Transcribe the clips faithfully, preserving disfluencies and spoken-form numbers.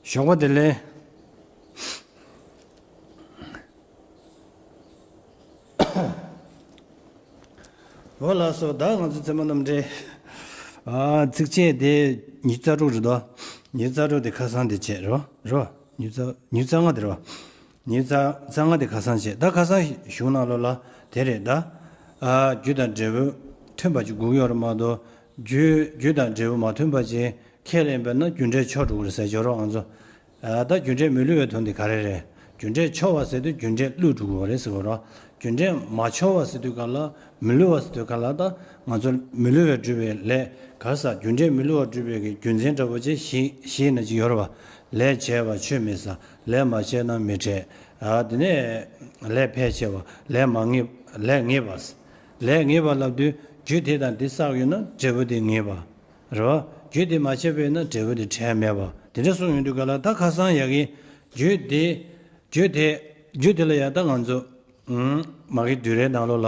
ཞོགས་པ་བདེ་ལེགས། འོ་ལགས་སོ། ད་ང་ཚོ་ཚད་མ་རྣམ་འགྲེལ། ཨ། ཚིགས་བཅད་དེ་ཉི་ཤུ་རྩ་དྲུག་རེད་དོ། ཉི་ཤུ་རྩ་དྲུག་དེ་ཁ་སང་དེ་བྱས་རོ། རོ། ཉི་ཤུ་རྩ། ཉི་ཤུ་རྩ་ལྔ་དེ་རོ། ཉི་ཤུ་རྩ་ལྔ་དེ་ཁ་སང་བྱས། ད་ཁ་སང་གཞུང་ནང་ལོགས་ལ་དེ་རེད་ད། ཨ། རྒྱུ་དང་འབྲས་བུ་མཐུན་པ་ཅིག་དགོས་ཀྱི་ཡོད་རེད་མ་གཏོགས། རྒྱུ། རྒྱུ་དང་འབྲས་བུ་མ་མཐུན་པ་ཅིག་ཁས་ལེན་པས་ན་རྒྱུ་འབྲས་འཆོལ་འགྲོ་གི་རེད་ཟེར་གྱི་ཡོད་རེད་ང་ཚོ། ཨ། ད་རྒྱུ་འབྲས་མི་བསླུ་བའི་དོན་དེ་ག་རེ་རེད། རྒྱུ་འབྲས་འཆོལ་བ་ཟེར་དུས་རྒྱུ་འབྲས་བསླུ་འགྲོ་གི་ཡོད་རེད་ཟེར་གྱི་ཡོད་རེད། རྒྱུ་འབྲས་མ་འཆོལ་བ་ཟེར་དུས་ག་ལ། མི་བསླུ་བ་ཟེར་དུས་ག་ལ། ད་ང་ཚོ་མི་བསླུ་བས་བསྒྲུབས་པའི་ལས། ག་རེ་ཟ། རྒྱུ་འབྲས་མི་བསླུ་བར་སྒྲུབ་པའི་གི་རྒྱུ་མཚན་འདྲ་པོ་ཅིག་བཞི། བཞི་ན་ཅིག་ཡོད་རེད་བ། ལས་བྱས་པ་ཆུད་མི་ཟ། ལས་མ་བྱས་ན་མི་འཕྲད། ཨ། དེ་ནས་ལས་ཕལ་ཆེ་བ། ལས་མ་ངེས། ལས་ངེས་པ། ལས་ངེས་པ་ལབ་དུས་རྒྱུ་དེ་དང་དེ་བསགས་ཡོད་ན་འབྲས་བུ་དེ་ངེས་པ། རེད་བ། རྒྱུ་དེ་མ་བྱས་པས་ན་འབྲས་བུ་དེ་འཕྲད་མེད་པ། དེ་འདྲ་གསུངས་ཡོང་དུས་ག་ལ། ད་ཁ་སང་ཡ་གི་རྒྱུ་དེ། རྒྱུ་དེ། རྒྱུ་དེ་ལ་ཡ་ད་ང་ཚོ། ཨུམ། མ་གི་བསྡུས་གྲྭའི་ནང་ལོགས་ལ།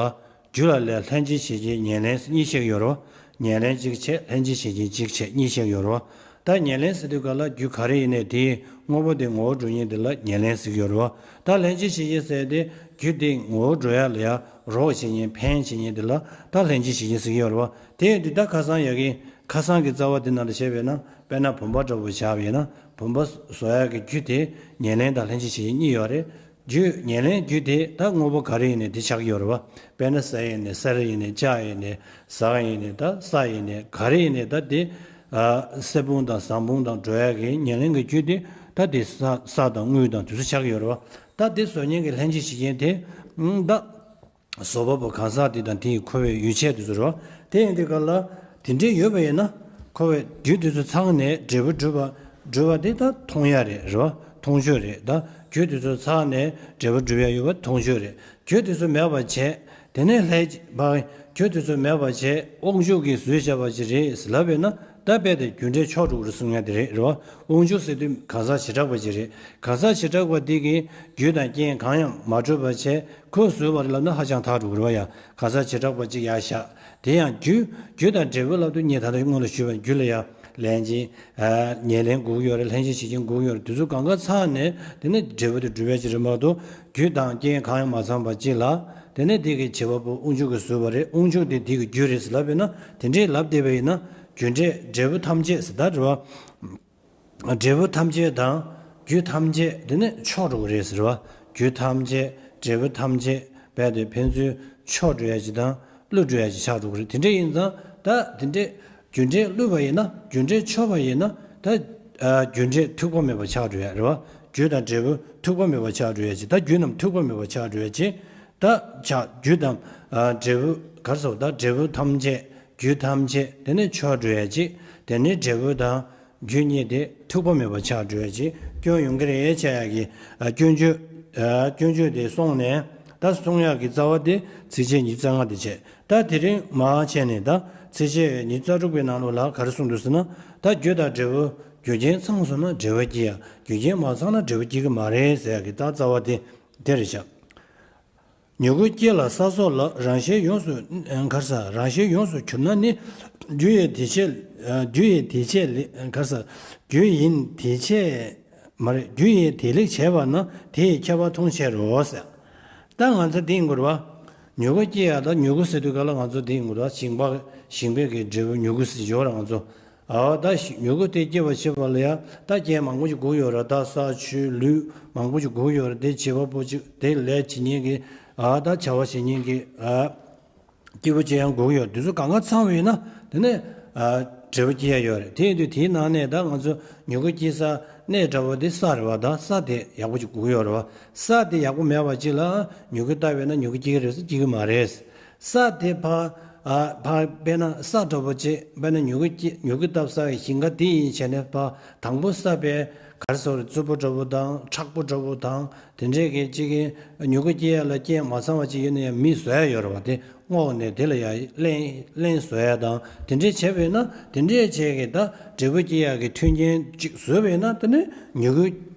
རྒྱུ་ལ་ལས་ལྷན་ཅིག་བྱེད་ཀྱི་ཉེར་ལེན་གཉིས་བཤད་ཀྱི་ཡོད་རེད་བ། ཉེར་ལེན་གཅིག་བྱས། ལྷན་ཅིག་བྱེད་ཀྱི་གཅིག་བྱས། གཉིས་བཤད་ཀྱི་ཡོད་རེད་བ། ད་ཉེར་ལེན་ཟེར་དུས་ག་ལ་རྒྱུ་ག་རེ་ཡིན་ནའི་དེའི་དངོས་པོ་དེ་ངོ་བོར་འགྲོ་མཁན་དེ་ལ་ཉེར་ལེན་ཟེར་གྱི་ཡོད་རེད་བ། ད་ལྷན་ཅིག་བྱེད་ཀྱི་ཟེར་དེ་རྒྱུ་དེ་ངོ་བོར་འགྲོ་ཡ་ལ་ཡ་རོགས་བྱེད་མཁན་འཕེན་བྱེད་མཁན་དེ་ལ་ད་ལྷན་ཅིག་བྱེད་ཀྱི་ཟེར་གྱི་ཡོད་རེད་བ། དེ་ཡིན་དུས་ད་ཁ་སང་ཡ་གི་ཁ་སང་གི་རྩ་བ་དེ་ནང་ལ་བྱས་པས་ན། དཔེར་ན་བུམ་པ་འདྲ་པོ་བཞག་པ་ཡིན་ན། བུམ་པ་བཟོ་ཡ་གི་རྒྱུ་དེ་ཉེར་ལེན་དང་ལྷན་ཅིག་བྱེད་མཁན་གཉིས་ཡོད་རེད། རྒྱུ། ཉེར་ལེན་རྒྱུ་དེ་ད་དངོས་པོ་ག་རེ་ཡིན་ནའི་དེ་ཆགས་ཀྱི་ཡོད་རེད་བ། དཔེར་ན་ཟས་ཡིན་ནའི་གསེར་ཡིན་ནའི་ལྕགས་ཡིན་ནའི་ཟངས་ཡིན་ནའི་ད་ས་ཡིན་ནའི་ག་རེ་ཡིན་ནའི་ད་དེ། ཨ། གསེར་བུམ་དང་ཟངས་བུམ་དང་འགྲོ་ཡ་གི་ཉེར་ལེན་གྱི་རྒྱུ་དེ་ད་དེ་ས། ས་དང་དངུལ་དང་དེ་ཚོ་ཆགས་ཀྱི་ཡོད་རེད་བ། ད་དེ་བཟོ་མཁན་གྱི་ལྷན་ཅིག་བྱེད་མཁན་དེ། ཨང་། ད། བཟོ་པ་པོ་གང་ཟག་དེ་དང་དེ་ཡི་འཁོར་བའི་ཡུལ་ཆད་དེ་ཚོ་རེད་བ། དེ་ཡིན་དུས་ག་ལ་དེ་འདྲའི་ཡོད་པ་ཡིན་ན། འཁོར་བའི་རྒྱུ་དེ་ཚོ་ཚང་ནས་འབྲས་བུ་སྒྲུབ་པ། སྒྲུབ་པ་དེ་ད་མཐོང་ཡ་རེད། རེད་བ། མཐོང་ཆོས་རེད། ད་རྒྱུ་དེ་ཚོ་ཚང་ནས་འབྲས་བུ་སྒྲུབ་ཡ་ཡོད་པ་མཐོང་ཆོས་རེད། རྒྱུ་དེ་ཚོ་མེད་པ་བྱས། དེ་ནས་ལྷས་པ། རྒྱུ་དེ་ཚོ་མེད་པ་བྱས། དབང་ཕྱུག་གིས་བཟོས་བྱས་པ་ཅིག་རེད་ལབ་པས་ན། ད་རྦད་དེ་རྒྱུ་འབྲས་འཆོལ་འགྲོ་གི་རེད་གསུང་ཡ་དེ་རེད། རེད་བ། དབང་ཕྱུག་ཟེར་དུས་གང་ཟག་བྱེ་བྲག་པ་ཅིག་རེད། གང་ཟག་བྱེ་བྲག་པ་དེ་གིས་རྒྱུ་དང་རྐྱེན་གང་ཡང་མ་གྲུབ་པ་བྱས། ཁོས་བཟོས་པ་རེད་ལབ་ན་ཧ་ཅང་ཐག་འགྲོ་གི་རེད་བ། ཡ། གང་ཟག་བྱེ་བྲག་པ་ཅིག་ཡར་བཞག་དེ་ཡང་རྒྱུ། རྒྱུ་དང་འབྲས་བུ་ལབ་དུས་ངས་ད་ལྟ་སྔོན་ལ་ཞུས་པ། རྒྱུ་ལ་ཡ་ལན་ཅིག་ཨ། ཉེར་ལེན་དགོས་ཀྱི་ཡོད་རེད། ལྷན་ཅིག་བྱེད་ཀྱི་དགོས་ཀྱི་ཡོད་རེད། དེ་ཚོ་གང་ག་ཚང་ནས་དེ་ནས་འབྲས་བུ་དེ་སྒྲུབ་ཡ་ཅིག་རེད་མ་གཏོགས། རྒྱུ་དང་རྐྱེན་གང་ཡང་མ་ཚང་བ་ཅིག་ལ། དེ་ནས་དེ་གི་བྱེད་པ་པོ་དབང་ཕྱུག་གིས་བཟོས་པ་རེད། དབང་ཕྱུག་དེ་དེ་གི་རྒྱུ་རེད་ཟེར་ལབ་པས་ན། དེ་འདྲའི་ལབ་བསྡད་པ་ཡིན་ན། རྒྱུ་འབྲས་འབྲས་བུ་ཐམས་ཅད་ཟེར་ད་རེད་བ། འབྲས་བུ་ཐམས་ཅད་དང་རྒྱུ་ཐམས་ཅད་དེ་ནི་འཆོལ་འགྲོ་གི་རེད་ཟེར་བ། རྒྱུ་ཐམས་ཅད། འབྲས་བུ་ཐམས་ཅད་རྦད་དེ་ཕན་ཚུན་འཆོལ་འགྲོ་ཡ་ཅིག་དང་བསླུ་འགྲོ་ཡ་ཅིག་ཆགས་འགྲོ་གི་རེད། དེ་འདྲ་ཡིན་ཙང་ད་དེ་འདྲས་རྒྱུ་འབྲས་བསླུས་པ་ཡིན་ན། རྒྱུ་འབྲས་འཆོལ་བ་ཡིན་ན། ད། ཨ། རྒྱུ་འབྲས་ཐུག་པ་མེད་པ་ཆགས་འགྲོ་ཡ་རེད་བ། རྒྱུ་དང་འབྲས་བུ་ཐུག་པ་མེད་པ་ཆགས་འགྲོ་ཡ་ཅིག་ད་རྒྱུ་རྣམས་ཐུག་པ་མེད་པ་ཆགས་འགྲོ་ཡ་ཅིག་ད་ཆགས། རྒྱུ་དང་། ཨ། འབྲས་བུ་ག་རེ་ཟེར་བ། ད་འབྲས་བུ་ཐམས་ཅད། རྒྱུ་ཐམས་ཅད་དེ་ནི་འཆོལ་འགྲོ་ཡ་ཅིག་དེ་ནི་འབྲས་བུ་དང་རྒྱུ་གཉིས་དེ་ཐུག་པ་མེད་པ་ཆགས་འགྲོ་ཡ་ཅིག་སྐྱོན་ཡོང་གི་རེད་བྱ་ཡ་གི། ཨ། སྐྱོན་བརྗོད། ཨ། སྐྱོན་བརྗོད་དེ་སོང་ནས། ད་གསུང་ཡག་གི་རྩ་བ་དེ་ཚིགས་བཅད་ཉི་ཤུ་རྩ་ལྔ་དེ་བྱས། ད་དེ་རིང་མར་བྱས་ནས་ད་ཚིགས་བཅད་ཉི་ཤུ་རྩ་དྲུག་པའི་ནང་ལོགས་ལ་ག་རེ་གསུངས་འདུག་ཟེར་ན། ད་རྒྱུ་དང་འབྲས་བུ། རྒྱུ་རྐྱེན་ཚང་སོང་ན་འབྲས་བུ་སྐྱེ་ཡ། རྒྱུ་རྐྱེན་མ་ཚང་ན་འབྲས་བུ་སྐྱེ་གི་མ་རེད་ཟེར་ཡག་གི་ད་རྩ་བ་དེ་དེ་རེད་བྱ། མྱུ་གུ་སྐྱེ་ལ་ས་སོགས་ལ། རང་བཞིན་ཡོངས་སུ། ཨ། ག་རེ་ཟ། རང་བཞིན་ཡོངས་སུ་གྱུར་ན་ནི། རྒྱུ་ཡི་དེ་ཆེད། ཨ། རྒྱུ་ཡི་དེ་ཆེད་ལེགས། ག་རེ་ཟ། རྒྱུ་ཡིན་དེ་ཆེད། མ་རེད། རྒྱུ་ཡིས་དེ་ལེགས་བྱས་པ་ན། དེ་ཡི་ཁྱད་པར་མཐོང་ཕྱིར་རོ་ཟེར། ད་ང་ཚོ་འདི་ཡིན་དགོས་རེད་བ། མྱུ་གུ་སྐྱེ་ཡ། ད་མྱུ་གུ་ཟེར་དུས་ག་ལ་ང་ཚོ་འདི་ཡིན་དགོས་རེད་བ། ཞིང་པ། ཞིང་པའི་གི་འབྲས་བུ་མྱུ་གུ་ཟེར་ཡོད་རེད་ང་ཚོ། ཨ། ད་ཞི། མྱུ་གུ་དེ་སྐྱེ་བར་བྱེད་པ་ལ་ཡ་ད་རྐྱེན་མང་པོ་ཞིག་དགོས་ཡོད་རེད། ད་ས་ཆུ་ལུད་མང་པོ་ཞིག་དགོས་ཡོད་རེད། དེ་བྱེད་པ་པོ་ཅིག་དེ་ལས་བྱེད་མཁན་གྱི། ཨ། ད་བྱ་བ་བྱེད་མཁན་གྱི། ཨ། སྐྱེས་བུ་ཅིག་ཡང་དགོས་ཀྱི་ཡོད། དེ་ཚོ་གང་ག་ཚང་བ་ཡིན་ན། དེ་ནས། ཨ། འབྲས་བུ་སྐྱེ་ཡ་ཡོད་རེད། དེ་ཡིན་དུས་དེའི་ནང་ནས་ད་ང་ཚོ་མྱུ་གུ་སྐྱེ་ས་གནས་འདྲ་བོ་དེ་ས་རེད་བ། ད་ས་དེ་ཡག་པོ་ཅིག་དགོས་ཀྱི་ཡོད་རེད་བ། ས་དེ་ཡག་པོ་མེད་པ་ཅིག་ལ་མྱུ་གུ་བཏབ་པས་ན་མྱུ་གུ་སྐྱེ་གི་རེད་ཟེར། སྐྱེ་གི་མ་རེད། ས་དེ་ཕར། ཨ། ཕར་དཔེར་ན་ས་འདྲ་བོ་ཅིག་དཔེར་ན་མྱུ་གུ་སྐྱེ། མྱུ་གུ་བཏབ་ས་གི་ཞིང་ཁ་དེ་ཡིན་བྱས་ནས་ཕར་དང་པོ་ས་དཔེ་ག་རེ་ཟེར་དགོས་རེད། རྩུབ་པོ་འདྲ་བོ་དང་མཁྲེགས་པོ་འདྲ་བོ་དང་། དེ་འདྲས་ཀྱི་ཅིག་གི་མྱུ་གུ་སྐྱེ་ཡ་ལ་རྐྱེན་མ་ཚང་བ་ཅིག་ཡོད་ན་ཡང་མིས་བཟོ་ཡ་ཡོད་རེད་བ། དེ་སྔོག་ནས་དེ་ལ་ཡ་རླན། རླན་བཟོ་ཡ་དང་དེ་འདྲས་བྱས་པས་ན། དེ་འདྲས་བྱས་ཀྱི་ད་འབྲས་བུ་སྐྱེ་ཡ་གི་མཐུན་རྐྱེན་ཅིག་བཟོས་པས་ན། དེ་ནས་མྱུ་གུ།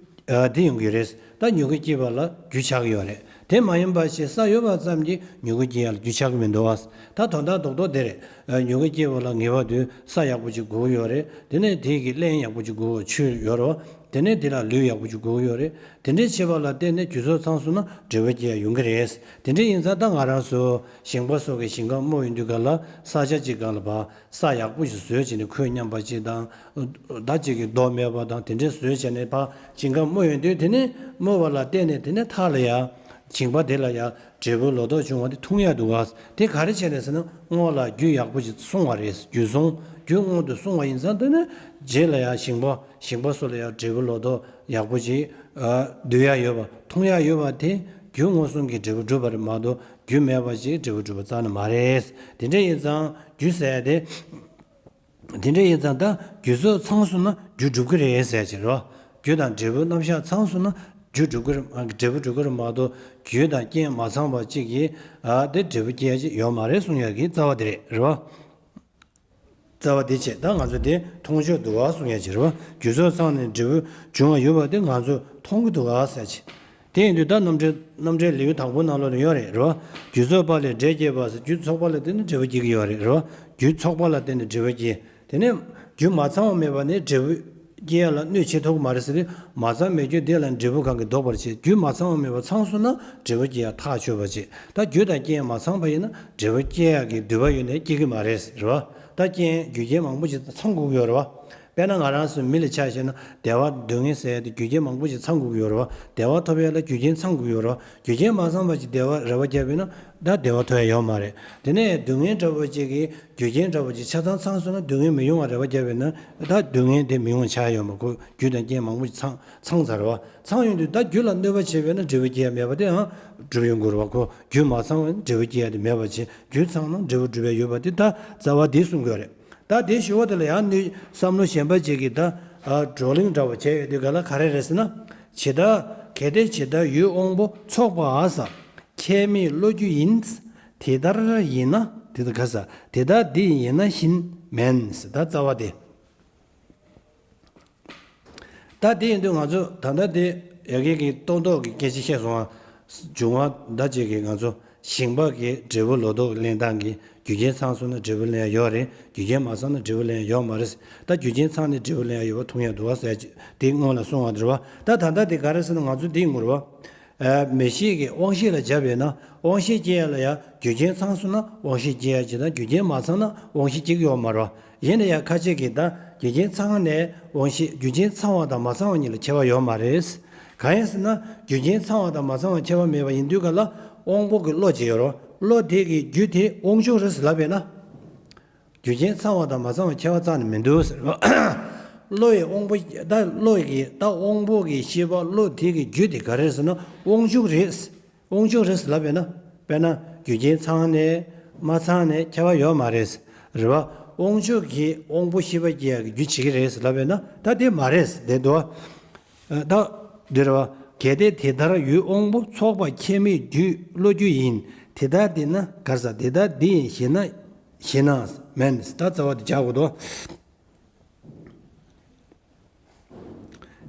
ཨ། དེ་ཡོང་གི་རེད། ད་མྱུ་གུ་སྐྱེས་པ་ལ་རྒྱུ་ཆགས་ཀྱི་ཡོད་རེད། དེ་མ་ཡིན་པ་བྱས་ས་ཡོད་པ་ཙམ་གྱིས་མྱུ་གུ་སྐྱེ་ཡ་ལ་རྒྱུ་ཆགས་ཀྱི་མི་འདུག་བ། ད་དོན་དག་རྡོག་རྡོག་དེ་རེད། ཨ། མྱུ་གུ་སྐྱེས་པ་ལ་ངེས་པར་དུ་ས་ཡག་པོ་ཅིག་དགོས་ཀྱི་ཡོད་རེད། དེ་ནས་དེ་གི་རླན་ཡག་པོ་ཅིག་དགོས། ཆུ་ཡོད་རེད་བ། དེ་ནས་དེ་ལ་ལུས་ཡག་པོ་ཅིག་དགོས་ཀྱི་ཡོད་རེད། དེ་འདྲའི་བྱེད་པ་ལ་བརྟེན་ནས་རྒྱུ་ཚོགས་ཚང་སོང་ན་འབྲས་བུ་སྐྱེ་ཡ་ཡོང་གི་རེད། དེ་འདྲ་ཡིན་ཙང་ད་ང་རང་ཚོ་ཞིང་པ་སོགས་ཀྱིས་ཞིང་ཁམས་རྨོ་ཡོང་དུས་སྒང་ལ་ས་ཆ་གཅིག་སྒང་ལ་ཕར་ས་ཡག་པོ་ཞིག་བཟོས་བྱས་ནས་ཁོད་མཉམ་པ་ཅིག་དང་། ད་ཅིག་གི་རྡོ་མེད་པ་དང་དེ་འདྲ་བཟོས་བྱས་ནས་ཕར་ཞིང་ཁམས་རྨོ་ཡོང་དུས་དེ་ནས་རྨོ་བ་ལ་བརྟེན་ནས་དེ་ནས་མཐའ་ལ་ཡ། ཞིང་པ་དེ་ལ་ཡང་འབྲས་བུ་ལོ་ཏོག་བྱུང་བ་དེ་འཐུང་ཡག་འདུག་ག། དེ་ག་རེ་བྱས་ནས་ཟེར་ན་སྔོན་ལ་རྒྱུ་ཡག་པོ་ཞིག་བསྲུང་བ་རེད། རྒྱུ་བསྲུང་། རྒྱུ་སྔོན་དུ་བསྲུང་བ་ཡིན་ཙང་དེ་ནི་རྗེས་ལ་ཡང་ཞིང་པ་ཞིང་པ་སོགས་ལ་ཡང་འབྲས་བུ་ལོ་ཏོག་ཡག་པོ་ཞིག་ཨ་བསྡུ་ཡག་ཡོད་པ་འཐུང་ཡག་ཡོད་པ་དེ་རྒྱུ་མངོན་སུམ་གྱིས་འབྲས་བུ་སྒྲུབ་པ་རེད་མ་གཏོགས་རྒྱུ་མེད་པ་ཞིག་འབྲས་བུ་སྒྲུབ་པ་རྩ་ནས་མ་རེད། དེ་འདྲ་ཡིན་ཙང་རྒྱུ་ཟེར་ཡ་དེ། དེ་འདྲ་ཡིན་ཙང་ད་རྒྱུ་ཚོགས་ཚང་སོང་ན་རྒྱུ་འགྲུབ་ཀྱི་རེད་ཟེར་གྱི་རེད་བ། རྒྱུ་དང་འབྲས་བུ་རྣམ་གཞག་ཚང་སོང་ན་རྒྱུ་འགྲུབ་ཀྱི་རེད། འབྲས་བུ་འགྲུབ་ཀྱི་རེད་མ་གཏོགས་རྒྱུ་དང་རྐྱེན་མ་ཚང་བ་གཅིག་གིས་ཨ་དེ་འབྲས་བུ་སྐྱེ་ཡ་ཅིག་ཡོད་མ་རེད་གསུང་ཡ་གི་རྩ་བ་དེ་རེད། རེད་བ། རྩ་བ་དེ་བྱས་ད་ང་ཚོ་དེ་མཐོང་ཆོས་འདུག་བ་གསུང་ཡ་ཅིག་རེད་བ། རྒྱུ་ཚོགས་ཚང་ནས་འབྲས་བུ་འབྱུང་བ་ཡོད་པ་དེ་ང་ཚོས་མཐོང་གི་འདུག་བ་ཟེར་གྱི། དེ་ཡིན་དུས་ད་རྣམ་འགྲེལ་རྣམ་འགྲེལ་ལེའུ་དང་པོ་ནང་ལོགས་ལ་ཡོད་རེད། རེད་བ། རྒྱུ་ཚོགས་པ་ལས་འབྲས་སྐྱེས་པ་ཟེར། རྒྱུ་ཚོགས་པ་ལ་བརྟེན་ནས་འབྲས་བུ་སྐྱེ་གི་ཡོད་རེད། རེད་བ། རྒྱུ་ཚོགས་པ་ལ་བརྟེན་ནས་འབྲས་བུ་སྐྱེ། དེ་ནས་རྒྱུ་མ་ཚང་བ་མེད་པ་ནི་འབྲས་བུ་སྐྱེ་ཡ་ལ་གནོད་བྱེད་ཐུབ་ཀྱི་མ་རེད་ཟེར་ཏེ། མ་ཚང་མེད་རྒྱུ་དེ་ལ་འབྲས་བུ་གང་གིས་ལྡོག་པར་བྱེད། རྒྱུ་མ་ཚང་བ་མེད་པ་ཚང་སོང་ན་འབྲས་བུ་སྐྱེ་ཡ་ཐག་ཆོད་པར་བྱེད། ད་རྒྱུ་དང་རྐྱེན་མ་ཚང་པ་ཡིན་ན་འབྲས་བུ་སྐྱེ་ཡ་གི་འདུན་པ་ཡོད་ནའི་སྐྱེ་གི་མ་རེད། རེད་བ། ད་རྐྱེན་རྒྱུ་རྐྱེན་མང་པོ་ཞིག་ཚང་དགོས་ཀྱི་ཡོད་རེད་བ། དཔེར་ན་ང་རང་ཚོ་མི་ལ་ཆ་བཞག་ན་བདེ་བ་སྡུག་བསྔལ་ཟེར་ཡ་དེ་རྒྱུ་རྐྱེན་མང་པོ་ཞིག་ཚང་དགོས་ཀྱི་ཡོད་རེད་བ། བདེ་བ་ཐོབ་ཡ་ལ་རྒྱུ་རྐྱེན་ཚང་དགོས་ཀྱི་ཡོད་རེད་བ། རྒྱུ་རྐྱེན་མ་ཚང་བ་ཞིག་བདེ་བ་རེ་བ་བརྒྱབ་པ་ཡིན་ན་ད་བདེ་བ་ཐོབ་ཡ་ཡོད་མ་རེད། དེ་ནས་སྡུག་བསྔལ་འདྲ་བོ་ཅིག་གི་རྒྱུ་རྐྱེན་འདྲ་བོ་ཅིག་ཆ་ཚང་ཚང་སོང་ན་སྡུག་བསྔལ་མི་ཡོང་བ་རེ་བ་བརྒྱབ་པ་ཡིན་ན་ད་སྡུག་བསྔལ་དེ་མི་ཡོང་བ་ཆགས་ཡོད་མ་རེད། རྒྱུ་དང་རྐྱེན་མང་པོ་ཞིག་ཚང་ཚང་ཚར་བ། ཚང་ཡོང་དུས་ད་རྒྱུ་ལ་གནོད་པ་བྱས་པས་ན་འབྲས་བུ་སྐྱེ་ཡ་མེད་པ་དེའང་སྒྲུབ་ཡོང་དགོས་རེད་བ། ཁོ་རྒྱུ་མ་ཚང་བས་ན་འབྲས་བུ་སྐྱེ་ཡ་དེ་མེད་པ་བྱས། རྒྱུ་ཚང་ན་འབྲས་བུ་འགྲུབ་ཡ་ཡོད་པ་དེ་ད་རྩ་བ་འདི་གསུང་དགོས་རེད། ད་དེ་ཞུ་བ་དེ་ལ་ཡང་ནི་བསམ་བློ་གཞན་པ་ཅིག་གིས་ད་ཨ་བགྲོ་གླེང་འདྲ་བོ་བྱས་ཡོད་དུས་ག་ལ་ག་རེ་རེད་ཟེར་ན། ཇི་ལྟར། གལ་ཏེ་ཇི་ལྟར་ཡུལ་དབང་པོ་ཚོགས་པ་ཟེར། ཁྱད་མེད་བློ་རྒྱུ་ཡིན། དེ་ལྟར་ཡིན་ན་དེ་ལྟར་ག་ཟེར། དེ་ལྟར་འདི་ཡིན་ན་བཞིན་མིན་ཟེར། ད་རྩ་བ་དེ། ད་དེ་ཡིན་དུས་ང་ཚོ་ད་ལྟ་དེ་ཡ་གི་གི་ཏོག་ཏོག་གི་སྐད་ཆ་བཤད་སོང་ང་། འབྱུང་བ་ད་ཅིག་གི་ང་ཚོ་ཞིང་པ་གི་འབྲས་བུ་ལོ་ཏོག་ལེན་སྟངས་ཀྱི་རྒྱུ་རྐྱེན་ཚང་སོང་ན་འབྲས་བུ་ལེན་ཡ་ཡོད་རེད། རྒྱུ་རྐྱེན་མ་ཚང་ན་འབྲས་བུ་ལེན་ཡ་ཡོད་མ་རེད། ད་རྒྱུ་རྐྱེན་ཚང་ནས་འབྲས་བུ་ལེན་ཡ་ཡོད་པ་མཐོང་ཡ་འདུག་བ་ཟེར་ཅིག་དེ་སྔོན་ལ་གསུང་བ་འདྲ་བ། ད་ད་ལྟ་དེ་ག་རེ་ཟེར་ན་ང་ཚོ་དེ་ངུར་བ། ཨ་མེ་ཤེས་ཀྱི་དབང་ཤེས་ལ་སྦྱར་བས་ན་དབང་ཤེས་སྐྱེ་ཡ་ལ་ཡ་རྒྱུ་རྐྱེན་ཚང་སོང་ན་དབང་ཤེས་སྐྱེ་ཡ་ཅིག་དང་རྒྱུ་རྐྱེན་མ་ཚང་ན་དབང་ཤེས་སྐྱེ་གི་ཡོད་མ་རེད་བ། ཡིན་ན་ཡང་ཁ་ཅིག་གིས་ད་རྒྱུ་རྐྱེན་ཚང་ནས་དབང་ཤེས། རྒྱུ་རྐྱེན་ཚང་བ་དང་མ་ཚང་བ་གཉིས་ལ་ཁྱད་པར་ཡོད་མ་རེད། གང་ཡིན་ཟེར་ན་རྒྱུ་རྐྱེན་ཚང་བ་དང་མ་ཚང་བ་ཁྱད་པར་མེད་པ་ཡིན་དུས་ག་ལ་དབང་པོ་གི་བློ་ཅིག་ཡོད་རེད། བློ་དེ་གི་རྒྱུ་དེ་དབང་ཕྱུག་རེད་ཟེར་ལབ་པས་ན། རྒྱུ་རྐྱེན་ཚང་བ་དང་མ་ཚང་བ་ཁྱད་པར་རྩ་ནས་མི་འདུག་ཟེར། བློ་ཡི་དབང་པོ་ད་བློ་གི་ད་དབང་པོ་གི་ཤེས་པ་བློ་དེ་གི་རྒྱུ་དེ་ག་རེ་ཟེར་ན་དབང་ཕྱུག་རེད། དབང་ཕྱུག་རེད་ལབ་པས་ན། དཔེར་ན་རྒྱུ་རྐྱེན་ཚང་ནས་མ་ཚང་ནས་ཁྱད་པར་ཡོད་མ་རེད། རེད་བ། དབང་ཕྱུག་གིས་དབང་པོ་ཤེས་པ་སྐྱེ་ཡག་གི་རྒྱུ་བྱེད་ཀྱི་རེད་ལབ་པས་ན་ད་དེ་མ་རེད་དེ་འདུག་བ། ད་འདི་རེད་བ། གལ་ཏེ་དེ་ལྟར་ཡུལ་དབང་པོ་ཚོགས་པ་ཁྱད་མེད་རྒྱུ་བློ་རྒྱུ་ཡིན། དེ་ལྟར་འདི་ན་གར་ས་དེ་ལྟར་འདི་ཡིན་ཞེ་ན་ཞེ་ན་མིན། ད་རྩ་བ་དེ་སྦྱར་དགོས་འདུག་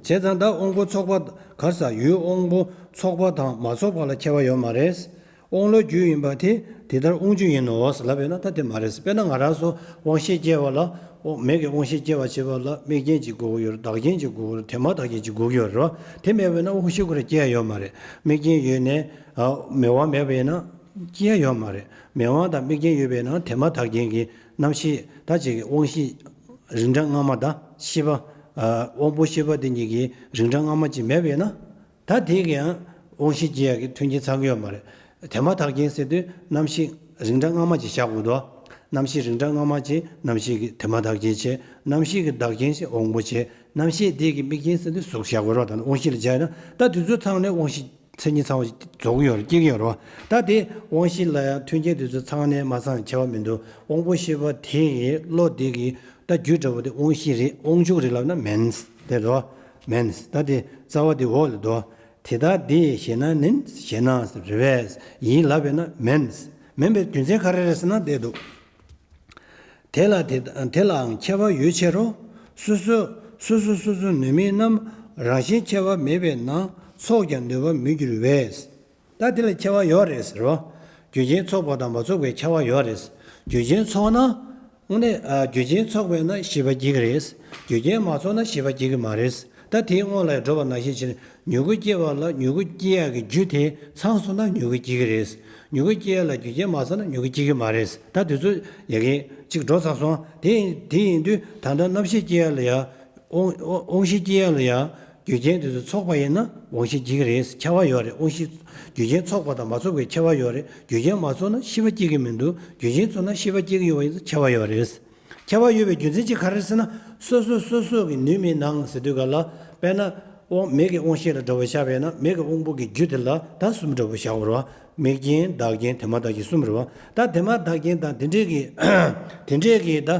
བྱས་ཙང་ད་དབང་པོ་ཚོགས་པ་གར་ས་ཡུལ་དབང་པོ་ཚོགས་པ་དང་མ་ཚོགས་པ་ལ་ཁྱད་པར་ཡོད་མ་རེད། དབང་བློ་རྒྱུ་ཡིན་པ་དེ་དེ་ལྟར་དབང་ཕྱུག་ཡིན་ནོ་ཟེར་ལབ་པས་ན་ད་དེ་མ་རེད། དཔེར་ན་ང་རང་ཚོ་དབང་ཤེས་སྐྱེ་བ་ལ་དབང་མིག་གི་དབང་ཤེས་སྐྱེ་བ་བྱེད་པ་ལ་དམིགས་རྐྱེན་གཅིག་དགོས་ཀྱི་ཡོད་རེད། བདག་རྐྱེན་གཅིག་དགོས་ཀྱི་ཡོད་རེད། དེ་མ་ཡིན་པ་ཡིན་ན་དབང་ཤེས་ཁོ་རང་སྐྱེ་ཡ་ཡོད་མ་རེད། དམིགས་རྐྱེན་ཡོད་ནས་མིག་དབང་མེད་པ་ཡིན་ན་སྐྱེ་ཡ་ཡོད་མ་རེད། མིག་དབང་དང་དམིགས་རྐྱེན་ཡོད་པ་ཡིན་ན་དེ་མ་ཐག་རྐྱེན་གྱི་རྣམ་ཤེས་ད་ཅིག་གི་དབང་ཤེས་རིགས་འདྲ་སྔ་མ་དང་ཤེས་པ། དབང་པོ་ཤེས་པ་དེ་གཉིས་ཀྱི་རིགས་འདྲ་སྔ་མ་ཅིག་མེད་པ་ཡིན་ན། ད་དེ་གི་ཡང་དབང་ཤེས་སྐྱེ་ཡག་གི་མཐུན་རྐྱེན་ཚང་གི་ཡོད་མ་རེད། དེ་མ་ཐག་རྐྱེན་ཟེར་དུས་རྣམ་ཤེས་རིགས་འདྲ་སྔ་མ་ཅིག་བཞག་དགོས་འདུག་རྣམ་ཤེས་རིགས་འདྲ་སྔ་མ་ཅིག་རྣམ་ཤེས་ཀྱི་དེ་མ་ཐག་རྐྱེན་བྱས། རྣམ་ཤེས་ཀྱི་བདག་རྐྱེན་ཞིག་དབང་པོ་བྱས། རྣམ་ཤེས་དེ་གི་དམིགས་རྐྱེན་ཟེར་དུས་གཟུགས་བཞག་དགོས་རེད། ད་དབང་ཤེས་ལ་སྦྱར་ན་ད་དེ་ཚོ་ཚང་ནས་དབང་ཤེས་མཚན་ཉིད་ཚང་བ་རྫོགས་ཀྱི་ཡོད་རེད། སྐྱེ་གི་ཡོད་རེད་བ། ད་དེ་དབང་ཤེས་ལ་ཡང་མཐུན་རྐྱེན་དེ་ཚོ་ཚང་ནས་མ་ཚང་ཁྱད་པར་མི་འདུག་དབང་པོ་ཤེས་པ་དེ་གི་བློ་དེ་གི་ད་རྒྱུ་འདྲ་བོ་དེ་དབང་ཤེས་རེད། དབང་ཕྱུག་རེད་ལབ་ན་མིན། དེ་རེད་བ། མིན། ད་དེ་རྩ་བ་དེ་འོག་ལ་འདུག་དེ་ལྟར་འདི་ཞེ་ན་ནིན་ཞེ་ན་རེད་པས། ཡིན་ལབ་པས་ན་མིན། མིན་པའི་རྒྱུ་མཚན་ག་རེ་རེད་ཟེར་ན་དེ་འདུག་དེ་ལ་དེ་དེ་ལའང་ཁྱད་པར་ཡོད་ཕྱིར་རོ། སོ་སོ་སོ་སོ་སོ་སོ་ནུས་མེད་རྣམས་རང་བཞིན་ཁྱད་པར་མེད་པས་ན་ཚོགས་ཀྱང་ནུས་པར་མི་འགྱུར་བས། ད་དེ་ལ་ཁྱད་པར་ཡོད་རེད་ཟེར་རོ། རྒྱུ་རྐྱེན་ཚོགས་པ་དང་མ་ཚོགས་པའི་ཁྱད་པར་ཡོད་རེད། རྒྱུ་རྐྱེན་ཚོགས་ན། དངོས་གནས་ཨ་རྒྱུ་རྐྱེན་ཚོགས་པས་ན་ཤེས་པ་སྐྱེ་གི་རེད། རྒྱུ་རྐྱེན་མ་ཚོགས་ན་ཤེས་པ་སྐྱེ་གི་མ་རེད། ད་དེའི་སྔོན་ལ་ཡང་འགྲོ་བ་ནང་བཞིན་བྱས་ནས་མྱུ་གུ་སྐྱེ་བ་ལ་མྱུ་གུ་སྐྱེ་ཡག་གི་རྒྱུ་དེ་ཚང་སོང་ན་མྱུ་གུ་སྐྱེ་གི་རེད། མྱུ་གུ་སྐྱེ་ཡག་ལ་རྒྱུ་རྐྱེན་མ་ཚང་ན་མྱུ་གུ་སྐྱེ་གི་མ་རེད། ད་དེ་ཚོ་ཡ་གི་གཅིག་འགྲོ་ཚར་སོང་། དེ་ཡིན་དེ་ཡིན་དུས་ད་ལྟ་རྣམ་ཤེས་སྐྱེ་ཡག་ལ་ཡ། དབང་དབང་ཤེས་སྐྱེ་ཡག་ལ་ཡང་རྒྱུ་རྐྱེན་དེ་ཚོ་ཚོགས་པ་ཡིན་ན་དབང་ཤེས་སྐྱེ་གི་རེད། ཁྱབ་པ་ཡོད་རེད། དབང་ཤེས་རྒྱུ་རྐྱེན་ཚོགས་པ་དང་མ་ཚོགས་པའི་ཁྱབ་པ་ཡོད་རེད། རྒྱུ་རྐྱེན་མ་ཚོགས་ན་ཤེས་པ་སྐྱེ་གི་མི་འདུག་རྒྱུ་རྐྱེན་ཚོགས་ན་ཤེས་པ་སྐྱེ་གི་ཡོད་པ་ཡིན་ཙང་ཁྱབ་པ་ཡོད་རེད། ཁྱབ་པ་ཡོད་པའི་རྒྱུ་མཚན་གཅིག་ག་རེ་རེད་ཟེར་ན། སོ་སོ་སོ་སོ་གི་ནུས་མེད་ནང་ཟེར་དུས་ག་ལ། དཔེར་ན་དབང་མིག་གི་དབང་ཤེས་ལ་འདྲ་བོ་བཞག་པས་ན་མིག་གི་དབང་པོ་གི་རྒྱུ་དེ་ལ་ད་གསུམ་འདྲ་བོ་བཞག་པ་རེད་བ། མིག་རྐྱེན་བདག་རྐྱེན་དེ་མ་བདག་རྐྱེན་གསུམ་རེད་བ། ད་དེ་མ་བདག་རྐྱེན་དང་དེ་འདྲས་ཀྱི་དེ་འདྲས་ཀྱི་ད།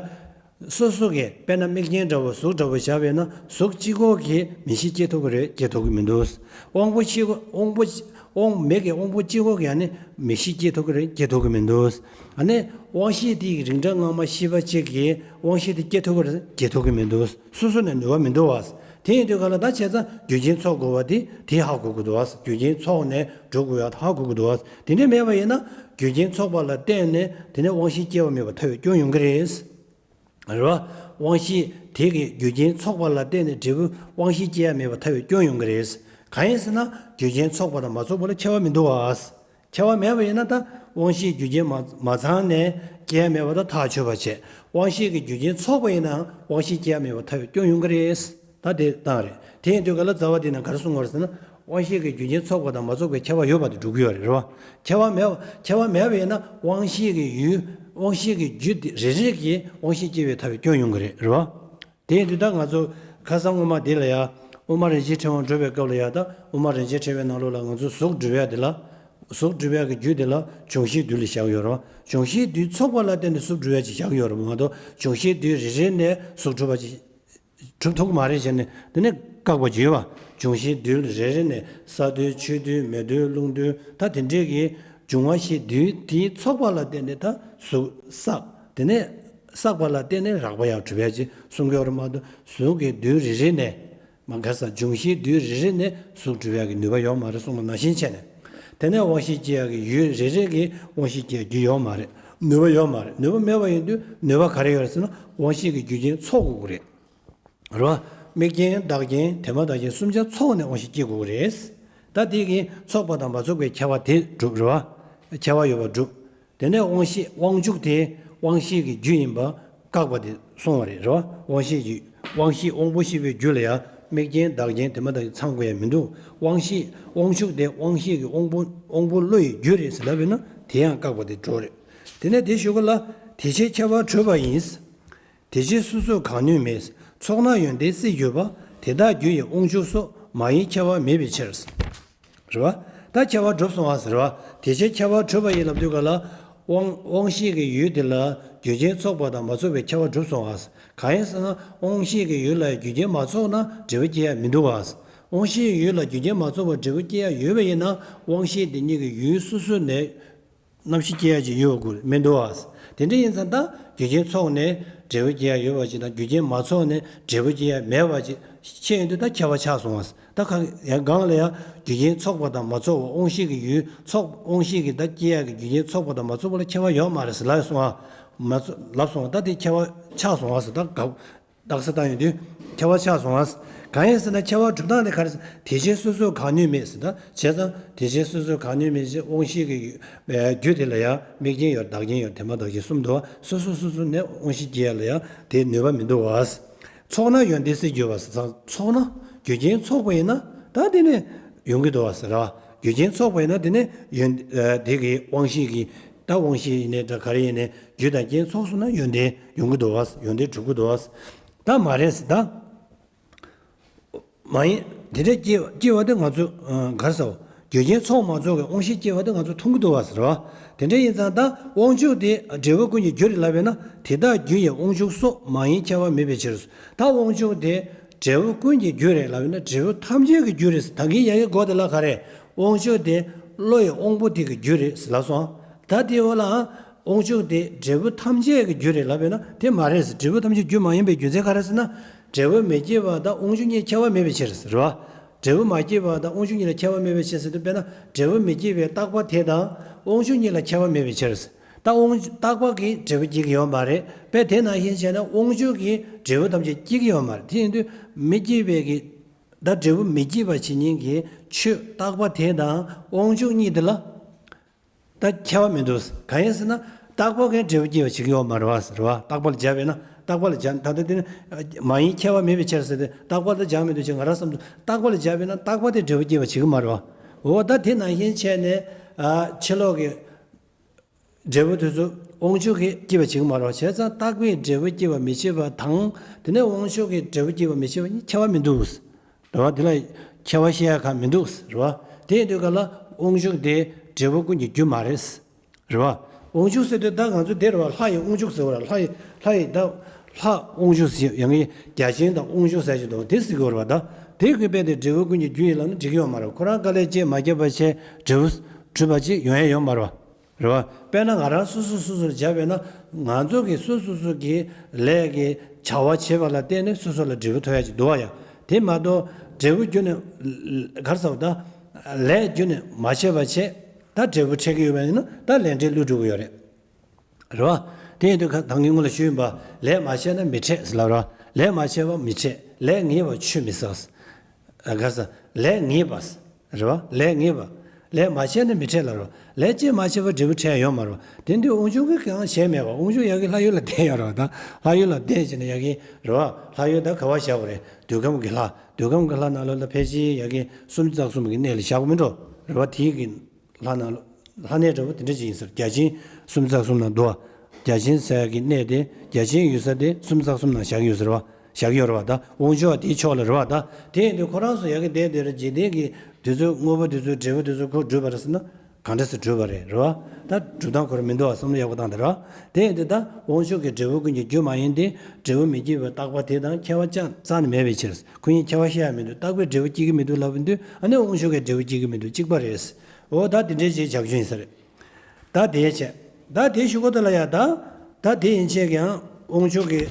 སོ་སོ་གི་དཔེར་ན་མིག་རྐྱེན་འདྲ་བོ་གཟུགས་འདྲ་བོ་བཞག་པས་ན་གཟུགས་གཅིག་པོ་གིས་མིག་ཤེས་སྐྱེ་ཐུབ་ཀྱི་རེད། སྐྱེ་ཐུབ་ཀྱི་མི་འདུག་དབང་པོ་གཅིག་པོ་དབང་པོ་དབང་མིག་གི་དབང་པོ་གཅིག་པོ་གིས་ཨ་ནི་མིག་ཤེས་སྐྱེ་ཐུབ་ཀྱི་རེད། སྐྱེ་ཐུབ་ཀྱི་མི་འདུག་ཨ་ནི་དབང་ཤེས་དེ་ཡི་རིགས་འདྲ་སྔ་མ་ཤེས་པ་གཅིག་གིས་དབང་ཤེས་དེ་སྐྱེ་ཐུབ་ཀྱི་རེད། སྐྱེ་ཐུབ་ཀྱི་མི་འདུག་སོ་སོ་ནས་ནུས་པ་མི་འདུག་བ། དེ་ཡིན་དུས་ག་ལ་ད་བྱས་ཙང་རྒྱུ་རྐྱེན་ཚོགས་དགོས་པ་དེ་དེ་ཧ་གོ་དགོས་འདུག་བ། རྒྱུ་རྐྱེན་ཚོགས་ནས་འགྲོ་དགོས་ཡ་ཧ་གོ་དགོས་འདུག་བ། དེ་འདྲ་མེད་པ་ཡིན་ན་རྒྱུ་རྐྱེན་ཚོགས་པ་ལ་བརྟེན་ནས་དེ་ནས་དབང་ཤེས་སྐྱེ་བ་མེད་པ་ཐལ་བའི་སྐྱོན་ཡོང་གི་རེད། རེད་བ། དབང་ཤེས་དེ་གི་རྒྱུ་རྐྱེན་ཚོགས་པ་ལ་བརྟེན་ནས་འབྲས་བུ་དབང་ཤེས་སྐྱེ་ཡ་མེད་པ་ཐལ་བའི་སྐྱོན་ཡོང་གི་རེད། གང་ཡིན་ཟེར་ན་རྒྱུ་རྐྱེན་ཚོགས་པ་དང་མ་ཚོགས་པ་ལ་ཁྱད་པར་མི་འདུག་བ། ཁྱད་པར་མེད་པ་ཡིན་ན་ད་དབང་ཤེས་རྒྱུ་རྐྱེན་མ་མ་ཚང་ནས་སྐྱེ་ཡ་མེད་པ་ད་ཐག་ཆོད་པ་བྱས། དབང་ཤེས་ཀྱི་རྒྱུ་རྐྱེན་ཚོགས་པ་ཡིན་ནའང་དབང་ཤེས་སྐྱེ་ཡ་མེད་པ་ཐལ་བའི་སྐྱོན་ཡོང་གི་རེད། ད་དེ་བཏང་རེད། དེ་ཡིན་དུས་ག་ལ་རྩ་བ་དེ་ནས་ག་རེ་གསུང་བ་རེད་ཟེར་ན། དབང་ཤེས་ཀྱི་རྒྱུ་རྐྱེན་ཚོགས་པ་དང་མ་ཚོགས་པའི་ཁྱད་པར་ཡོད་པ་དེ་སྒྲུབ་ཀྱི་ཡོད་རེད། རེད་བ། ཁྱད་པར་མེད་པ་ཁྱད་པར་མེད་པ་ཡིན་ན་དབང་ཤེས་ཀྱི་ཡུལ་དབང་ཤེས་ཀྱི་རྒྱུ་དེ་རེ་རེ་གིས་དབང་ཤེས་སྐྱེ་བའི་ཐལ་བའི་སྐྱོན་ཡོང་གི་རེད། རེད་བ། དེ་ཡིན་དུས་ད་ང་ཚོ་ཁ་སང་སྔོན་མ་དེ་ལ་ཡ་དབུ་མ་རིན་ཆེན་ཕྲེང་བ་སྒྲུབ་པའི་སྐབས་ལ་ཡ་ད་དབུ་མ་རིན་ཆེན་ཕྲེང་བའི་ནང་ལོགས་ལ་ང་ཚོ་གཟུགས་སྒྲུབ་ཡ་དེ་ལ། གཟུགས་སྒྲུབ་ཡ་གི་རྒྱུ་དེ་ལ་འབྱུང་ཤེས་རྡུལ་ལ་བཞག་ཡོད་རེད་བ། འབྱུང་ཤེས་རྡུལ་ཚོགས་པ་ལ་བརྟེན་ནས་གཟུགས་སྒྲུབ་ཡ་ཅིག་བཞག་ཡོད་རེད་མ་གཏོགས་འབྱུང་ཤེས་རྡུལ་རེ་རེ་ནས་གཟུགས་གྲུབ་པ་ཅིག་གྲུབ་ཐུབ་ཀྱི་མ་རེད་བྱས་ནས་དེ་ནས་བཀག་པ་བརྗོད་པ། འབྱུང་ཤེས་རྡུལ་རེ་རེ་ནས་ས་རྡུལ་ཆུ་རྡུལ་མེ་རྡུལ་རླུང་རྡུལ་ད་དེ་འདྲས་ཀྱི་འབྱུང་བ་ཤེས་རྡུལ་དེའི་ཚོགས་པ་ལ་བརྟེན་ནས་ད་གཟུགས་བསགས། དེ་ནས་བསགས་པ་ལ་བརྟེན་ནས་རགས་པ་ཡང་གྲུབ་ཡ་ཅེས་གསུང་གི་ཡོད་རེད་མ་གཏོགས་གཟུགས་ཀྱི་རྡུལ་རེ་རེ་ནས་མ་ག་ས་འབྱུང་ཤེས་རྡུལ་རེ་རེ་ནས་གཟུགས་གྲུབ་ཡ་གི་ནུས་པ་ཡོད་མ་རེད་གསུངས་པ་ནང་བཞིན་བྱས་ནས། དེ་ནས་དབང་ཤེས་སྐྱེ་ཡ་གི་ཡུལ་རེ་རེ་གི་དབང་ཤེས་སྐྱེ་ཡ་རྒྱུ་ཡོད་མ་རེད། ནུས་པ་ཡོད་མ་རེད། ནུས་པ་མེད་པ་ཡིན་དུས་ནུས་པ་ག་རེ་ཡོད་རེད་ཟེར་ན་དབང་ཤེས་ཀྱི་རྒྱུ་རྐྱེན་ཚོགས་དགོས་ཀྱི་རེད། རེད་བ། དམིགས་རྐྱེན་བདག་རྐྱེན་དེ་མ་བདག་རྐྱེན་གསུམ་ཆ་ཚོགས་ནས་དབང་ཤེས་སྐྱེ་དགོས་ཀྱི་རེད། ད་དེ་གི་ཚོགས་པ་དང་མ་ཚོགས་པའི་ཁྱད་པར་དེ་སྒྲུབ་རེད་བ། ཁྱད་པར་ཡོད་པ་སྒྲུབ། དེ་ནས་དབང་ཤེས་དབང་ཕྱུག་དེ་དབང་ཤེས་ཀྱི་རྒྱུ་ཡིན་པ་བཀག་པ་དེ་གསུངས་པ་རེད། རེད་བ། དབང་ཤེས་ཀྱི་དབང་ཤེས་དབང་པོ་ཤེས་པའི་རྒྱུ་ལ་ཡང་དམིགས་རྐྱེན་བདག་རྐྱེན་དེ་མ་བདག་རྐྱེན་ཚང་དགོས་ཡ་མི་འདུག་དབང་ཤེས་དབང་ཕྱུག་དེ་དབང་ཤེས་ཀྱི་དབང་པོ་དབང་པོ་བློ་ཡི་རྒྱུ་རེད་ཟེར་ལབ་པས་ན་དེ་ཡང་བཀག་པ་དེ་འགྲོ་རེད། དེ་ནས་དེ་ཞུ་ག་ལ། དེ་ཕྱིར་ཁྱད་པར་གྲུབ་པ་ཡིན། དེ་ཕྱིར་སོ་སོར་གང་ནུས་མེད། ཚོགས་ན་ཡོན་ཏན་སྲིད་གྱུར་པ། དེ་དག་རྒྱུ་ཡི་དབང་ཕྱུག་སོགས། མ་ཡིན་ཁྱད་པར་མེད་པའི་ཕྱིར། རེད་བ། ད་ཁྱད་པར་གྲུབ་སོང་བ་ཟེར་བ། དེ་ཕྱིར་ཁྱད་པར་གྲུབ་པ་ཡིན་ལབ་དུས་ག་ལ། དབང་དབང་ཤེས་ཀྱི་ཡུལ་དེ་ལ་རྒྱུ་རྐྱེན་ཚོགས་པ་དང་མ་ཚོགས་པའི་ཁྱད་པར་གྲུབ་སོང་བ། གང་ཡིན་ཟེར་ན་དབང་ཤེས་ཀྱི་ཡུལ་ལ་རྒྱུ་རྐྱེན་མ་ཚོགས་ན་འབྲས་བུ་སྐྱེ་ཡ་མི་འདུག་བ། དབང་ཤེས་ཡུལ་ལ་རྒྱུ་རྐྱེན་མ་ཚོགས་པར་འབྲས་བུ་སྐྱེ་ཡ་ཡོད་པ་ཡིན་ན་དབང་ཤེས་དེ་ཉིད་ཀྱི་ཡུལ་སོ་སོ་ནས། རྣམ་ཤེས་སྐྱེ་ཡ་ཅིག་ཡོད་དགོས་མི་འདུག་ཨ། དེ་འདྲ་ཡིན་ཙང་ད་རྒྱུ་རྐྱེན་ཚོགས་ནས་འབྲས་བུ་སྐྱེ་ཡ་ཡོད་པ་ཅིག་དང་རྒྱུ་རྐྱེན་མ་ཚོགས་ནས་འབྲས་བུ་སྐྱེ་ཡ་མེད་པ་ཅིག་ཕྱེ་ཡོང་དུས་ད་ཁྱད་པར་ཆགས་སོང་ཨ། ད་གང་ཡང་གང་ལ་ཡང་རྒྱུ་རྐྱེན་ཚོགས་པ་དང་མ་ཚོགས་པ་དབང་ཤེས་ཀྱི་ཡུལ་ཚོགས་དབང་ཤེས་ཀྱི་ད་སྐྱེ་ཡ་གི་རྒྱུ་རྐྱེན་ཚོགས་པ་དང་མ་ཚོགས་པ་ལ་ཁྱད་པར་ཡོད་མ་རེད་ཟེར་ལབ་སོང་ཨ། མ་ཚོ་ལབ་སོང་ཨ། ད་དེ་ཁྱད་པར་ཆགས་སོང་ཨ་ཟེར་ད་དགག་རྟགས་གསལ་བཏང་ཡོང་དུས་ཁྱད་པར་ཆགས་སོང་ཨ། གང་ཡིན་ཟེར་ན་ཁྱད་པར་གྲུབ་སྟངས་དེ་ག་རེ་ཟེར། དེ་ཕྱིར་སོ་སོར་གང་ནུས་མེད་ཟེར་ད་བྱས་ཙང་དེ་ཕྱིར་སོ་སོར་གང་ནུས་མེད་ཅེས་དབང་ཤེས་ཀྱི་རྒྱུ་དེ་ལ་ཡང་དམིགས་རྐྱེན་ཡོད་བདག་རྐྱེན་ཡོད་དེ་མ་བདག་རྐྱེན་གསུམ་འདུག་བ། སོ་སོ་སོ་སོ་ནས་དབང་ཤེས་སྐྱེ་ཡ་ལ་ཡང་དེའི་ནུས་པ་མི་འདུག་བ། ཚོགས་ན་ཡོན་ཏན་སྲིད་གྱུར་པ་ཟེར་ཙང་ཚོགས་ན་རྒྱུ་རྐྱེན་ཚོགས་པ་ཡིན་ན་ད་དེ་ནས་ཡོང་གི་འདུག་བ་ཟེར་བ། རྒྱུ་རྐྱེན་ཚོགས་པ་ཡིན་ན་དེ་ནས་ཡོན་དེ་གི་དབང་ཤེས་ཀྱི་ད་དབང་ཤེས་ཡིན་ནའི་འདྲ་ག་རེ་ཡིན་ནའི་རྒྱུ་དང་རྐྱེན་ཚོགས་སོང་ན་ཡོན་ཏན་ཡོང་གི་འདུག་བ། ཡོན་ཏན་གྲུབ་ཀྱི་འདུག་བ། ད་མ་རེད་ཟེར་ད། མ་ཡིན། དེ་འདྲ་སྐྱེ་སྐྱེ་བ་དེ་ང་ཚོས་ག་རེ་ཟེར། རྒྱུ་རྐྱེན་ཚོགས་མ་ཚོགས་ཀྱི་དབང་ཤེས་སྐྱེ་བ་དེ་ང་ཚོས་མཐོང་གི་འདུག་བ་ཟེར་བ། དེ་འདྲ་ཡིན་ཙང་ད་དབང་ཕྱུག་དེ་འབྲས་བུ་ཀུན་གྱི་རྒྱུ་རེད་ལབ་པས་ན་དེ་དག་རྒྱུ་ཡི་དབང་ཕྱུག་སོགས་མ་ཡིན་ཁྱད་པར་མེད་པའི་ཕྱིར། ད་དབང་ཕྱུག་དེ་འབྲས་བུ་ཀུན་གྱི་རྒྱུ་རེད་ལབ་པས་ན་འབྲས་བུ་ཐམས་ཅད་ཀྱི་རྒྱུ་རེད་ཟེར། ད་གིན་ཡ་གི་གོ་དེ་ལ་ག་རེ། དབང་ཕྱུག་དེ་བློ་ཡི་དབང་པོ་དེ་གི་རྒྱུ་རེད་ཟེར་ལབ་སོང་། ད་དེ་བ་ལའང་དབང་ཕྱུག་དེ་འབྲས་བུ་ཐམས་ཅད་ཀྱི་རྒྱུ་རེད་ལབ་པས་ན་དེ་མ་རེད་ཟེར། འབྲས་བུ་ཐམས་ཅད་རྒྱུ་མ་ཡིན་པའི་རྒྱུ་མཚན་ག་རེ་ཟེར་ན། འབྲས་བུ་མི་སྐྱེད་པ་དང་དབང་ཕྱུག་གཉིས་ཁྱད་པར་མེད་པའི་ཕྱིར་ཟེར་བ། འབྲས་བུ་མ་སྐྱེད་པ་དང་དབང་ཕྱུག་གཉིས་ལ་ཁྱད་པར་མེད་པའི་ཕྱིར་ཟེར་དུས་དཔེར་ན་འབྲས་བུ་མི་སྐྱེད་པའི་རྟག་པ་དེ་དང་དབང་ཕྱུག་གཉིས་ལ་ཁྱད་པར་མེད་པའི་ཕྱིར། ད་དབང་རྟག་པ་གིས་འབྲས་བུ་སྐྱེད་ཀྱི་ཡོད་མ་རེད། དཔེ་དེ་ནང་བཞིན་བྱས་ན་དབང་ཕྱུག་གིས་འབྲས་བུ་ཐམས་ཅད་སྐྱེད་ཀྱི་ཡོད་མ་རེད། དེ་ཡིན་དུས་མི་སྐྱེད་པའི་གི་ ད་འབྲས་བུ་མི་སྐྱེད་པ་བྱེད་མཁན་གྱི་ཆོས་རྟག་པ་དེ་དང་དབང་ཕྱུག་གཉིས་དེ་ལ་ད་ཁྱད་པར་མི་འདུག་གང་ཡིན་ཟེར་ན། རྟག་པ་གིས་འབྲས་བུ་སྐྱེད་པ་བྱེད་ཀྱི་ཡོད་མ་རེད་བ། རེད་བ། རྟག་པ་ལ་སྦྱར་བས་ན། རྟག་པ་ལ་སྦྱར། ད་ལྟ་དེ་ནི་མ་ཡིན་ཁྱད་པར་མེད་པའི་ཕྱིར་ཟེར་ཏེ། རྟག་པ་ལ་སྦྱར་མི་འདུག་ཅེས་ང་རང་བསམ་ཚུལ། རྟག་པ་ལ་སྦྱར་བས་ན་རྟག་པ་དེས་འབྲས་བུ་སྐྱེད་པ་བྱེད་ཀྱི་མ་རེད་བ། འོ་ད་དེ་ནང་བཞིན་བྱས་ནས་ཨ་ཕྱི་ལོགས་ཀྱི་འབྲས་བུ་དེ་ཚོ་དབང་ཕྱུག་གིས་སྐྱེད་པ་བྱེད་ཀྱི་མ་རེད་བ། བྱས་ཙང་རྟག་པས་འབྲས་བུ་སྐྱེད་པ་མི་བྱེད་པ་དང་། དེ་ནས་དབང་ཕྱུག་གིས་འབྲས་བུ་སྐྱེད་པ་མི་བྱེད་པ་གཉིས་ཁྱད་པར་མི་འདུག་རེད་བ། དེ་ལ་ཁྱད་པར་བཤད་ཡ་གང་མི་འདུག་རེད་བ། དེ་ཡིན་དུས་ག་ལ་དབང་ཕྱུག་དེ་འབྲས་བུ་ཀུན་གྱི་རྒྱུ་མ་རེད། རེད་བ། དབང་ཕྱུག་ཟེར་དུས་ད་ང་ཚོ་དེ་རེད་བ། ལྷ་ཡི་དབང་ཕྱུག་ཟེར་བ་རེད། ལྷ་ཡི། ལྷ་ཡི་ད། ལྷ་དབང་ཕྱུག་ཟེར་ཡང་གི་རྒྱལ་ཆེན་དང་དབང་ཕྱུག་ཟེར་གྱི་འདུག་དེ་ཟེར་གྱི་ཡོད་རེད་བ། ད་དེ་གི་དཔེ་དེ་འབྲས་བུ་ཀུན་གྱི་རྒྱུ་ཡིན་ལབ་ན་འགྲིག་གི་ཡོད་མ་རེད། ཁོ་རང་དཀའ་ལས་ཅི་མ་བརྒྱབ་པ་བྱས་འབྲས་བུ་གྲུབ་པ་ཅིག་ཡོང་ཡ་ཡོད་མ་རེད་བ། རེད་བ། དཔེར་ན་ང་རང་སོ་སོ་སོ་སོར་སྦྱར་བས་ན། ང་ཚོ་གི་སོ་སོ་སོ་གི་ལས་ཀྱི་བྱ་བ་བྱེད་པ་ལ་བརྟེན་ནས་སོ་སོ་ལ་འབྲས་བུ་ཐོབ་ཡ་ཅིག་འདུག་བ་ཡ། དེ་མ་གཏོགས་འབྲས་བུ་རྒྱུ་ནས། ག་རེ་ཟེར་བ་ད། ལས་རྒྱུ་ནས་མ་བྱས་པ་བྱས། ད་འབྲས་བུ་འཕྲད་ཀྱི་ཡོད་པ་ཡིན་ན་ད་ལས་འབྲས་བསླུས་འགྲོ་གི་ཡོད་རེད། རེད་བ། དེ་ཡིན་དུས་ཁ་ད་གིན་སྔོན་ལ་ཞུས་ཡིན་པ། ལས་མ་བྱས་ན་མི་འཕྲད་ཟེར་ལབ་རེད་བ། ལས་མ་བྱས་པ་མི་འཕྲད། ལས་ངེས་པ་ཆུད་མི་ཟ། ཨ་ག་ས། ལས་ངེས་པ། རེད་བ། ལས་ངེས་པ། ལས་མ་བྱས་ན་མི་འཕྲད་ལབ་རེད་བ། ལས་ཅི་མ་བྱས་པ་འབྲས་བུ་འཕྲད་ཡ་ཡོད་མ་རེད་བ། དེ་དུས་དབང་ཕྱུག་གིས་གང་བྱས་མེད་པ། དབང་ཕྱུག་ཡ་གི་ལྷ་ཡུལ་ལ་བསྡད་ཡོད་རེད་བ། ད་ལྷ་ཡུལ་ལ་བསྡད་བྱས་ནས་ཡ་གི་རེད་བ། ལྷ་ཡུལ་ད་ག་བ་བཞག་པ་རེད། འདོད་ཁམས་ཀྱི་ལྷ། འདོད་ཁམས་ཀྱི་ལྷ་ནང་ལོགས་ལ་ཕལ་ཆེར་ཡ་གི་སུམ་ཅུ་རྩ་གསུམ་གྱི་གནས་ལ་བཞག་པ་མིན་འགྲོ། རེད་བ། དེའི་གི་ལྷ་ནང་ལོགས། ལྷ་གནས་འདྲ་པོ་དེ་འདྲ་ཅིག་ཡིན་ཟེར། བརྒྱ་བྱིན་སུམ་ཅུ་རྩ་གསུམ་ནང་འདུ་བ། བརྒྱ་བྱིན་ཟེར་གྱི་གནས་དེ་བརྒྱ་བྱིན་ཡོད་ས་དེ་སུམ་ཅུ་རྩ་གསུམ་ནང་བཞག་ཡོད་ཟེར་བ། བཞག་ཡོད་རེད་བ། ད་དབང་ཕྱུག་དེའི་ཕྱོགས་ལ་རེད་བ། ད་དེ་ཡིན་དུས་ཁོ་རང་ཚོ་ཡ་གི་དེ་དེར་འཇིག་རྟེན་གྱི་དུས་ཚོད་དངོས་པོ་དེ་ཚོའི་འབྲས་བུ་དེ་ཚོ་ཁོ་སྒྲུབ་པ་རེད་ཟེར་ན། གང་འདྲ་སེ་སྒྲུབ་པ་རེད། རེད་བ། ད་སྒྲུབ་སྟངས་ཁོ་རང་མི་འདུག་བ། བསམ་བློ་ཡག་པོ་བཏང་དང་། རེད་བ། དེ་ཡིན་དུས་ད་དབང་ཕྱུག་གི་འབྲས་བུ་ཀུན་གྱི་རྒྱུ་མ་ཡིན་ཏེ། འབྲས་བུ་མི་སྐྱེད་པའི་རྟག་པ་དེ་དང་ཁྱད་པར་ཅང་རྩ་ནས་མེད་པའི་ཕྱིར། ཁོ་གཉིས་ཁྱད་པར་བཤད་ཡ་མི་འདུག་རྟག་པའི་འབྲས་བུ་སྐྱེད་ཀྱི་མི་འདུག་ལབ་པ་ཡིན་དུས། ཨ་ནི་དབང་ཕྱུག་གི་འབྲས་བུ་སྐྱེད་ཀྱི་མི་འདུག་གཅིག་པ་རེད། འོ་ད་དེ་འདྲའི་ཅིག་བྱ་རྒྱུ་ཡིན་ས་རེད། ད་དེ་བྱས། ད་དེ་ཞུ་གོ་ད་ལ་ཡ་ད། ད་དེ་ཡན་ཆད་ཀྱང་དབང་ཕྱུག་གི་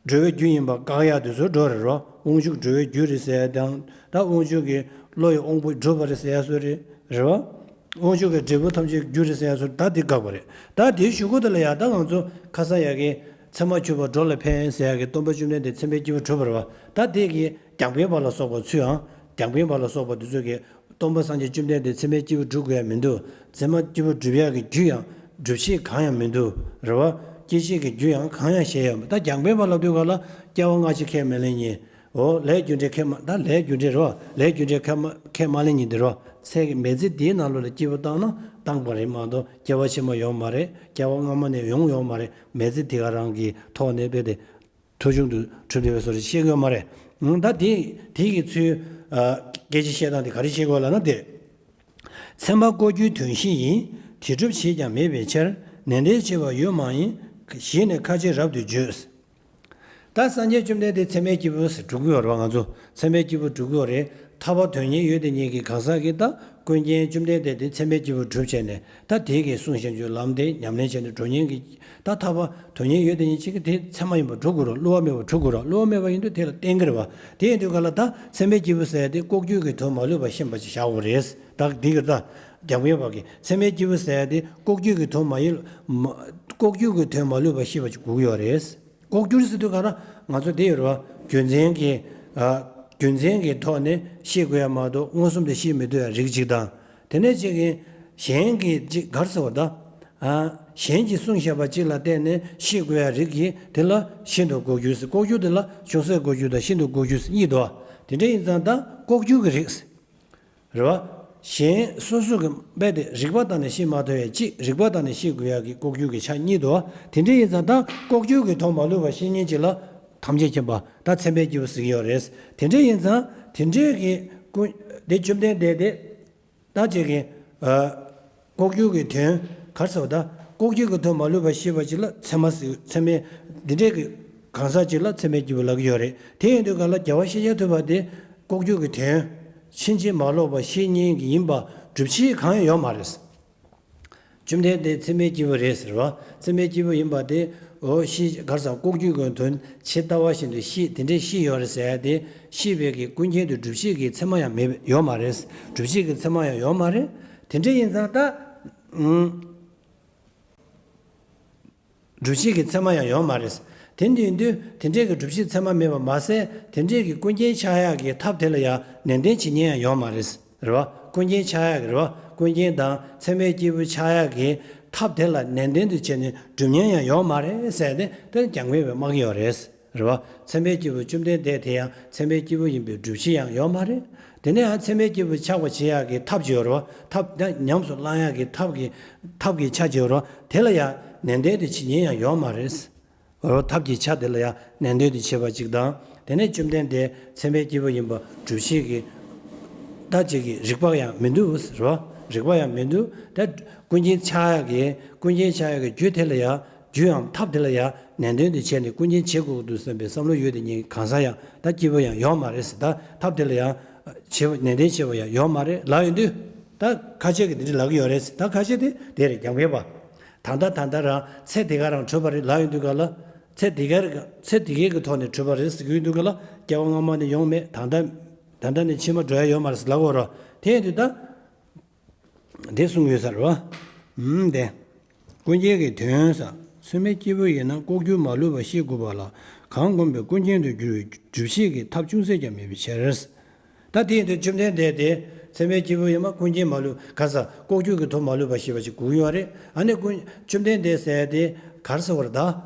འགྲོ་བའི་རྒྱུ་ཡིན་པ་བཀག་ཡག་དེ་ཚོ་འགྲོ་རེད་རོ། དབང་ཕྱུག་འགྲོ་བའི་རྒྱུ་རེད་ཟེར་ཡ་དང་། ད་དབང་ཕྱུག་གི་བློ་ཡི་དབང་པོ་སྒྲུབ་པ་རེད་ཟེར་ཡ་སོགས་རེད། རེད་བ། དབང་ཕྱུག་གི་འབྲས་བུ་ཐམས་ཅད་རྒྱུ་རེད་ཟེར་ཡ་སོགས་ད་དེ་བཀག་པ་རེད། ད་དེ་ཞུ་གོ་ད་ལ་ཡ་ད་ང་ཚོ་ཁ་སང་ཡ་གི་ཚད་མ་ཆུད་པ་འགྲོ་ལ་ཕན་ཟེར་ཡ་གི་སྟོན་པ་བཅོམ་ལྡན་འདས་མཚན་དཔེའི་སྐྱེས་བུ་གྲུབ་པ་རེད་བ། ད་དེ་གི་རྒྱང་འཕེན་པ་ལ་སོགས་པ་ཚུལ་ཡང་། རྒྱང་འཕེན་པ་ལ་སོགས་པ་དེ་ཚོ་གི་སྟོན་པ་སངས་རྒྱས་བཅོམ་ལྡན་འདས་མཚན་མའི་སྐྱེས་བུ་སྒྲུབ་དགོས་ཡ་མི་འདུག་མཚན་མ་སྐྱེས་བུ་སྒྲུབ་ཡ་གི་རྒྱུ་ཡང་། སྒྲུབ་བྱེད་གང་ཡང་མི་འདུག་རེད་བ། སྐྱེད་བྱེད་ཀྱི་རྒྱུ་ཡང་གང་ཡང་བཤད་ཡ་མི་འདུག་ད་རྒྱང་འཕེན་པ་ལབ་དུས་ག་ལ་སྐྱེ་བ་སྔ་ཕྱི་ཁས་མི་ལེན་མཁན། འོ་ལས་རྒྱུ་འབྲས་ཁས་མ། ད་ལས་རྒྱུ་འབྲས་རེད་བ། ལས་རྒྱུ་འབྲས་ཁས་མ། ཁས་མ་ལེན་མཁན་དེ་རེད་བ། ཚེ་གི་མི་ཚེ་འདིའི་ནང་ལོགས་ལ་སྐྱེས་བུ་བཏང་ན་བཏང་པ་རེད་མ་གཏོགས་སྐྱེ་བ་ཕྱི་མ་ཡོང་མ་རེད། སྐྱེ་བ་སྔ་མ་ནས་ཡོང་ཡོད་མ་རེད། མི་ཚེ་འདི་ག་རང་གི་ཐོག་ནས་རྦད་དེ། ཐུགས་ཆུང་དུ་གྲུབ་བསྡད་པའི་བཟོ་འདྲ་བཤད་ཀྱི་ཡོད་མ་རེད། ད་དེ་དེ་གི་ཚུལ། ཨ། སྐད་ཆ་བཤད་སྟངས་དེ་ག་རེ་བཤད་དགོས་ལབ་ན་དེ། ཚད་མ་ལྐོག་གྱུར་དོན་ཤེས་ཡིན། དེ་སྒྲུབ་བྱེད་ཀྱང་མེད་པའི་ཕྱིར། ནན་ཏན་བྱེད་པ་ཡོད་མ་ཡིན། ཞེས་ནས་ཁ་ཆེ་རབ་ཏུ་བརྗོད། ད་སངས་རྒྱས་བཅོམ་ལྡན་འདས་མཚན་མའི་སྐྱེས་བུ་ཟེར་སྒྲུབ་ཀྱི་ཡོད་རེད་བ། ང་ཚོ་མཚན་མའི་སྐྱེས་བུ་སྒྲུབ་ཀྱི་ཡོད་རེད། ཐར་པ་དོན་གཉེར་ཡོད་དེ་ཉིད་ཀྱི་གང་ཟག་གིས་ད་ཀུན་མཁྱེན་བཅོམ་ལྡན་འདས་དེ་མཚན་མའི་སྐྱེས་བུ་སྒྲུབ་བྱས་ནས། ད་དེ་གིས་གསུངས་བཞིན་གྱི་ལམ་དེ་ཉམས་ལེན་བྱས་ནས་འགྲོ་མཁན་གྱི། ད་ཐར་པ་དོན་གཉེར་ཡོད་དེ་ཉིད་ཅིག་གིས་དེ་མཚན་མ་ཡིན་པར་སྒྲུབ་དགོས་རེད། བསླུ་བ་མེད་པར་སྒྲུབ་དགོས་རེད། བསླུ་བ་མེད་པ་ཡིན་དུས་དེ་ལ་བརྟེན་གྱི་རེད་བ། དེ་ཡིན་དུས་ག་ལ་ད་མཚན་མའི་སྐྱེས་བུ་ཟེར་ཡ་དེ་ལྐོག་གྱུར་གྱི་དོན་མ་ལུས་པ་ཤེས་པ་ཅིག་བཞག་དགོས་རེད། ད་འདི་གི་ད་རྒྱང་འཕེན་པ་གིས་མཚན་མའི་སྐྱེས་བུ་ཟེར་ཡ་དེ་ལྐོག་གྱུར་གྱི་དོན་མ་ཡིན། མ། ལྐོག་གྱུར་གྱི་དོན་མ་ལུས་པ་ཤེས་པ་ཅིག་དགོས་ཀྱི་ཡོད་རེད། ལྐོག་གྱུར་ཟེར་དུས་ག་ལ་ང་ཚོ་དེ་ཡོད་རེད་བ། རྒྱུ་མཚན་གྱི། ཨ། རྒྱུ་མཚན་གྱི་ཐོག་ནས་ཤེས་དགོས་ཡ་མ་གཏོགས་མངོན་སུམ་དུ་ཤེས་མི་ཐུབ་ཡ་རིགས་གཅིག་དང་། དེ་ནས་གཅིག་གིས་གཞན་གྱིས་གཅིག་ག་རེ་ཟེར་བ་ད། ཨ། གཞན་གྱིས་གསུངས་བཞག་པ་གཅིག་ལ་བརྟེན་ནས་ཤེས་དགོས་ཡ་རིགས་ཀྱི་དེ་ལ་ཤིན་ཏུ་ལྐོག་གྱུར་ཟེར། ལྐོག་གྱུར་དེ་ལ་ཅུང་ཟད་ལྐོག་གྱུར་དང་ཤིན་ཏུ་ལྐོག་གྱུར་ཟེར་གཉིས་འདུག་བ། དེ་འདྲ་ཡིན་ཙང་ད་ལྐོག་གྱུར་གྱི་རིགས། རེད་བ། གཞན་སོ་སོ་གི་རྦད་དེ་རིག་པ་བཏང་ནས་ཤེས་མ་ཐུབ་ཡ་གཅིག་རིག་པ་བཏང་ནས་ཤེས་དགོས་ཡ་གི་ལྐོག་གྱུར་གྱི་ཆ་གཉིས་འདུག་བ། དེ་འདྲ་ཡིན་ཙང་ད་ལྐོག་གྱུར་གྱི་དོན་མ་ལུས་པ་ཤེས་མཁན་ཅིག་ལ་ཐམས་ཅད་མཁྱེན་པ་ད་མཚན་དཔེའི་སྐྱེས་བུ་ཟེར་གྱི་ཡོད་རེད། དེ་འདྲ་ཡིན་ཙང་དེ་འདྲའི་གི་ཀུན། དེ་བཅོམ་ལྡན་འདས་དེ། ད་ཅིག་གི། ཨ། ལྐོག་གྱུར་གྱི་དོན། ག་རེ་ཟེར་བ་ད། ལྐོག་གྱུར་གྱི་དོན་མ་ལུས་པ་ཤེས་པ་ཅིག་ལ་མཚན་མ་ཟེར། མཚན་མའི། འདི་འདྲའི་གི་གང་ཟག་ཅིག་ལ་མཚན་མའི་སྐྱེས་བུ་ལབ་ཀྱི་ཡོད་རེད། དེ་ཡིན་དུས་ག་ལ་རྒྱལ་བ་ཤཱཀྱ་ཐུབ་པ་དེ་ལྐོག་གྱུར་གྱི་དོན་ཕྱིན་ཅི་མ་ལོག་པ་ཤེས་མཁན་གྱི་ཡིན་པ་སྒྲུབ་བྱེད་གང་ཡང་ཡོད་མ་རེད། བཅོམ་ལྡན་འདས་མཚན་མའི་སྐྱེས་བུ་རེད་ཟེར་བ། མཚན་མའི་སྐྱེས་བུ་ཡིན་པ་དེ། འོ་ཤེས། ག་རེ་ཟེར། ལྐོག་གྱུར་གྱི་དོན་ཇི་ལྟ་བ་བཞིན་དུ་ཤེས། དེ་འདྲའི་ཤེས་ཡོད་རེད་ཟེར་ཡ་དེ། ཤེས་པའི་གི་ཀུན་མཁྱེན་དུ་སྒྲུབ་བྱེད་ཀྱི་མཚན་མ་ཡང་མེད། ཡོད་མ་རེད། སྒྲུབ་བྱེད་ཀྱི་མཚན་མ་ཡང་ཡོད་མ་རེད། དེ་འདྲ་ཡིན་ཙང་ད། ཨུམ། སྒྲུབ་བྱེད་ཀྱི་མཚན་མ་ཡང་ཡོད་མ་རེད། དེ་འདྲ་ཡིན་དུས་དེ་འདྲའི་གི་སྒྲུབ་བྱེད་ཚད་མ་མེད་པ་མ་ཟད། དེ་འདྲའི་གི་ཀུན་མཁྱེན་ཆགས་ཡག་གི་ཐབས་དེ་ལ་ཡང་ནན་ཏན་བྱེད་ཉན་ཡང་ཡོད་མ་རེད། རེད་བ། ཀུན་མཁྱེན་ཆགས་ཡག་གི་རེད་བ། ཀུན་མཁྱེན་དང་ཚད་མའི་སྐྱེས་བུ་ཆགས་ཡག་གི་ཐབས་དེ་ལ་ནན་ཏན་དུ་བྱས་ནས་སྒྲུབ་ཉན་ཡང་ཡོད་མ་རེད་ཟེར་ཏེ། དེ་རྒྱལ་བའི་དམག་ཡོད་རེད། རེད་བ། ཚད་མའི་སྐྱེས་བུ་བཅོམ་ལྡན་འདས་དེ་ཡང་ཚད་མའི་སྐྱེས་བུ་ཡིན་པའི་སྒྲུབ་བྱེད་ཡང་ཡོད་མ་རེད། དེ་ནས་ཡང་ཚད་མའི་སྐྱེས་བུ་ཆགས་པ་བྱེད་ཡག་གི་ཐབས་ཅིག་ཡོད་རེད་བ། ཐབས་ད་ཉམས་སུ་བླང་ཡག་གི་ཐབས་ཀྱི་ཐབས་ཀྱི་ཆ་ཅིག་ཡོད་རེད་བ། དེ་ལ་ཡང་ནན་ཏན་དུ་བྱེད་ཉན་ཡང་ཡོད་མ་རེད། རོ། ཐབས་ཀྱི་ཆ་དེ་ལ་ཡང་ནན་ཏན་དུ་བྱེད་པ་ཅིག་དང་། དེ་ནས་བཅོམ་ལྡན་འདས་ཚད་མའི་སྐྱེས་བུ་ཡིན་པ་སྒྲུབ་བྱེད་ཀྱི་ད་ཅིག་གི་རིགས་པ་ཡང་མི་འདུག་རོ། རིགས་པ་ཡང་མི་འདུག་ད་ཀུན་མཁྱེན་ཆགས་ཡག་གི་ཀུན་མཁྱེན་ཆགས་ཡག་གི་རྒྱུ་དེ་ལ་ཡང་རྒྱུའམ་ཐབས་དེ་ལ་ཡང་ནན་ཏན་དུ་བྱས་ནས་ཀུན་མཁྱེན་བྱེད་དགོས་འདུག་བསམ་པའི་བསམ་བློ་ཡོད་དེ་ཉིད་གང་ཟག་ཡང་ད་སྐྱེས་བུ་ཡང་ཡོད་མ་རེད་ཟེར། ད་ཐབས་དེ་ལ་ཡང་བྱེད་པ་ནན་ཏན་བྱེད་པ་ཡང་ཡོད་མ་རེད་ལབ་ཡོང་དུས། ད་ཁ་ཤས་ཀྱིས་དེ་འདྲ་ལབ་ཀྱི་ཡོད་རེད་ཟེར། ད་ཁ་ཤས་དེ་དེ་རེད། རྒྱལ་བའི་བ། ད་ལྟ་ད་ལྟ་རང་ཚེ་འདི་ག་རང་གྲུབ་པ་རེད་ལབ་ཡོང་དུས་ག་ལ། ཚེ་འདི་ག་རེད། ཚེ་འདི་གའི་གི་ཐོག་ནས་གྲུབ་པ་རེད་ཟེར་གྱི་ཡོང་དུས་ག་ལ། སྐྱེ་བ་སྔ་མ་ནས་ཡོང་མེད། ད་ལྟ་ད་ལྟ་ནས་ཕྱི་མ་འགྲོ་ཡ་ཡོད་མ་རེད་ཟེར་ལབ་ཀྱི་ཡོད་རེད། དེ་ཡིན་དུས་ད་འདི་གསུངས་ཡོད་ས་རེད་བ། ཨུམ། དེ་ཀུན་མཁྱེན་གྱི་དོན་ས། ཚད་མའི་སྐྱེས་བུ་ཡིན་ན་ལྐོག་གྱུར་མ་ལུས་པ་ཤེས་དགོས་པ་ལ། གང་སྒོམ་པའི་ཀུན་མཁྱེན་དུ་འགྱུར་བའི་སྒྲུབ་བྱེད་ཀྱི་ཐབས་ཅུང་ཟད་ཀྱང་མེད་པའི་ཕྱིར། ད་དེ་ཡིན་དུས་བཅོམ་ལྡན་འདས་དེ་ཚད་མའི་སྐྱེས་བུ་ཡིན་པ་ཀུན་མཁྱེན་མ་ལུས་ག་ས་ལྐོག་གྱུར་གྱི་ཐོག་མ་ལུས་པ་ཤེས་པ་ཞིག་དགོས་ཀྱི་ཡོད་རེད། ཨ་ནི་ཀུན་བཅོམ་ལྡན་འདས་ཟེར་ཡ་དེ་ག་རེ་ཟེར་བ་རེད། ད་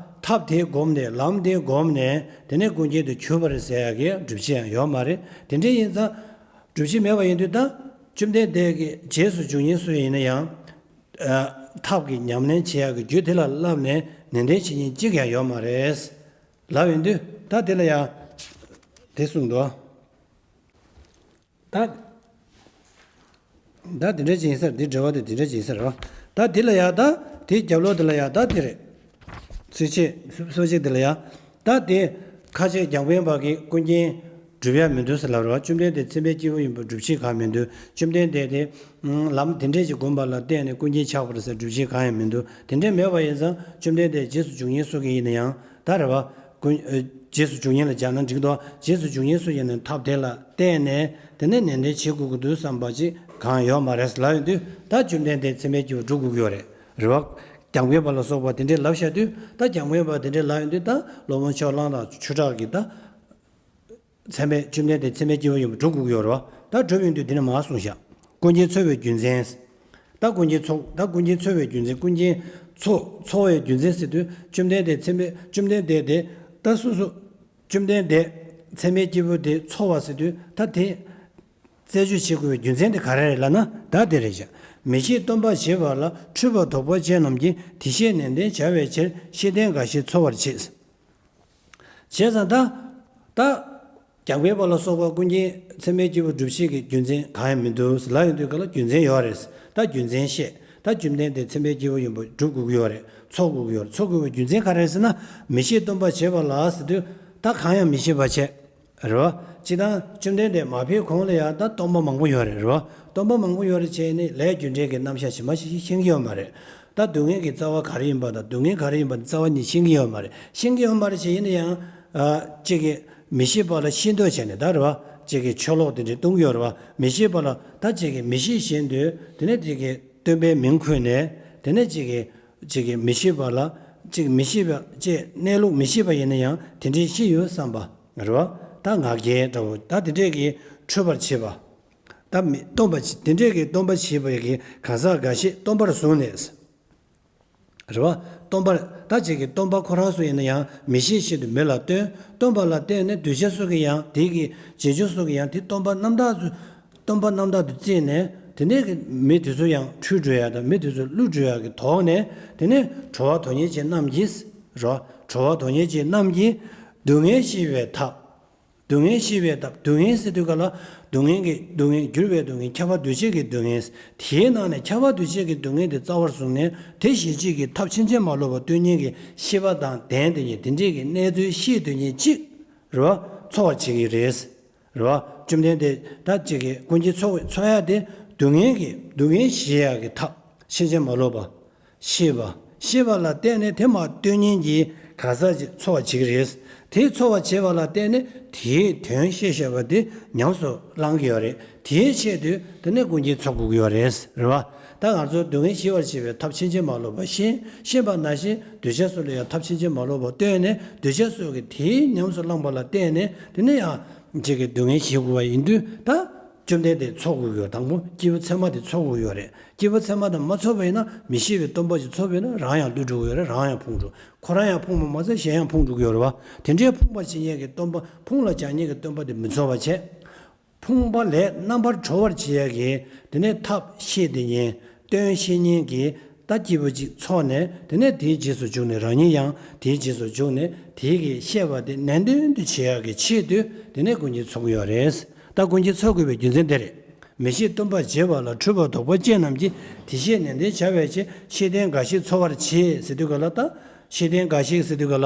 ཐབས་དེ་བསྒོམས་ནས་ལམ་དེ་བསྒོམས་ནས་དེ་ནས་ཀུན་མཁྱེན་དུ་གྱུར་པ་རེད་ཟེར་ཡ་གི་སྒྲུབ་བྱེད་ཡང་ཡོད་མ་རེད། དེ་འདྲ་ཡིན་ཙང་སྒྲུབ་བྱེད་མེད་པ་ཡིན་དུས་ད་བཅོམ་ལྡན་འདས་ཀྱི་རྗེས་སུ་འཇུག་མཁན་སུ་ཡིན་ན་ཡང་། ཨ། ཐབས་ཀྱི་ཉམས་ལེན་བྱེད་ཡ་གི་རྒྱུ་དེ་ལ་བསླབས་ནས་ནན་ཏན་བྱེད་མཁན་གཅིག་ཀྱང་ཡོད་མ་རེད་ལབ་ཡོང་དུས། ད་དེ་ལ་ཡང་དེ་གསུངས་འདུག་ད། ད་དེ་འདྲ་ཅིག་ཡིན་ས་རེད། འདི་འགྲེལ་བ་དེ་དེ་འདྲ་ཅིག་ཡིན་ས་རེད་བ། ད་འདི་ལ་ཡ་ད་དེའི་རྒྱབ་ལོགས་དེ་ལ་ཡ་ད་དེ་རེད། ཚིགས་བཅད་སོ་གཅིག་དེ་ལ་ཡ། ད་དེ་ཁ་ཆེ་རྒྱང་འཕེན་པ་གི་ཀུན་མཁྱེན་སྒྲུབ་ཡ་མི་འདུག་ཟེར་ལབ་རེད་བ། བཅོམ་ལྡན་འདས་ཚད་མའི་སྐྱེས་བུ་ཡིན་པ་སྒྲུབ་བྱེད་གང་མི་འདུག་བཅོམ་ལྡན་འདས་དེ་ལམ་དེ་འདྲས་ཅིག་བསྒོམས་པ་ལ་བརྟེན་ནས་ཀུན་མཁྱེན་ཆགས་པ་རེད་ཟེར་སྒྲུབ་བྱེད་གང་ཡང་མི་འདུག་དེ་འདྲས་མེད་པ་ཡིན་ཙང་བཅོམ་ལྡན་འདས་རྗེས་སུ་འཇུག་མཁན་སུ་གི་ཡིན་ན་ཡང་ད་རེད་བ། ཀུན། ཨ། རྗེས་སུ་འཇུག་མཁན་ལ་སྦྱར་ན་འགྲིག་འདུག་རྗེས་སུ་འཇུག་མཁན་སུ་ཡིན་ན་ཐབས་དེ་ལ་བརྟེན་ནས་དེ་ནས་ནན་ཏན་བྱེད་དགོས་ཀྱི་འདུག་བསམ་པ་ཅིག་གང་ཡོད་མ་རེད་ལབ་ཡོང་དུས། ད་བཅོམ་ལྡན་འདས་ཚད་མའི་སྐྱེས་བུ་སྒྲུབ་དགོས་ཀྱི་ཡོད་རེད། རེད་བ། རྒྱང་འཕེན་པ་ལ་སོགས་པ་དེ་འདྲས་ལབ་བཞག་དུས། ད་རྒྱང་འཕེན་པ་དེ་འདྲས་ལབ་ཡོང་དུས། ད་སློབ་དཔོན་ཕྱོགས་གླང་དང་ཆུ་བྲག་གིས་ད། ཚད་མའི་བཅོམ་ལྡན་འདས་ཚད་མའི་སྐྱེས་བུ་ཡིན་པ་སྒྲུབ་དགོས་ཀྱི་ཡོད་རེད་བ། ད་སྒྲུབ་ཡོང་དུས་འདི་ནས་མར་གསུངས་བཞག་ཀུན་མཁྱེན་འཚོལ་བའི་རྒྱུ་མཚན། ད་ཀུན་མཁྱེན་འཚོལ། ད་ཀུན་མཁྱེན་འཚོལ་བའི་རྒྱུ་མཚན། ཀུན་མཁྱེན་འཚོལ། འཚོལ་བའི་རྒྱུ་མཚན་ཟེར་དུས་བཅོམ་ལྡན་འདས་ཚད་མའི། བཅོམ་ལྡན་འདས་དེ་ད་སོ་སོ། བཅོམ་ལྡན་འདས་ཚད་མའི་སྐྱེས་བུ་དེ་འཚོལ་བ་ཟེར་དུས་ད་དེ། རྩད་གཅོད་བྱེད་དགོས་པའི་རྒྱུ་མཚན་དེ་ག་རེ་རེད་ལབ་ན་ད་དེ་རེད་བཞག་མི་ཤེས་སྟོན་པ་བྱེད་པ་ལ་འཁྲུལ་པ་དོགས་པ་ཅན་རྣམས་ཀྱིས་དེ་ཤེས་ནན་ཏན་བྱ་བའི་ཕྱིར་ཤེས་ལྡན་འགའ་ཞིག་འཚོལ་བར་བྱེད། བྱས་ཙང་ད། ད། རྒྱང་འཕེན་པ་ལ་སོགས་པ་ཀུན་མཁྱེན་ཚད་མའི་སྐྱེས་བུ་སྒྲུབ་བྱེད་ཀྱི་རྒྱུ་མཚན་གང་ཡང་མི་འདུག་ལབ་ཡོང་དུས་ག་ལ་རྒྱུ་མཚན་ཡོད་རེད། ད་རྒྱུ་མཚན་བཤད། ད་བཅོམ་ལྡན་འདས་ཚད་མའི་སྐྱེས་བུ་ཡིན་པ་སྒྲུབ་དགོས་ཀྱི་ཡོད་རེད། འཚོལ་དགོས་ཀྱི་ཡོད་རེད། འཚོལ་དགོས་པའི་རྒྱུ་མཚན་ག་རེ་རེད་ཟེར་ན། མི་ཤེས་སྟོན་པ་བྱེད་པ་ལ་ཟེར་དུས་ད་གང་ཡང་མི་ཤེས་པ་བྱས། རེད་བ། སྤྱིར་བཏང་བཅོམ་ལྡན་འདས་མ་ཕེབས་གོང་ལ་ཡང་ད་སྟོན་པ་མང་པོ་ཡོད་རེད། རེད་བ། སྟོན་པ་མང་པོ་ཡོད་རེད་བྱས་ནས་ལས་རྒྱུ་འབྲས་ཀྱི་རྣམ་གཞག་ཇི་མ་ཞིག་ཤེས་ཀྱི་ཡོད་མ་རེད། ད་སྡུག་བསྔལ་གྱི་རྩ་བ་ག་རེ་ཡིན་པ་དང་སྡུག་བསྔལ་ག་རེ་ཡིན་པ་རྩ་བ་ཉིད་ཤེས་ཀྱི་ཡོད་མ་རེད། ཤེས་ཀྱི་ཡོད་མ་རེད་བྱས་ཡིན་ན་ཡང་། ཨ། གཅིག་གིས་མི་ཤེས་པ་ལ་ཤེས་འདོད་བྱས་ནས་ད་རེད་བ། གཅིག་གིས་ཆོས་ལོག་དེ་འདྲས་གཏོང་གི་ཡོད་རེད་བ། མི་ཤེས་པ་ལ་ད་གཅིག་གིས་མི་ཤེས་བཞིན་དུ་དེ་ནས་གཅིག་གིས་སྟོན་པའི་མིང་འཁུར་ནས་དེ་ནས་གཅིག་གིས་གཅིག་གིས་མི་ཤེས་པ་ལ་གཅིག་མི་ཤེས་པ་ཅེས་གནས་ལུགས་མི་ཤེས་པ་ཡིན་ན་ཡང་དེ་འདྲས་ཤེས་ཡོད་བསམ་པ་རེད་བ། ད་ང་རྒྱལ་འདྲ་བོ་ད་དེ་འདྲས་ཀྱིས་འཁྲུལ་པར་བྱེད་པ། ད་མི་སྟོན་པ་དེ་འདྲས་ཀྱི་སྟོན་པ་བྱེད་པའི་གི་གང་ཟག་འགའ་ཞིག་སྟོན་པར་བཟུང་ནས། རེད་བ། སྟོན་པར་ད་ཅིག་གི་སྟོན་པ་ཁོ་རང་སུ་ཡིན་ན་ཡང་མི་ཤེས་བཞིན་དུ་མི་ལ་སྟོན། སྟོན་པ་ལ་བརྟེན་ནས་གདུལ་བྱ་སུ་གི་ཡང་དེ་གི་རྗེས་འཇུག་སུ་གི་ཡང་དེ་སྟོན་པ་རྣམ་དག་ཏུ། སྟོན་པ་རྣམ་དག་ཏུ་བརྩིས་ནས་དེ་ནས་གི་མི་དེ་ཚོ་ཡང་འཁྲུལ་འགྲོ་ཡ་དང་མི་དེ་ཚོ་བསླུ་འགྲོ་ཡ་གི་དོགས་ནས་དེ་ནས་གྲོལ་བ་དོན་གཉེར་ཅན་རྣམས་ཀྱིས། རེད་བ། གྲོལ་བ་དོན་གཉེར་ཅན་རྣམས་ཀྱིས་སྡུག་བསྔལ་ཤེས་པའི་ཐབས། སྡུག་བསྔལ་ཤེས་པའི་ཐབས། སྡུག་བསྔལ་ཟེར་དུས་ག་ལ་སྡུག་བསྔལ་གྱི་སྡུག་བསྔལ་འགྱུར་བའི་སྡུག་བསྔལ་ཁྱབ་པ་འདུ་བྱེད་ཀྱི་སྡུག་བསྔལ། དེའི་ནང་ནས་ཁྱབ་པ་འདུ་བྱེད་ཀྱི་སྡུག་བསྔལ་དེ་རྩ་བར་བཟུང་ནས་དེ་ཞི་བྱེད་ཀྱི་ཐབས་ཕྱིན་ཅི་མ་ལོག་པ་སྟོན་མཁན་གྱི་ཤེས་པ་དང་ལྡན་དེ་ཉིད་དེ་འདྲའི་གི་གནས་ཚུལ་ཤེས་འདོད་མཁན་གཅིག་རེད་བ། འཚོལ་བར་བྱེད་ཀྱི་རེད། རེད་བ། བཅོམ་ལྡན་འདས་ད་ཅིག་གི་ཀུན་མཁྱེན་འཚོལ་འཚོལ་ཡ་དེ་སྡུག་བསྔལ་གྱི་སྡུག་བསྔལ་ཞི་ཡ་གི་ཐབས་ཕྱིན་ཅི་མ་ལོག་པ། ཤེས་པ། ཤེས་པ་ལ་བརྟེན་ནས་དེ་མར་སྟོན་མཁན་གྱི་གང་ཟག་ཅིག་འཚོལ་བ་བྱེད་ཀྱི་རེད། དེ་འཚོལ་བ་བྱེད་པ་ལ་བརྟེན་ནས་དེའི་དོན་ཤེས་བྱ་བ་དེ་ཉམས་སུ་བླང་གི་ཡོད་རེད། དེའི་ཆེད་དུ་དེ་ནས་ཀུན་མཁྱེན་འཚོལ་དགོས་ཀྱི་ཡོད་རེད། རེད་བ། ད་ང་ཚོ་སྡུག་བསྔལ་ཞི་བར་བྱེད་པའི་ཐབས་ཕྱིན་ཅི་མ་ལོག་པ་ཤེས། ཤེས་པ་ནང་བཞིན་འདོད་ཆགས་སོགས་ལ་ཡང་ཐབས་ཕྱིན་ཅི་མ་ལོག་པ་སྟོན་ནས། འདོད་ཆགས་སོགས་ཀྱིས་དེའི་ཉམས་སུ་བླངས་པ་ལ་བརྟེན་ནས། དེ་ནས་ཡང་ཅིག་གི་སྡུག་བསྔལ་ཞི་དགོས་པ་ཡིན་དུས། ད་བཅོམ་ལྡན་འདས་ཚོར་དགོས་ཀྱི་ཡོད། དང་པོ་སྐྱེས་བུ་ཚད་མ་དེ་ཚོར་དགོས་ཀྱི་ཡོད་རེད། སྐྱེས་བུ་ཚད་མ་དེ་མ་ཚོར་བ་ཡིན་ན། མི་ཤེས་པའི་སྟོང་པ་ཞིག་ཚོར་བ་ཡིན་ན། རང་ཡང་བསླུ་འགྲོ་གི་ཡོད་རེད། རང་ཡང་ཕུང་འགྲོ། ཁོ་རང་ཡང་ཕུང་བ་མ་ཟད། གཞན་ཡང་ཕུང་འགྲོ་གི་ཡོད་རེད་བ། དེ་འདྲའི་ཕུང་བར་བྱེད་མཁན་གྱི་སྟོང་པ། ཕུང་ལ་སྦྱར་མཁན་གྱི་སྟོང་པ་དེ་མི་ཚོར་བ་བྱས། ཕུང་པོ་ལས་རྣམ་པར་གྲོལ་བར་བྱེད་ཡག་གི་དེ་ནས་ཐབས་ཤེས་དེ་ཉིད། སྟོན་ཤེས་མཁན་གྱི་ད་སྐྱེས་བུ་གཅིག་ཚོར་ནས། དེ་ནས་དེའི་རྗེས་སུ་འཇུག་ནས། རང་ཉིད་ཡང་དེའི་རྗེས་སུ་འཇུག་ནས། དེའི་གི་ཤེས་པ་དེ་ནན་ཏན་དུ་བྱེད་ཡག་གི་ཆེད་དུ། དེ་ནས་ཀུན་མཁྱེན་ཚོར་གྱི་ཡོད་རེད། ད་ཀུན་མཁྱེན་ཚོར་དགོས་པའི་རྒྱུ་མཚན་དེ་རེད། མི་ཤེས་སྟོན་པར་བྱེད་པ་ལ། འཁྲུལ་པ་ལྡོག་པ་ཅན་རྣམས་ཀྱིས། དེ་ཤེས་ནན་ཏན་བྱ་བའི་ཕྱིར། ཤེས་ལྡན་འགའ་ཞིག་ཚོར་བར་བྱེད་ཟེར་དུས་ག་ལ། ད་ཤེས་ལྡན་འགའ་ཞིག་ཟེར་དུས་ག་ལ།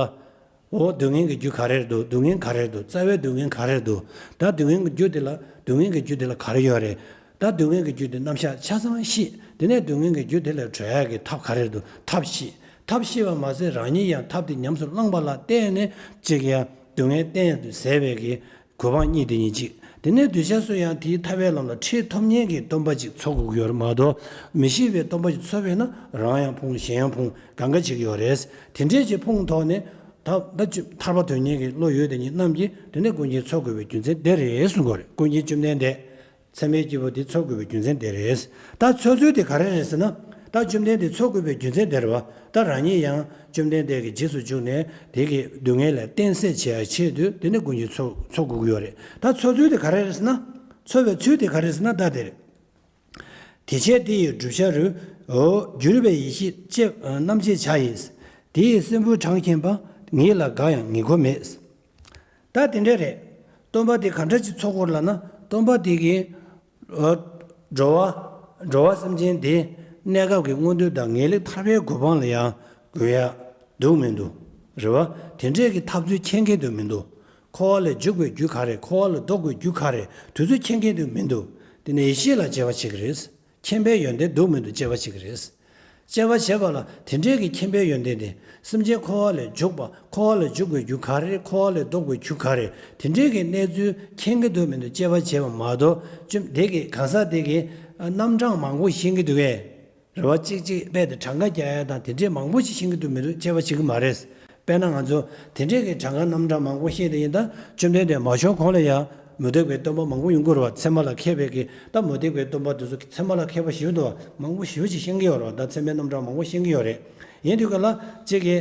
འོ། སྡུག་བསྔལ་གྱི་རྒྱུ་ག་རེ་རེད་འདུག་སྡུག་བསྔལ་ག་རེ་རེད་འདུག་རྩ་བའི་སྡུག་བསྔལ་ག་རེ་རེད་འདུག་ད་སྡུག་བསྔལ་གྱི་རྒྱུ་དེ་ལ། སྡུག་བསྔལ་གྱི་རྒྱུ་དེ་ལ་ག་རེ་ཡོད་རེད། ད་སྡུག་བསྔལ་གྱི་རྒྱུ་དེ་རྣམ་གཞག་ཆ་ཚང་ཤེས། དེ་ནས་སྡུག་བསྔལ་གྱི་རྒྱུ་དེ་ལས་གྲོལ་ཡག་གི་ཐབས་ག་རེ་རེད་འདུག་ཐབས་ཤེས། ཐབས་ཤེས་པ་མ་ཟད། རང་ཉིད་ཡང་ཐབས་དེ་ཉམས་སུ་བླངས་པ་ལ་བརྟེན་ནས་ཅིག་ཡང་སྡུག་བསྔལ་གཏན་དུ་ཟད་པའི་གི་གོ་འཕང་བརྙེས་དེ་ཉིད་ཅིག་དེ་ནས་འདོད་ཆགས་སོགས་ཡང་དེའི་ཐར་པའི་ལམ་ལ་ཁྲིད་ཐུབ་མཁན་གྱི་སྟོན་པ་ཅིག་ཚོར་དགོས་ཀྱི་ཡོད་རེད་མ་གཏོགས། མི་ཤེས་པའི་སྟོན་པ་ཅིག་ཚོར་བས་ན། རང་ཡང་ཕུང་། གཞན་ཡང་ཕུང་། གང་ག་བྱེད་ཀྱི་ཡོད་རེད། དེ་འདྲས་ཅིག་ཕུང་ཐོག་ནས། ད་ད་ཅི་ཐར་པ་དོན་གཉེར་གྱི་བློ་ཡོད་དེ་ཉིད་རྣམས་ཀྱིས་དེ་ནས་ཀུན་མཁྱེན་ཚོར་དགོས་པའི་རྒྱུ་མཚན་དེ་རེད་གསུང་གི་ཡོད་རེད། ཀུན་མཁྱེན་བཅོམ་ལྡན་འདས་ཚད་མའི་སྐྱེས་བུ་དེ་ཚོར་དགོས་པའི་རྒྱུ་མཚན་དེ་རེད། ད་ཚོར་ཚུལ་དེ་ག་རེ་རེད་ཟེར་ན། ད་བཅོམ་ལྡན་འདས་ཚོར་དགོས་པའི་རྒྱུ་མཚན་དེ་རེད་བ། ད་རང་ཉིད་ཡང་བཅོམ་ལྡན་འདས་ཀྱི་རྗེས་སུ་འཇུག་ནས། དེ་གི་སྡུག་བསྔལ་ལས་གཏན་སྲེག་བྱེད་ཡག་ཆེད་དུ་དེ་ནས་ཀུན་གྱིས་ཚོར་ཚོར་དགོས་ཀྱི་ཡོད་རེད། ད་ཚོར་ཚུལ་དེ་ག་རེ་རེད་ཟེར་ན། ཚོར་བའི་ཚུལ་དེ་ག་རེ་རེད་ཟེར་ན། ད་དེ་རེད། དེ་བྱས་དེ་ཡི་བསྒྲུབ་བྱ་རུ། འོ། གྱུར་པའི་ཡེ་ཤེས་ལྕེ་རྣམ་ལྕེ་བྱ་ཡིས། དེ་ཡི་སྲིན་བུ་གྲངས་མཁྱེན་པ། ངེད་ལ་འགའ་ཡང་ངེས་ཁོ་མེད། ད་དེ་འདྲ་རེད། སྟོན་པ་དེ་ག་འདྲ་ཅིག་ཚོར་དགོས་ལབ་ན། སྟོན་པ་དེ་གིས། འོ། འགྲོ་བ། འགྲོ་བ་སེམས་ཅན་དེ་གནས་སྐབས་ཀྱི་མངོན་མཐོ་དང་ངེས་ལེགས་ཐར་པའི་གོ་འཕང་ལ་ཡང་དགོས་ཡག་འདུག་མི་འདུག་རེད་བ། དེ་འདྲས་ཀྱི་ཐབས་ཚུལ་མཁྱེན་གྱི་འདུག་མི་འདུག་འཁོར་བ་ལས་འཇུག་པའི་རྒྱུ་ག་རེ། འཁོར་བ་ལས་ལྡོག་པའི་རྒྱུ་ག་རེ། དེ་ཚོ་མཁྱེན་གྱི་འདུག་མི་འདུག་དེ་ནས་ཡེ་ཤེས་ལ་དཔྱད་པ་བྱེད་ཀྱི་རེད། མཁྱེན་པའི་ཡོན་ཏན་འདུག་མི་འདུག་དཔྱད་པ་བྱེད་ཀྱི་རེད། དཔྱད་པ་བྱེད་པ་ལ། དེ་འདྲའི་གི་མཁྱེན་པའི་ཡོན་ཏན་དེ། སེམས་ཅན་འཁོར་བ་ལས་འཇུག་པ། འཁོར་བ་ལས་འཇུག་པའི་རྒྱུ་ག་རེ། འཁོར་བ་ལས་ལྡོག་པའི་རྒྱུ་ག་རེ། དེ་འདྲའི་གི་གནས་ཚུལ་མཁྱེན་གྱི་འདུག་མི་འདུག་དཔྱད་པ་བྱེད་པ་མ་གཏོགས། བཅོམ་དེ་གི་གང་ཟག་དེ་གི་རྣམ་གྲངས་མང་པོ་ཤེས་ཀྱི་འདུག་གས། རེད་བ། གཅིག་གཅིག་རྦད་དེ་གྲངས་ཀ་རྒྱག་ཡ་དང་དེ་འདྲའི་མང་པོ་ཞིག་ཤེས་ཀྱི་འདུག་མི་འདུག་དཔྱད་པ་བྱེད་ཀྱི་མ་རེད། དཔེར་ན་ང་ཚོ་དེ་འདྲའི་གི་གྲངས་ཀ་རྣམ་གྲངས་མང་པོ་ཤེས་དེ་ཡིན་ད། བཅོམ་ལྡན་འདས་མ་བྱོན་གོང་ལ་ཡང་མུ་སྟེགས་པའི་སྟོན་པ་མང་པོ་ཡོང་གི་རེད་བ། ཚད་མ་ལ་མཁས་པའི་གི། ད་མུ་སྟེགས་པའི་སྟོན་པ་དེ་ཚོ་ཚད་མ་ལ་མཁས་པ་ཞེ་པོ་འདུག་བ། མང་པོ་ཞེ་པོ་ཅིག་ཤེས་ཀྱི་ཡོད་རེད་བ། ད་ཚད་མའི་རྣམ་གྲངས་མང་པོ་ཤེས་ཀྱི་ཡོད་རེད། ཡིན་དུས་ག་ལ་གཅིག་གི་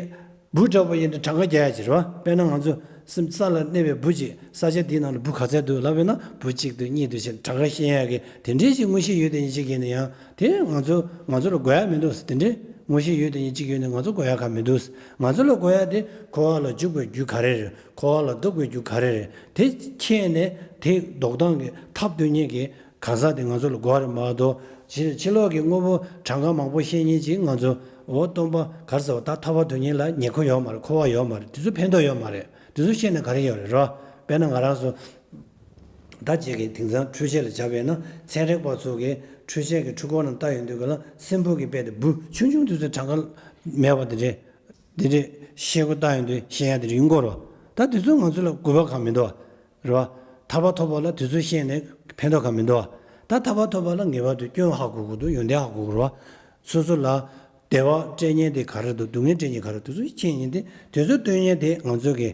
འབུ་འདྲ་པོ་ཡིན་ད་གྲངས་ཀ་རྒྱག་ཡ་ཅིག་རེད་བ། དཔེར་ན་ང་ཚོ་སེམས་ས་ལ་གནས་པའི་འབུ་ཅིག་ས་ཆ་འདིའི་ནང་ལ་འབུ་ག་ཚད་འདུག་ལབ་པས་ན། འབུ་གཅིག་འདུག་གཉིས་འདུག་ཅེས་གྲངས་ཀ་ཤེས་ཡ་གི་དེ་འདྲའི་ཅིག་དངོས་གཞི་ཡོད་དེ་ཡིན་གཅིག་ཡིན་ན་ཡང་། དེ་ང་ཚོ་ང་ཚོ་ལ་དགོས་ཡ་མི་འདུག་དེ་འདྲའི་དངོས་གཞི་ཡོད་དེ་ཡིན་གཅིག་ཡོད་ན་ང་ཚོ་དགོས་ཡ་ག་མི་འདུག་ང་ཚོ་ལ་དགོས་ཡ་དེ་འཁོར་བ་ལ་འཇུག་པའི་རྒྱུ་ག་རེ་རེད། འཁོར་བ་ལ་ལྡོག་པའི་རྒྱུ་ག་རེ་རེད། དེ་མཁྱེན་ནས་དེ་ལྡོག་སྟངས་ཀྱི་ཐབས་སྟོན་མཁན་གྱི་གང་ཟག་དེ་ང་ཚོ་ལ་དགོས་རེད་མ་གཏོགས། ཕྱི་ཕྱི་ལོགས་ཀྱི་དངོས་པོ་གྲངས་ཀ་མང་པོ་ཤེས་མཁན་ཅིག་ང་ཚོ། འོ། སྟོན་པ་ག་རེ་ཟེར་བ། ད་ཐར་པ་དོན་གཉེར་ལ་ཉེ་ཁོ་ཡོད་མ་རེད། མཁོ་བ་ཡོད་མ་རེད། དེ་ཚོ་ཕན་ཐོགས་ཡོད་མ་རེད། དེ་ཚོ་ཤེས་ནས་ག་རེ་ཡོད་རེད་རོ། དཔེར་ན་ང་རང་ཚོ་ད་ཅིག་གི་དེང་སང་འཕྲུལ་ཆས་ལ་བྱ་བས་ན། ཚན་རིག་པ་ཚོ་གིས་འཕྲུལ་ཆས་ཀྱི་འཕྲུལ་འཁོར་ནང་བལྟ་ཡོང་དུས་ག་ལ་སྲིན་འབུ་གི་དཔེ་དེ། འབུ་ཆུང་ཆུང་དེ་ཚོ་གྲངས་ཀ་མེད་པ་དེ་འདྲས། དེ་འདྲས་ཤེལ་སྒོ་བལྟ་ཡོང་དུས་ཤེས་ཡ་དེ་འདྲས་ཡོང་གི་རེད་བ། ད་དེ་ཚོ་ང་ཚོ་ལ་དགོས་པ་གང་མི་འདུག་བ། རེད་བ། ཐར་པ་ཐོབ་པ་ལ་དེ་ཚོ་ཤེས་ནས་ཕན་ཐོགས་གང་མི་འདུག་བ། ད་ཐར་པ་ཐོབ་པ་ལ་ངེས་པར་དུ་སྐྱོན་ཧ་གོ་དགོས་འདུག་ཡོན་ཏན་ཧ་གོ་དགོས་རེད་བ། སོ་སོ་ལ་བདེ་བ་སྤྲད་མཁན་དེ་ག་རེ་འདུག་སྡུག་བསྔལ་སྤྲད་མཁན་ག་རེ་འདུག་དེ་ཚོ་ཤེས་ཡིན་ཏེ། དེ་ཚོ་སྟོན་མཁན་དེ་ང་ཚོ་གི་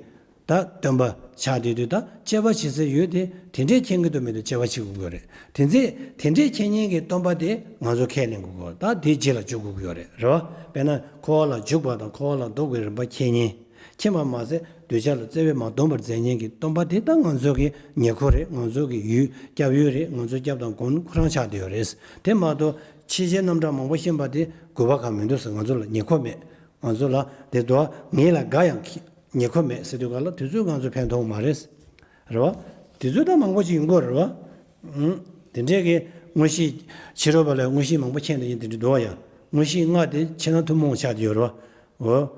ད་སྟོན་པ་ཆགས་བསྡད་དུས། ད་དཔྱད་པ་བྱེད་ས་ཡོད་དེ། དེ་འདྲས་མཁྱེན་གྱི་འདུག་མི་འདུག་དཔྱད་པ་བྱེད་དགོས་ཀྱི་རེད། དེ་ཚེ་དེ་འདྲས་མཁྱེན་མཁན་གྱི་སྟོན་པ་དེ་ང་ཚོ་ཁས་ལེན་དགོས་ཀྱི་རེད། ད་དེའི་རྗེས་ལ་འཇུག་དགོས་ཀྱི་ཡོད་རེད། རེད་བ། དཔེར་ན་འཁོར་བ་ལ་འཇུག་པ་དང་འཁོར་བ་ལ་ལྡོག་པའི་རིམ་པ་མཁྱེན་མཁན། མཁྱེན་པ་མ་ཟད་འདོད་ཆགས་ལ་བརྩེ་བས་མ་འདོམས་པར་མཛད་མཁན་གྱི་སྟོན་པ་དེ་ད་ང་ཚོ་གི་ཉེ་འཁོར་རེད། ང་ཚོ་གི་ཡུལ་སྐྱབས་ཡུལ་རེད། ང་ཚོ་སྐྱབས་དང་མགོན་ཁོ་རང་ཆགས་བསྡད་ཡོད་རེད། དེ་མ་གཏོགས་ཕྱི་རྒྱལ་རྣམ་གྲངས་མང་པོ་ཤེས་པ་དེ་དགོས་པ་གང་མི་འདུག་ཟེར། ང་ཚོ་ལ་ཉེ་འཁོར་མེད། ང་ཚོ་ལ་དེ་འདུག་ངེད་ལ་འགའ་ཡང་ཉེ་འཁོར་མེད་ཟེར་དུས་ག་ལ་དེ་ཚོས་ང་ཚོ་ཕན་ཐོགས་མ་རེད། རེད་བ། དེ་ཚོ་ད་མང་པོ་ཅིག་ཡོང་གི་རེད་བ། ཨང་། དེ་འདྲས་ཀྱི་དངོས་གཞི། ཕྱི་རོལ་པ་ལ་དངོས་གཞི་མང་པོ་མཁྱེན་དེ་ཡིན། དེ་འདྲས་འདུག་བ་ཡ། དངོས་གཞི་ལྔ་དེ་ཕྱི་ནང་ཐུན་མོང་ཆགས་བསྡད་ཡོད་རེད་བ། འོ།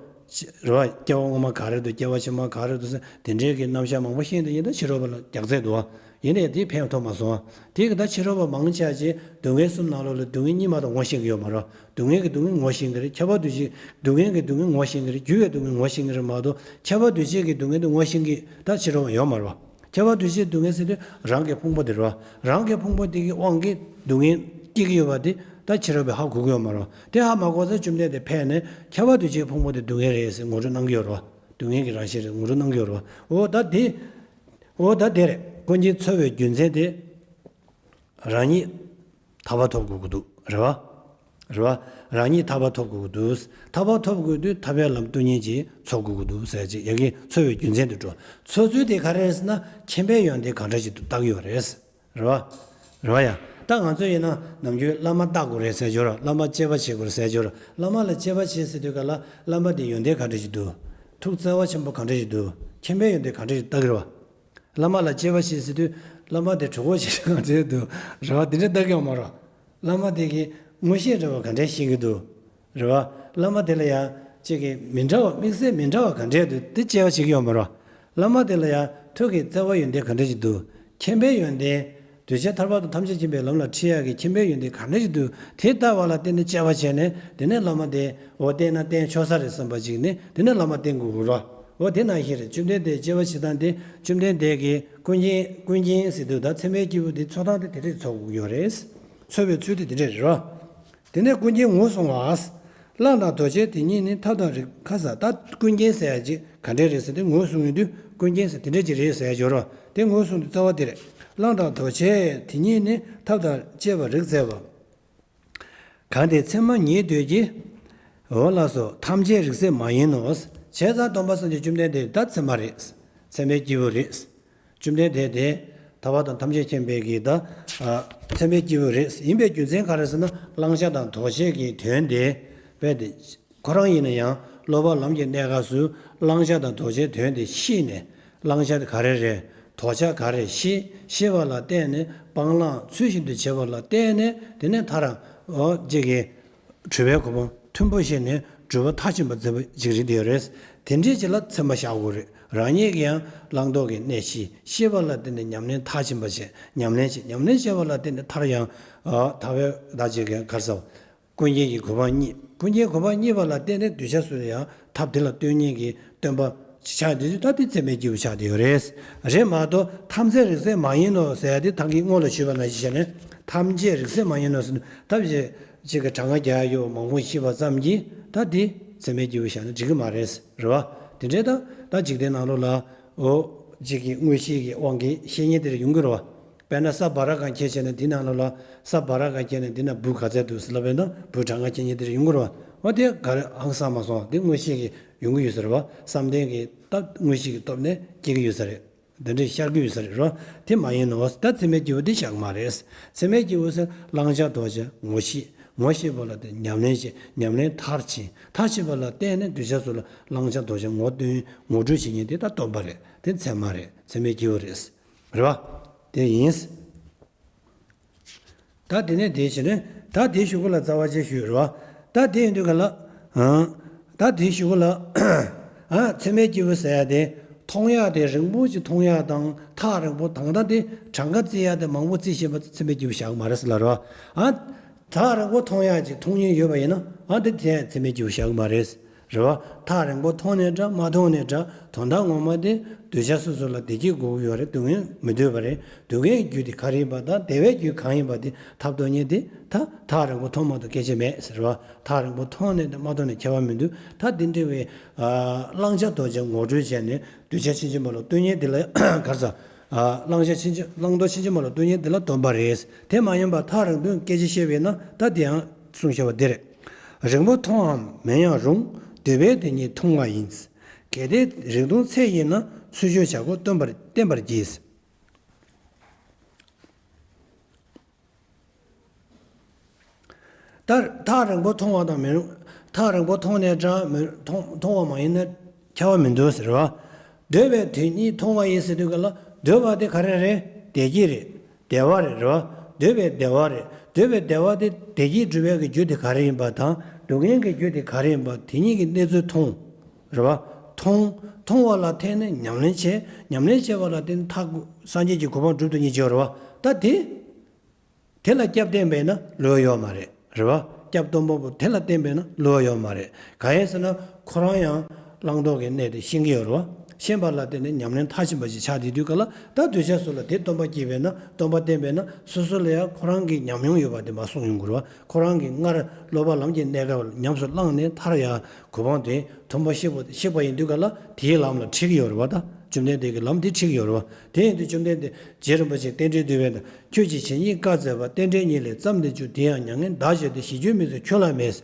རེད་བ། སྐྱེ་བ་སྔོན་མ་ག་རེ་འདུག་སྐྱེ་བ་ཕྱི་མ་ག་རེ་འདུག་ཟེར། དེ་འདྲས་ཀྱི་རྣམ་གཞག་མང་པོ་ཤེས་དེ་ཡིན། ད་ཕྱི་རོལ་པ་ལ་རྒྱགས་ཚད་འདུག་བ། ཡིན་ནའི་དེ་ཕན་ཐོགས་མ་སོང་བ། དེ་གི་ད་ཕྱི་རོལ་པ་མང་ཆེ་ཅིག་སྡུག་བསྔལ་གསུམ་ནང་ལོགས་ལ་སྡུག་བསྔལ་གཉིས་མ་གཏོགས་ངོ་ཤེས་ཀྱི་ཡོད་མ་རེད། སྡུག་བསྔལ་གྱི་སྡུག་བསྔལ་ངོ་ཤེས་ཀྱི་རེད། ཁྱབ་པ་འདུ་བྱེད་སྡུག་བསྔལ་གྱི་སྡུག་བསྔལ་ངོ་ཤེས་ཀྱི་རེད། རྒྱུ་བའི་སྡུག་བསྔལ་ངོ་ཤེས་ཀྱི་རེད་མ་གཏོགས། ཁྱབ་པ་འདུ་བྱེད་ཀྱི་སྡུག་བསྔལ་དེ་ངོ་ཤེས་ཀྱི་ད་ཕྱི་རོལ་པ་ཡོད་མ་རེད་བ། ཁྱབ་པ་འདུ་བྱེད་སྡུག་བསྔལ་ཟེར་དུས་རང་གི་ཕུང་པོ་དེ་རེད་བ། རང་གི་ཕུང་པོ་དེ་གི་དབང་གིས་སྡུག་བསྔལ་སྐྱེ་གི་ཡོད་པ་དེ། ད་ཕྱི་རོལ་པས་ཧ་གོ་གི་ཡོད་མ་རེད་བ། དེ་ཧ་མ་གོ་ཚེ་བཅོམ་ལྡན་འདས་ཕེབས་ནས་ཁྱབ་པ་འདུ་བྱེད་ཕུང་པོ་དེ་སྡུག་བསྔལ་རེད་ཟེར་ངོ་སྤྲོད་གནང་གི་ཡོད་རེད་བ། སྡུག་བསྔལ་གྱི་རང་བཞིན་རེད་ངོ་སྤྲོད་གནང་གི་ཡོད་རེད་བ། འོ་ད་དེ། འོ་ད་དེ་རེད། ཀུན་མཁྱེན་འཚོལ་བའི་རྒྱུ་མཚན་དེ། རང་ཉིད་ཐར་པ་ཐོབ་དགོས་ཀྱི་འདུག་རེད་བ། རེད་བ། རང་ཉིད་ཐར་པ་ཐོབ་དགོས་ཀྱི་འདུག་ཐར་པ་ཐོབ་དགོས་དུས་ཐར་པའི་ལམ་སྟོན་མཁན་ཅིག་འཚོལ་དགོས་ཀྱི་འདུག་ཟེར་ཅིག་ཡ་གི་འཚོལ་བའི་རྒྱུ་མཚན་དུ་འགྲོ། འཚོལ་ཚུལ་དེ་ག་རེ་རེད་ཟེར་ན་མཁྱེན་པའི་ཡོན་ཏན་གང་འདྲ་ཞིག་ཏུ་བལྟ་གི་ཡོད་རེད། རེད་བ། རེད་བ་ཡ། ད་ང་ཚོ་ཡིན་ན་ནམ་རྒྱུན་བླ་མ་བལྟ་དགོས་རེད་ཟེར་ཞོར་བླ་མ་དཔྱད་པ་བྱེད་དགོས་རེད་ཟེར་ཞོར་བླ་མ་ལ་དཔྱད་པ་བྱེད་ཟེར་དུས་ག་ལ་བླ་མ་དེ་ཡོན་ཏན་གང་འདྲ་ཞིག་འདུག་ཐུགས་བརྩེ་བ་ཆེན་པོ་གང་འདྲ་ཞིག་འདུག་མཁྱེན་པའི་ཡོན་ཏན་གང་འདྲ་ཞིག་བལྟ་གི་རེད་བ། བླ་མ་ལ་དཔྱད་པ་བྱེད་ཟེར་དུས་བླ་མ་དེ་གྲོགས་པོ་ཞིག་གང་འདྲ་འདུག་རེད་བ། དེ་འདྲ་ལྟ་གི་ཡོད་མ་རེད། བླ་མ་དེ་གིས་དངོས་གཞི་འདྲ་བ་ག་འདྲ་ཤེས་ཀྱི་འདུག་རེད་བ། བླ་མ་དེ་ལ་ཡང་གཅིག་གིས་མི་འདྲ་བ་དམིགས་བསལ་མི་འདྲ་བ་ག་འདྲ་འདུག་དེ་དཔྱད་པ་བྱེད་ཀྱི་ཡོད་མ་རེད། བླ་མ་དེ་ལ་ཡང་ཐུགས་ཀྱི་བརྩེ་བ་ཡོན་ཏན་ག་འདྲ་ཞིག་འདུག་མཁྱེན་པའི་ཡོན་ཏན། གདུལ་བྱ་ཐར་པ་དང་ཐམས་ཅད་མཁྱེན་པའི་ལམ་ལ་ཁྲིད་ཡག་གི་མཁྱེན་པའི་ཡོན་ཏན་ག་འདྲ་ཞིག་འདུག་དེ་ལྟ་བ་ལ་བརྟེན་ནས་དཔྱད་པ་བྱས་ནས་དེ་ནས་བླ་མ་དེ་འོ་བསྟེན་ན་བསྟེན་ཆོག་ས་རེད་བསམ་པ་ཅིག་ནས་དེ་ནས་བླ་མ་བསྟེན་དགོས་ཀྱི་རེད། འོ་དེ་ནང་བཞིན་རེད། བཅོམ་ལྡན་འདས་དཔྱད་པ་བྱེད་སྟངས་དེ་བཅོམ་ལྡན་འདས་ཀྱིས་ཀུན་མཁྱེན་ཀུན་མཁྱེན་ཟེར་དུས་ད་མཚན་མའི་སྐྱེས་བུ་དེ་འཚོལ་སྟངས་དེ་དེ་འདྲས་འཚོལ་དགོས་ཀྱི་ཡོད་རེད། འཚོལ་བའི་ཚུལ་དེ་དེ་འདྲས་རེད་རོ། དེ་ནས་ཀུན་མཁྱེན་ངོས་བཟུང་བ། གླང་དང་དོ་ཤལ་དེ་གཉིས་ནི་ཐབས་དང་རིགས་ཁ་ས་ད་ཀུན་མཁྱེན་ཟེར་ཡ་ཅིག་ག་འདྲས་རེད་ཟེར་ཏེ་ངོས་བཟུང་ཡོང་དུས་ཀུན་མཁྱེན་ཟེར་དེ་འདྲས་ཅིག་རེད་ཟེར་ཡ་ཡོད་རོ། དེ་ངོས་བཟུང་དུས་རྩ་བ་དེ་རེད། གླང་དང་དོ་ཤལ་དེ་གཉིས་ནི་ཐབས་དང་དཔྱད་པ་རིགས་མཛད་པ། གང་དེ་མཚན་མ་ཉིད་འདོད་ཀྱི། འོ་ལགས་སོ། ཐམས་ཅད་རིགས་སེལ་མ་ཡིན་ནོ། བྱས་ཙང་སྟོན་པ་སངས་རྒྱས་བཅོམ་ལྡན་འདས་ད་མཚན་མ་རེད། མཚན་མའི་སྐྱེས་བུ་རེད། བཅོམ་ལྡན་འདས་དེ་ཐར་པ་དང་ཐམས་ཅད་མཁྱེན་པའི་གི་ད་མཚན་མའི་སྐྱེས་བུ་རེད། ཡིན་པའི་རྒྱུ་མཚན་ག་རེ་ཟེར་ན་གླང་ཆ་དང་དོ་ཤལ་གྱི་དོན་དེ་རྦད་དེ་ཁོ་རང་ཡིན་ན་ཡང་སློབ་པ་ལམ་གྱི་གནས་སྐབས་སུ་གླང་ཆ་དང་དོ་ཤལ་དོན་དེ་ཤེས་ནས། གླང་ཆ་ག་རེ་རེད། དོ་ཆ་ག་རེ་ཤེས། ཤེས་པ་ལ་བརྟེན་ནས་སྤང་བླང་ཚུལ་བཞིན་དུ་བྱེད་པ་ལ་བརྟེན་ནས་དེ་ནས་མཐར་འོ་ཅིག་གི་གྲུབ་པའི་གོ་འཕང་མཐོན་པོ་བཞེས་ནས་གྲུབ་པ་མཐར་ཕྱིན་པ་མཛད་པ་ཅིག་རེད་དེ་རེད། དེ་འདྲས་ཅིག་ལ་མཚན་མ་བཞག་དགོས་རེད། རང་ཉིད་ཀྱིས་ཡང་བླང་དོར་གྱི་གནས་ཤེས། ཤེས་པ་ལ་བརྟེན་ནས་ཉམས་ལེན་མཐར་ཕྱིན་པ་བྱས། ཉམས་ལེན་བྱས། ཉམས་ལེན་བྱས་པ་ལ་བརྟེན་ནས་མཐར་ཡང་ཨ་ཐར་པའི་བདག་ཅིག་གི་གར་ཟ་བ། ཀུན་མཁྱེན་གྱི་གོ་འཕང་བརྙེས། ཀུན་མཁྱེན་གོ་འཕང་བརྙེས་པ་ལ་བརྟེན་ནས་གདུལ་བྱ་ཚོ་ལ་ཡང་ཐབས་དེ་ལ་སྟོན་མཁན་གྱི་སྟོན་པ་ཆགས་དེ་ད་དེ་མཚན་མའི་སྐྱེས་བུ་ཆགས་དེ་ཡོད་རེད། རེད་མ་གཏོགས་ཐམས་ཅད་རིགས་སེལ་མ་ཡིན་ནོ་ཟེར་ཡ་དེ་ད་གིན་སྔོན་ལ་ཞུས་པ་ནང་བཞིན་བྱས་ནས་ཐམས་ཅད་རིགས་སེལ་མ་ཡིན་ནོ་ཟེར་ན་ད་བཞིན་གཅིག་གི་གྲངས་ཀ་རྒྱག་ཡ་ཡོད་མང་པོ་ཤེས་པ་ཙམ་གྱིས་ད་དེ་མཚན་མའི་སྐྱེས་བུ་ཆགས་ན་འགྲིག་གི་མ་རེད། རེད་བ། དེ་འདྲའི་ད་ད་འཇིག་རྟེན་ནང་ལོགས་ལ་འོ་གཅིག་གི་དངོས་གཞི་གི་དབང་གིས་ཤེས་མཁན་དེ་རེ་ཡོང་གི་རེད་བ། དཔེར་ན་ས་བ་ར་ག་ཁྱེར་བྱས་ན་འདི་ནང་ལོགས་ལ་ས་བ་ར་ག་ཁྱེར་ན་འདི་ན་འབུ་ག་ཚད་འདུག་ཟེར་ལབ་པས་ན་འབུ་གྲངས་ཀ་ཁྱེར་མཁན་དེ་རེ་ཡོང་གི་རེད་བ། འོ་དེ་ག་རེ་ཧང་སང་མ་སོང་བ་དེ་དངོས་གཞི་གི་ཡོང་གི་ཡོད་ས་རེད་བ། བསམ་གཏན་གྱི་སྟབས་དངོས་གཞི་གི་སྟོབས་ནས་སྐྱེ་གི་ཡོད་ས་རེད། འདི་འདྲའི་ཤར་གི་ཡོད་ས་རེད་རོ། དེ་མ་ཡིན་ནོ། ད་མཚན་མའི་སྐྱེས་བུ་དེ་བཞག་མ་རེད། མཚན་མའི་སྐྱེས་བུ་ཟེར་བླང་བྱ་དོར་བྱ་ངོ་ཤེས། ངོ་ཤེས་པ་ལ་དེ་ཉམས་ལེན་བྱེད། ཉམས་ལེན་མཐར་ཕྱིན། མཐར་ཕྱིན་པ་ལ་བརྟེན་ནས་གདུལ་བྱ་ཚོ་ལ་བླང་བྱ་དོར་བྱ་ངོ་སྟོན་ངོ་སྤྲོད་བྱེད་མཁན་དེ་ད་སྟོན་པ་རེད། དེ་མཚན་མ་རེད། མཚན་མའི་སྐྱེས་བུ་རེད། རེད་བ། དེ་ཡིན། ད་དེ་ནས་དེ་བྱས་ནས་ད་དེའི་གཞུག་གུ་ལ་རྩ་བ་ཅན་ཞུས་རེད་བ། ད་དེ་ཡིན་དུས་ག་ལ། ཨང་། ད་དེའི་གཞུག་གུ་ལ། ཨ་མཚན་མའི་སྐྱེས་བུ་ཟེར་ཡ་དེ། མཐོང་ཡ་དེ་རིང་པོ་ཅིག་མཐོང་ཡ་དང་ཐག་རིང་པོ་དང་ད་དེ་གྲངས་ཀ་བརྩི་ཡ་དེ་མང་པོ་བརྩི་ཤེས་པ་མཚན་མའི་སྐྱེས་བུ་བཞག་མ་རེད་ཟེར་ལ་རེད་བ། ཨ། ཐག་རིང་པོ་མཐོང་ཡ་ཅིག་མཐོང་མྱོང་ཡོད་པ་ཡིན་ན་ཨ་དེ་དེ་མཚན་མའི་སྐྱེས་བུ་བཞག་མ་རེད། རེད་བ། ཐག་རིང་པོ་མཐོང་ནས་འདྲ་མ་མཐོང་ནས་འདྲ་དོན་དག་ངོ་མ་དེ་གདུལ་བྱ་སོ་སོ་ལ་བདེ་སྐྱིད་དགོས་ཀྱི་ཡོད་རེད། སྡུག་བསྔལ་མི་འདོད་པ་རེད། སྡུག་བསྔལ་གྱི་རྒྱུ་དེ་ག་རེ་ཡིན་པ་དང་བདེ་བའི་རྒྱུ་གང་ཡིན་པ་དེ་ཐབས་སྟོན་མཁན་དེ་ད་ཐག་རིང་པོ་མཐོང་མ་མཐོང་སྐད་ཆ་མེད་ཟེར་བ། ཐག་རིང་པོ་མཐོང་ནས་འདྲ་མ་མཐོང་ནས་ཁྱད་པར་མི་འདུག་ད་འདི་འདྲ་བའི་ཨ་བླང་བྱ་དོར་བྱ་ངོ་སྤྲོད་བྱས་ནས་གདུལ་བྱ་ཕྱིན་ཅི་མ་ལོག་སྟོན་མཁན་དེ་ལ་ག་རེ་ཟ། ཨ་བླང་བྱ་ཕྱིན་ཅི་བླང་དོར་ཕྱིན་ཅི་མ་ལོག་སྟོན་མཁན་དེ་ལ་སྟོན་པ་རེད། དེ་མ་ཡིན་པ་ཐག་རིང་པོའི་སྐད་ཆ་བཤད་པས་ན་ད་དེ་ཡང་གསུང་བཤད་པ་འདི་རེད། རིང་པོ་མཐོང་བའམ་མིན་ཡང་རུང་། འདོད་པས་དེ་ཉིད་མཐོང་བ་ཡིན། གལ་ཏེ་རིང་ཐུང་ཚད་ཡིན་ན། ཚུར་ཞོག་བྱ་རྒོད་སྟོན་པར་བསྟན་པར་བགྱི། ད་ཐག་རིང་པོ་མཐོང་བ་དང་མི་རུང་། ཐག་རིང་པོ་མཐོང་ནས་འདྲ་མི་མཐོང་མཐོང་བ་མ་ཡིན་ན་ཁྱད་པར་མི་འདུག་ཟེར་བ། འདོད་པས་དེ་ཉིད་མཐོང་བ་ཡིན་ཟེར་དུས་ག་ལ་འདོད་པ་དེ་ག་རེ་རེད། བདེ་སྐྱིད་རེད། བདེ་བ་རེད། རེད་བ། འདོད་པའི་བདེ་བ་རེད། འདོད་པའི་བདེ་བ་དེ་བདེ་སྐྱིད་སྒྲུབ་པའི་གི་རྒྱུ་དེ་ག་རེ་ཡིན་པ་དང་སྡུག་བསྔལ་གྱི་རྒྱུ་དེ་ག་རེ་ཡིན་པ་དེ་གཉིས་ཀྱི་གནས་ཚུལ་མཐོང་། རེད་བ། མཐོང་། མཐོང་བ་ལ་བརྟེན་ནས་ཉམས་ལེན་བྱས། ཉམས་ལེན་བྱས་པ་ལ་བརྟེན་ནས་ཐག་སངས་རྒྱས་ཀྱི་གོ་འཕང་སྒྲུབ་ཏུ་ཉེ་ཆེ་བ་རེད་བ། ད་དེ། དེ་ལ་སྐྱབས་བསྟེན་པས་ན་ལོས་ཡོད་མ་རེད། རེད་བ། སྐྱབས་སྡོམ་པ་པོ་དེ་ལ་བསྟེན་པས་ན་ལོས་ཡོད་མ་རེད། གང་ཡིན་ཟེར་ན་ཁོ་རང་ཡང་བླང་དོར་གྱི་གནས་དེ་ཤེས་ཀྱི་ཡོད་རེད་བ། ཤེས་པ་ལ་བརྟེན་ནས་ཉམས་ལེན་མཐར་ཕྱིན་པ་ཞིག་ཆགས་བསྡད་དུས་ག་ལ། ད་འདོད་ཆགས་སོགས་ལ་དེ་སྟོན་པ་སྐྱེས་པས་ན། སྟོན་པ་བསྟན་པས་ན། སོ་སོ་ལ་ཡང་ཁོ་རང་གི་ཉམས་མྱོང་ཡོད་པ་དེ་མར་གསུངས་ཡོང་གི་རེད་བ། ཁོ་རང་གིས་སྔར་སློབ་པ་ལམ་གྱི་གནས་སྐབས་ལ་ཉམས་སུ་བླངས་ནས། མཐར་ཡང་གོ་འཕང་དེ་མཐོན་པོ་གཤེགས་པ་གཤེགས་པ་ཡིན་དུས་ག་ལ། དེའི་ལམ་ལ་ཁྲིད་ཀྱི་ཡོད་རེད་བ། ད་བཅོམ་ལྡན་འདས་ཀྱིས་ལམ་དེ་ཁྲིད་ཀྱི་ཡོད་རེད་བ། དེ་ཡིན་དུས་བཅོམ་ལྡན་འདས་རྗེ་རིན་པོ་ཆེ་རྟེན་འབྲེལ་འདུས་པས་ན། ཁྱོད་ཀྱིས་ཇི་སྙེད་བཀའ་སྩལ་པ། རྟེན་འབྲེལ་ཉིད་ལས་བརྩམས་ཏེ་བཅུག་དེ་ཡང་མྱ་ངན་འདའ་བྱེད་དོ། ཞེས་བརྗོད་མི་ཚུགས་ཁྱོད་ལ་མེད།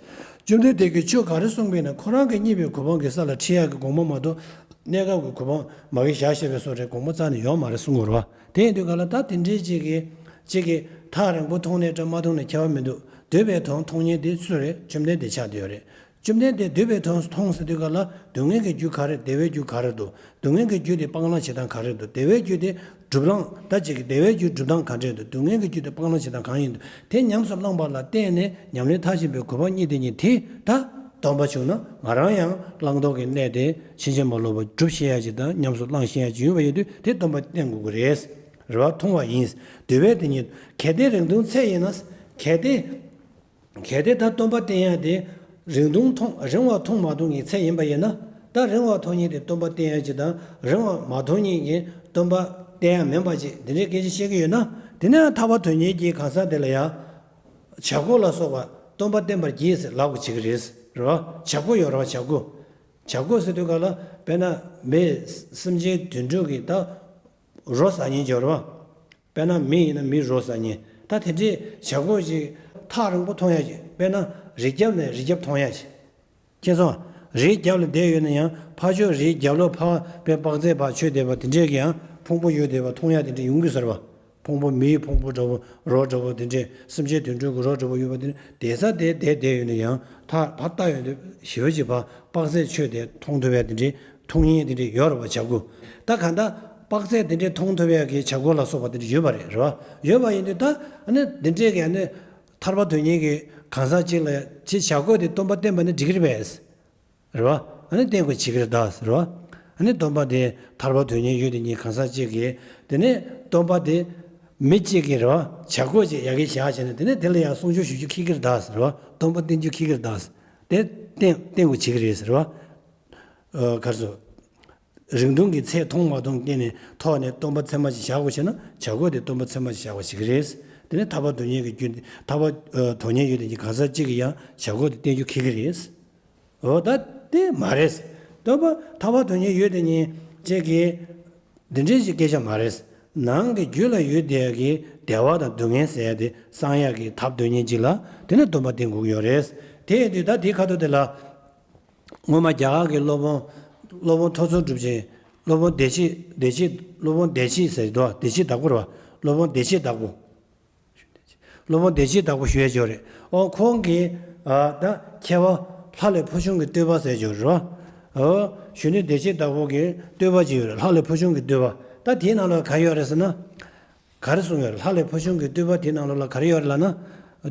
བཅོམ་ལྡན་འདས་ཀྱིས་ཆོས་ག་རེ་གསུངས་པས་ན། ཁོ་རང་གིས་རྙེད་པའི་གོ་འཕང་གི་ས་ལ་ཁྲིད་ཡག་གི་དགོངས་པ་མ་གཏོགས། གནས་སྐབས་ཀྱི་གོ་འཕང་མ་གི་བཞག་ཤེས་པའི་བཟོ་འདྲའི་དགོངས་པ་རྩ་ནས་ཡོད་མ་རེད་གསུང་གི་རེད་བ། དེ་ཡིན་དུས་ག་ལ། ད་དེ་འདྲའི་ཅིག་གིས་ཅིག་གིས་ཐག་རིང་པོ་མཐོང་ནས་འདྲ་མ་མཐོང་ནས་ཁྱད་པར་མི་འདུག་འདོད་པས་མཐོང་མཐོང་མཁན་དེ་སུ་རེད། བཅོམ་ལྡན་འདས་ཆགས་བསྡད་ཡོད་རེད། བཅོམ་ལྡན་འདས་འདོད་པས་མཐོང་མཐོང་ཟེར་དུས་ག་ལ། སྡུག་བསྔལ་གྱི་རྒྱུ་ག་རེ། བདེ་བའི་རྒྱུ་ག་རེ་འདུག་སྡུག་བསྔལ་གྱི་རྒྱུ་དེ་སྤང་བླང་བྱེད་སྟངས་ག་རེ་འདུག་བདེ་བའི་རྒྱུ་དེ་སྒྲུབ་སྟངས། ད་ཅིག་བདེ་བའི་རྒྱུ་སྒྲུབ་སྟངས་ག་འདྲས་འདུག་སྡུག་བསྔལ་གྱི་རྒྱུ་དེ་སྤང་བླང་བྱེད་སྟངས་གང་ཡིན་འདུག་དེ་ཉམས་སུ་བླངས་པ་ལ་བརྟེན་ནས་ཉམས་ལེན་མཐར་ཕྱིན་པའི་གོ་འཕང་བརྙེས་དེ་ཉིད་དེ། ད་སྟོན་པ་བྱུང་ན་ང་རང་ཡང་བླང་དོར་གྱི་གནས་དེ་ཕྱིན་ཅི་མ་ལོག་པར་སྒྲུབ་ཤེས་ཡ་ཅིག་དང་། ཉམས་སུ་བླང་ཤེས་ཡ་ཅིག་ཡོད་པ་ཡིན་དུས། དེ་སྟོན་པ་བསྟེན་དགོས་ཀྱི་རེད། རེད་བ། མཐོང་བ་ཡིན། འདོད་པས་དེ་ཉིད། གལ་ཏེ་རིང་ཐུང་ཚད་ཡིན་ན། གལ་ཏེ། གལ་ཏེ་ད་སྟོན་པ་བསྟེན་ཡ་དེ་རིང་ཐུང་མཐོང་། རིང་བ་མཐོང་མ་མཐོང་གི་ཚད་ཡིན་པ་ཡིན་ན། ད་རིང་བ་མཐོང་མཁན་དེ་སྟོན་པ་བསྟེན་ཡ་ཅིག་དང་། རིང་བ་མ་མཐོང་མཁན་གྱི་སྟོན་པ་བསྟེན་ཡ་མིན་པ་ཅིག་འདི་འདྲའི་སྐད་ཆ་བཤད་ཀྱི་ཡོད་ན། དེ་ནས་ཐར་པ་དོན་གཉེར་གྱི་གང་ཟག་དེ་ལ་ཡང་བྱ་རྒོད་ལ་སོགས་པ་སྟོན་པ་བསྟེན་པར་བགྱིད་ཟེར་ལབ་དགོས་བྱེད་ཀྱི་རེད། རེད་བ། བྱ་རྒོད་ཡོད་རེད་བ། བྱ་རྒོད། བྱ་རྒོད་ཟེར་དུས་ག་ལ། དཔེར་ན་མི་སེམས་ཅན་དུད་འགྲོ་གི་ད་རོ་ཟ་མཁན་ཅིག་ཡོད་རེད་བ། དཔེར་ན་མི་ཡིན་ན་མིའི་རོ་ཟ་མཁན། ད་དེ་འདྲའི་བྱ་རྒོད་ཅིག་ཐག་རིང་པོ་མཐོང་ཡ་ཅིག་དཔེར་ན་རི་རྒྱབ་ནས་རི་རྒྱབ་མཐོང་ཡ་ཅིག་མཁྱེན་སོང་། རིའི་རྒྱབ་ལ་བསྡད་ཡོད་ན་ཡང་ཕར་ཕྱོགས་རིའི་རྒྱབ་ལོགས་ཕར་དཔེ་དཔག་ཚད་ཕར་ཆོད་བསྡད་པ་དེ་འདྲས་ཀྱི་ཡང་ཕུང་པོ་ཡོད་བསྡད་པ་མཐོང་ཡ་དེ་འདྲས་ཡོང་གི་ཟེར་བ། ཕུང་པོ། མིའི་ཕུང་པོ་འདྲ་པོ། རོ་འདྲ་པོ་དེ་འདྲས། སེམས་ཅན་དུད་འགྲོ་གི་རོ་འདྲ་པོ་ཡོད་པ་དེ་འདྲས། བསྡད་ས་དེ་བསྡད་བསྡད་ཡོད་ན་ཡང་ཐག་ཕར་ལྟ་ཡོང་དུས་ཞེ་པོ་ཅིག་ཕར་དཔག་ཚད་ཆོད་དེ་མཐོང་ཐུབ་ཡ་དེ་འདྲས། མཐོང་ཡས་དེ་འདྲས་ཡོད་རེད་བ། བྱ་རྒོད། ད་གང་ལྟར་དཔག་ཚད་དེ་འདྲས་མཐོང་ཐུབ་ཡ་གི་བྱ་རྒོད་ལ་སོགས་པ་དེ་འདྲས་ཡོད་པ་རེད། རེད་བ། ཡོད་པ་ཡིན་དུས་ད་ཨ་ནི་དེ་འདྲས་ཀྱི་ཨ་ནི་ཐར་པ་དོན་གཉེར་གྱི་གང་ཟག་ཅིག་ལ་ཅིག་བྱ་རྒོད་དེ་སྟོན་པ་བསྟེན་པ་ནི་འགྲིག་གི་རེད་པས། རེད་བ། ཨ་ནི་བསྟེན་དགོས་བྱེད་ཀྱི་རེད་ད་ཟེར་བ། ཨ་ནི་སྟོན་པ་དེ་ཐར་པ་དོན་གཉེར་ཡོད་དེ་ཉིད་གང་ཟག་ཅིག་གིས། དེ་ནས་སྟོན་པ་དེ་མི་གཅིག་གིས་རེད་བ། བྱ་རྒོད་ཅིག་ཡ་གི་བཞག་བྱས་ནས། དེ་ནས་དེ་ལ་ཡང་གསུང་ཆོས་ཞུ་རྒྱུ་ཁེགས་ཀྱི་རེད་ད་ཟེར་བ། སྟོན་པ་བསྟེན་རྒྱུ་ཁེགས་ཀྱི་རེད་ད་ཟེར། དེ་བསྟེན་བསྟེན་དགོས་བྱེད་ཀྱི་རེད་ཟེར་བ། ཨ། ག་རེ་ཟེར། རིང་ཐུང་གི་ཚད་མཐོང་མ་མཐོང་སྟེང་ནས་ཐོག་ནས་སྟོན་པ་ཚད་མ་ཅིག་བཞག་དགོས་བྱས་ན། བྱ་རྒོད་དེ་སྟོན་པ་ཚད་མ་ཅིག་བཞག་པ་ཞིག་རེད། དེ་ནས་ཐར་པ་དོན་གཉེར་གྱི་རྒྱུ། ཐར་པ། ཨ། དོན་གཉེར་ཡོད་དེ་ཉིད་གང་ཟག་གཅིག་གིས་ཡང་བྱ་རྒོད་དེ་བསྟེན་རྒྱུ་ཁེགས་ཀྱི་རེད། འོ་ད་དེ་མ་རེད། སྟོན་པ། ཐར་པ་དོན་གཉེར་ཡོད་དེ་ཉིད་ཅིག་གིས་འདི་འདྲའི་ཞིག་སྐད་ཆ་མ་རེད། ནང་གི་རྒྱུད་ལ་ཡོད་བསྡད་ཀྱི་བདེ་བ་དང་སྡུག་བསྔལ་ཟེར་ཡ་དེ་སངས་ཡག་གི་ཐབས་དོན་གཉེར་ཅིག་ལ། དེ་ནས་སྟོན་པ་བསྟེན་དགོས་ཀྱི་ཡོད་རེད། དེ་ཡིན་དུས་ད་དེའི་ཁ་ཐུག་དེ་ལ། སྔོན་མ་རྒྱ་གར་གྱི་སློབ་དཔོན། སློབ་དཔོན་ཐོས་བསམ་སྒྲུབ་ཆེན། སློབ་དཔོན་བདེ་བྱེད། བདེ་བྱེད། སློབ་དཔོན་བདེ་བྱེད་ཟེར་འདུག་བདེ་བྱེད་བདག་པོ་རེད་བ། སློབ་དཔོན་བདེ་བྱེད་བདག་པོ། སློབ་དཔོན་བདེ་བྱེད་བདག་པོ་ཞུ་ཡ་ཅིག་ཡོད་རེད། ཨོ། ཁོང་གིས། ཨ། ད་མཁས་པ་ལྷ་ལས་ཕུལ་བྱུང་གི་བསྟོད་པ་ཟེར་ཅིག་ཡོད་རེད་བ། ཨོ། གཞོན་ནུ་བདེ་བྱེད་བདག་པོ་གི་བསྟོད་པ་ཅིག་ཡོད་རེད། ལྷ་ལས་ཕུལ་བྱུང་གི་བསྟོད་པ། ད་དེའི་ནང་ལ་ག་ཡོད་རེད་ཟེར་ན། ག་རེ་གསུངས་ཡོད་རེད། ལྷ་ལས་ཕུལ་བྱུང་གི་བསྟོད་པ་དེའི་ནང་ལོགས་ལ་ག་རེ་ཡོད་རེད་ལབ་ན།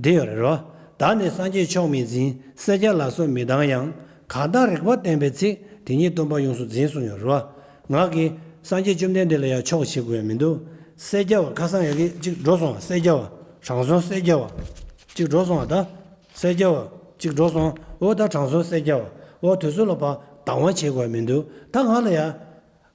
འདི་ཡོད་རེད་རོ། བདག་ནི་སངས་རྒྱས་མཆོག་མི་འཛིན། སྲས་བརྒྱ་ལ་སོགས་མི་སྡང་ཡང་། གང་དག་རིག་པ་བསྟན་པའི་ཚིག་དེ་ཉིད་སྟོན་པ་ཡོངས་སུ་འཛིན། གསུངས་ཡོད་རོ། ང་གིས་སངས་རྒྱས་བཅོམ་ལྡན་འདས་ལ་ཡང་ཆོག་བྱེད་དགོས་ཡ་མི་འདུག་སྲས་བརྒྱ་བ། ཁ་སང་ཡ་གི་གཅིག་འགྲོ་སོང་། སྲས་བརྒྱ་བ། དྲང་སྲོང་སྲས་བརྒྱ་བ་གཅིག་འགྲོ་སོང་བ། ད་སྲས་བརྒྱ་བ་གཅིག་འགྲོ་སོང་། འོ། ད་དྲང་སྲོང་སྲས་བརྒྱ་བ། འོ། དུས་ཚོད་ལ་ཕར་སྡང་བ་བྱེད་དགོས་ཡ་མི་འདུག་ད་ང་ལ་ཡ།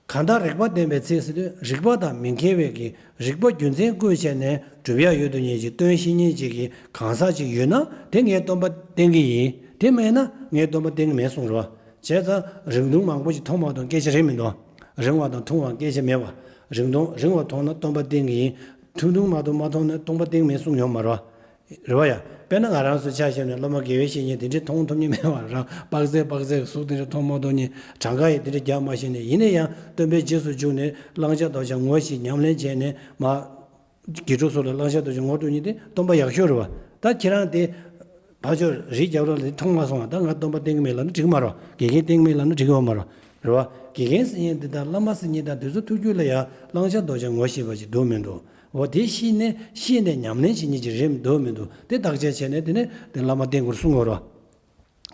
གང་དག་རིག་པ་བསྟན་པའི་ཚིག་ཟེར་དུས། རིག་པ་དང་མི་འགལ་བའི་གི་རིག་པ་རྒྱུ་མཚན་བཀོད་བྱས་ནས་སྒྲུབ་ཡ་ཡོད་དོ་ཉིད་ཅིག་སྟོན་ཤེས་མཁན་ཅིག་གི་གང་ཟག་ཅིག་ཡོད་ན། དེ་ངས་སྟོན་པ་བསྟེན་གི་ཡིན། དེ་མེད་ན་ངས་སྟོན་པ་བསྟེན་གི་མེད་གསུངས་རེད་བ། བྱས་ཙང་རིང་ཐུང་མང་པོ་ཞིག་མཐོང་མ་མཐོང་སྐད་ཆ་རེད་མི་འདུག་རིང་བ་དང་ཐུང་བ་སྐད་ཆ་མེད་བ། རིང་ཐུང་། རིང་བ་མཐོང་ན་སྟོན་པ་བསྟེན་གི་ཡིན། ཐུང་ཐུང་མ་མཐོང་མ་མཐོང་ན་སྟོན་པ་བསྟེན་གི་མེད་གསུངས་ཡོད་མ་རེད་བ། རེད་བ་ཡ། དཔེར་ན་ང་རང་ཚོ་ཆ་བཞག་ན་སློབ་མ་དགེ་བའི་བཤེས་གཉེན་དེ་འདྲས་མཐོང་ཐུབ་མཁན་མེད་པ་རང་། དཔག་ཚད་དཔག་ཚད་ཀྱི་གཟུགས་དེ་འདྲས་མཐོང་མ་མཐོང་མཁན། གྲངས་ཀ་ཡི་དེ་འདྲས་རྒྱག་མ་ཤེས་ནས། ཡིན་ན་ཡང་སྟོན་པའི་རྗེས་སུ་འཇུག་ནས་བླང་བྱ་ལྡོག་བྱ་ངོ་ཤེས་ཉམས་ལེན་བྱས་ནས་མ། དགེ་ཕྲུག་ཚོ་ལ་བླང་བྱ་ལྡོག་བྱ་ངོ་སྤྲོད་མཁན་དེ་སྟོན་པ་ཡག་ཤོས་རེད་བ། ད་ཁྱེད་རང་དེ་ཕར་ཕྱོགས་རིའི་རྒྱབ་ལོགས་ལ་མཐོང་མ་སོང་བ། ད་ང་སྟོན་པ་བསྟེན་གི་མེད་ལབ་ན་འགྲིག་མ་རེད་བ། དགེ་རྒན་བསྟེན་གི་མེད་ལབ་ན་འགྲིག་གི་ཡོད་མ་རེད་བ། རེད་བ། དགེ་རྒན་ཟེར་མཁན་དེ་དང་བླ་མ་ཟེར་མཁན་དང་དེ་ཚོ་ཐུག་རྒྱུ་ལ་ཡང་བླང་བྱ་ལྡོག་བྱ་ངོ་ཤེས་པ་ཞིག་འདུག་མི་འདུག་འོ། དེ་ཤེས་ནས། ཤེས་ནས་ཉམས་ལེན་བྱེད་མཁན་ཅིག་རེད་འདུག་མི་འདུག་དེ་བརྟག་དཔྱད་བྱས་ནས་དེ་ནས་དེ་བླ་མ་བསྟེན་དགོས་གསུང་གི་ཡོད་རེད་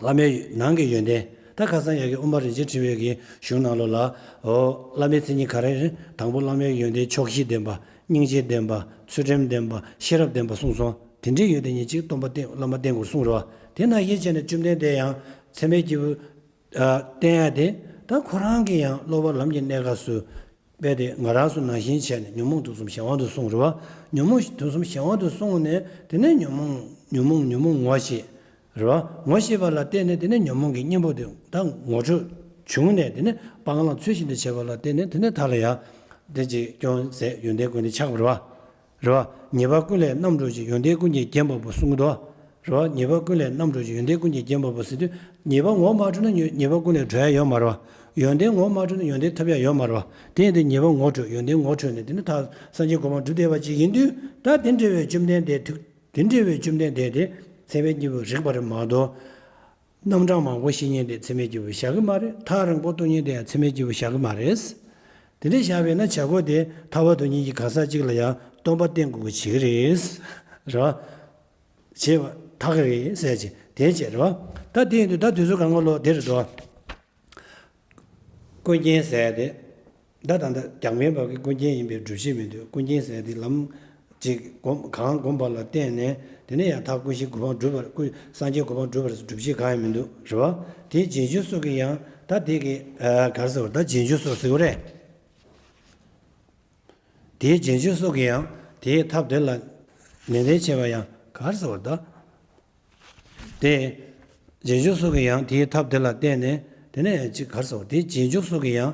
བ། བླ་མའི་ནང་གི་ཡོན་ཏན། ད་ཁ་སང་ཡ་གི་དབུ་མ་རིན་ཆེན་ཕྲེང་བའི་གི་གཞུང་ནང་ལོགས་ལ། འོ། བླ་མའི་མཚན་ཉིད་ག་རེ་རེད། དང་པོ་བླ་མའི་ཡོན་ཏན་ཕྱོགས་བཞི་ལྡན་པ། སྙིང་རྗེ་ལྡན་པ། ཚུལ་ཁྲིམས་ལྡན་པ། ཤེས་རབ་ལྡན་པ་གསུངས་སོང་། དེ་འདྲའི་ཡོན་ཏན་ཉིད་ཅིག་སྟོན་པ་བསྟེན། བླ་མ་བསྟེན་དགོས་གསུངས་རེད་བ། དེ་ནང་བཞིན་བྱས་ནས་བཅོམ་ལྡན་འདས་ཡང་ཚད་མའི་སྐྱེས་བུ། ཨ། བསྟེན་ཡ་དེ། ད་ཁོ་རང་གིས་ཡང་སློབ་པ་ལམ་གྱི་གནས་སྐབས་སུ་རྦད་དེ་ང་རང་ཚོ་ནང་བཞིན་བྱས་ནས་ཉོན་མོངས་དུག་གསུམ་གཞན་དབང་དུ་སོང་རེད་བ། ཉོན་མོངས་དུག་གསུམ་གཞན་དབང་དུ་སོང་ནས་དེ་ནས་ཉོན་མོངས་ཉོན་མོངས་ཉོན་མོངས་ངོ་ཤེས། རེད་བ། ངོ་ཤེས་པ་ལ་བརྟེན་ནས་དེ་ནས་ཉོན་མོངས་ཀྱི་གཉེན་པོ་དེ་ད་ངོ་འཕྲོད་བྱུང་ནས་དེ་ནས་སྤང་བླང་ཚུལ་བཞིན་དུ་བྱས་པ་ལ་བརྟེན་ནས་དེ་ནས་མཐའ་ལ་ཡང་དེ་ཅིག་སྐྱོན་ཟད་ཡོན་ཏན་ཀུན་ལས་ཆགས་པ་རེད་བ། རེད་བ། ཉེས་པ་ཀུན་ལས་རྣམ་གྲོལ་ཅིང་ཡོན་ཏན་ཀུན་གྱིས་བརྒྱན་པ་པོ་གསུང་གི་འདུག་རེད་བ། ཉེས་པ་ཀུན་ལས་རྣམ་གྲོལ་ཅིང་ཡོན་ཏན་ཀུན་གྱིས་བརྒྱན་པ་པོ་ཟེར་དུས་ཉེས་པ་ངོ་མ་འཕྲོད་ན་ཉོ་ཉེས་པ་ཀུན་ལས་གྲོལ་ཡ་ཡོད་མ་རེད་བ། ཡོན་ཏན་ངོ་མ་འཕྲོད་ན་ཡོན་ཏན་ཐོབ་ཡ་ཡོད་མ་རེད་བ། དེ་ཡིན་དུས་ཉེས་པ་ངོ་འཕྲོད་ཡོན་ཏན་ངོ་འཕྲོད་ནས་དེ་ནི་ད་སངས་རྒྱས་གོ་འཕང་སྒྲུབ་བསྡད་པ་ཅིག་ཡིན་དུས་ད་དེ་འདྲ་བའི་བཅོམ་ལྡན་འདས་ཐུགས། དེ་འདྲ་བའི་བཅོམ་ལྡན་འདས་དེ་ཚད་མའི་སྐྱེས་བུ་རིག་པ་རེད་མ་གཏོགས། རྣམ་གྲངས་མང་པོ་ཤེས་མཁན་དེ་ཚད་མའི་སྐྱེས་བུ་བཞག་གི་མ་རེད། ཐག་རིང་པོ་གཏོང་མཁན་དེ་ཡང་ཚད་མའི་སྐྱེས་བུ་བཞག་གི་མ་རེད། དེ་འདྲ་བཞག་པས་ན་བྱ་སྒོ་དེ་ཐར་པ་དོན་གཉེར་གྱི་གང་ཟག་ཅིག་ལ་ཡང་སྟོན་པ་བསྟེན་དགོས་ཀྱི་བྱེད་ཀྱི་རེད། རེད་བ། བྱེད་པ་ཐག་གི་རེད་ཟེར་ཅིག་དེ་བྱས་རེད་བ། ད་དེ་ཡིན་དུས་ད་དུས་ཚོད་གང་ག་ལོ་དེ་རེད་དོ། ཀུན་མཁྱེན་ཟེར་ཡ་དེ། ད་ད་ལྟ་རྒྱང་འཕེན་བར་གྱི་ཀུན་མཁྱེན་ཡིན་པའི་སྒྲུབ་བྱེད་མི་འདུག་ཀུན་མཁྱེན་ཟེར་ཡ་དེ་ལམ་ཅིག་སྒོམ་གང་སྒོམ་པ་ལ་བརྟེན་ནས་དེ་ནས་ཡང་ད་ཀུན་གཞི་གོ་འཕང་སྒྲུབ་པར་ཀུན་སངས་རྒྱས་གོ་འཕང་སྒྲུབ་པར་སྒྲུབ་བྱེད་གང་ཡང་མི་འདུག་རེད་བ། དེའི་རྗེས་འཇུག་སོགས་ཀྱིས་ཡང་ད་དེ་གི་ག་རེ་ཟེར་བ་ད་རྗེས་འཇུག་སོགས་ཟེར་བ་རེད། དེའི་རྗེས་འཇུག་སོགས་ཀྱིས་ཡང་དེའི་ཐབས་དེ་ལ་ནན་ཏན་བྱེད་པ་ཡང་ག་རེ་ཟེར་བ་ད། དེ། རྗེས་འཇུག་སོགས་ཀྱིས་ཡང་དེའི་ཐབས་དེ་ལ་བརྟེན་ནས་དེ་ནས་ཡང་ཅིག་ག་རེ་ཟེར་བ་དེ་རྗེས་འཇུག་སོགས་ཀྱིས་ཡང་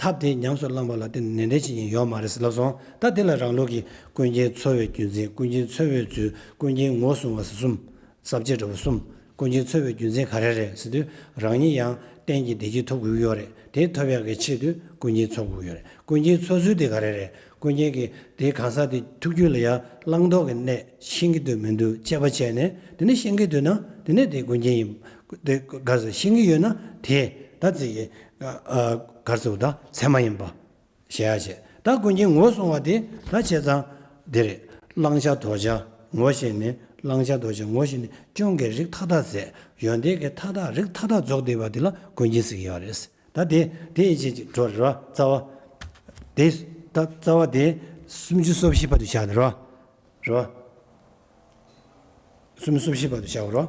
ཐབས་དེ་ཉམས་སུ་བླངས་པ་ལ་བརྟེན་ནས་ནན་ཏན་བྱེད་མཁན་ཡོད་མ་རེད་ཟེར་ལབ་སོང་། ད་དེ་ལ་རང་ལུགས་ཀྱི་ཀུན་མཁྱེན་འཚོལ་བའི་རྒྱུ་མཚན། ཀུན་མཁྱེན་འཚོལ་བའི་ཚུལ། ཀུན་མཁྱེན་ངོ་བསྲུང་བ་ཟེར་གསུམ། ས་བཅད་འདྲ་བོ་གསུམ། ཀུན་མཁྱེན་འཚོལ་བའི་རྒྱུ་མཚན་ག་རེ་རེད་ཟེར་དུས་རང་ཉིད་ཡང་གཏན་གྱི་བདེ་སྐྱིད་ཐོབ་དགོས་ཀྱི་ཡོད་རེད། དེ་ཐོབ་ཡག་གི་ཆེད་དུ་ཀུན་མཁྱེན་འཚོལ་དགོས་ཀྱི་ཡོད་རེད། ཀུན་མཁྱེན་འཚོལ་ཚུལ་དེ་ག་རེ་རེད། ཀུན་མཁྱེན་གྱིས་དེའི་གང་ཟག་དེ་ཐུགས་རྒྱུད་ལ་ཡང་བླང་དོར་གྱི་གནས་ཤེས་ཀྱི་འདུག་མི་འདུག་དཔྱད་པ་བྱས་ནས་དེ་ནས་ཤེས་ཀྱི་འདུག་ན་དེ་ནས་དེ་ཀུན་མཁྱེན་ཡིན། དེ་ག་ཟེར་ཤེས་ཀྱི་ཡོད་ན་དེ་ད་ཅིག་གི་ག་ཟེར་བ་ད་ཚད་མ་ཡིན་པ་ཞེས་ཡ་བྱས། ད་ཀུན་མཁྱེན་ངོ་བསྲུང་བ་དེ་ད་བྱས་ཙང་དེ་རེད། བླང་བྱ་དོར་བྱ་ངོ་ཤེས་ནས་བླང་བྱ་དོར་བྱ་ངོ་ཤེས་ནས་སྐྱོན་གྱི་རིགས་མཐའ་དག་ཟད་ཡོན་ཏན་གྱི་མཐའ་དག་རིགས་མཐའ་དག་རྫོགས་བསྡད་པ་དེ་ལ་ཀུན་མཁྱེན་ཟེར་གྱི་ཡོད་རེད། ད་དེ་དེ་ཡིན་ཕྱིན་ཅི་འགྲོ་རེད་བ། རྩ་བ། དེ་ད་རྩ་བ་དེ་སུམ་ཅུ་སོ་བཞི་བར་དུ་བཞག་ནས་རེད་བ། རེད་བ། སུམ་ཅུ་སོ་བཞི་བར་དུ་བཞག་པ་རེད་བ།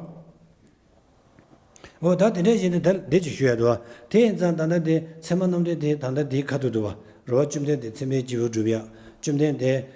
འོ་ད་དེ་འདྲ་བྱས་ནས་ད་འདི་ཅིག་ཞུ་ཡ་འདུག་བ། དེ་ཡིན་ཙང་ད་ལྟ་དེ་ཚད་མ་རྣམ་འགྲེལ་དེ་ད་ལྟ་དེའི་ཁ་ཐུག་འདུག་བ། རེད་བ། བཅོམ་ལྡན་འདས་ཚད་མའི་སྐྱེས་བུ་སྒྲུབ་ཡ། བཅོམ་ལྡན་འདས་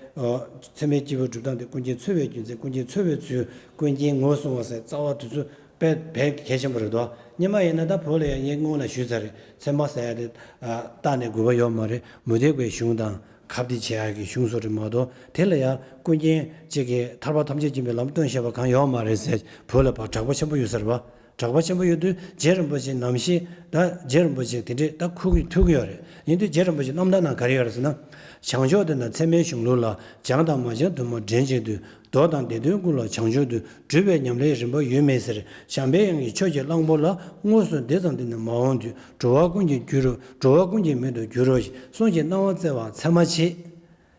ཚད་མའི་སྐྱེས་བུ་སྒྲུབ་སྟངས་དེ་ཀུན་མཁྱེན་འཚོལ་བའི་རྒྱུ་མཚན། ཀུན་མཁྱེན་འཚོལ་བའི་ཚུལ། ཀུན་མཁྱེན་ངོ་བསྲུང་བ་ཟེར་རྩ་བ་དེ་ཚོ་དཔེ་དཔེ་གལ་ཆེན་པོ་རེད་དོ། སྔོན་མ་ཡིན་ན་ད་བོད་ལ་ཡང་ངས་སྔོན་ལ་ཞུས་ཚར་རེད། ཚད་མ་ཟེར་ཡ་དེ་ཨ་བརྟག་ནས་དགོས་པ་ཡོད་མ་རེད། མུ་སྟེགས་པའི་གཞུང་དང་ཁ་བརྡ་བྱེད་ཡ་གི་གཞུང་སོགས་རེད་མ་གཏོགས། དེ་ལ་ཡང་ཀུན་མཁྱེན་གཅིག་གིས་ཐར་པ་ཐམས་ཅད་མཁྱེན་པའི་ལམ་སྟོན་བྱས་པ་གང་ཡོད་མ་རེད་ཟེར་བོད་ལ་ཕར་གྲགས་པ་ཆེན་པོ་ཡོད་ས་རེད་བ། གྲགས་པ་ཆེན་པོ་ཡོད་དུས་རྗེ་རིན་པོ་ཆེ་ནམ་ཞིག་ད་རྗེ་རིན་པོ་ཆེ་དེ་འདྲས་ད་ཁུག་གི་ཐུག་གི་ཡོད་རེད། ཡིན་དུས་རྗེ་རིན་པོ་ཆེ་རྣམ་ཐར་ནང་ག་རེ་ཡོད་རེད་ཟེར་ན། བྱང་ཕྱོགས་དེ་ན་ཚད་མའི་གཞུང་ལུགས་ལ། བྱང་དང་མ་བྱང་དུ་མ་འདྲེན་བྱེད་དུ། མདོ་དང་སྡེ་བདུན་ཀུན་ལ་བྱང་ཆུབ་ཏུ། སྒྲུབ་པའི་ཉམས་ལེན་རིམ་པ་ཡོད་མེད་ཟེར། བྱམས་པའི་དབྱངས་ཀྱིས་ཆོས་ཀྱི་གླང་པོ་ལ། དངོས་སུ་འདི་ཙམ་འདི་ནི་མ་འོངས་དུས། འགྲོ་བ་ཀུན་གྱི་རྒྱུ་རུ། འགྲོ་བ་ཀུན་གྱི་མིག་ཏུ་འགྱུར་རོ་ཞེས། གསུང་གི་སྣང་བ་བསྩལ་བ་ཚད་མ་ཆེ།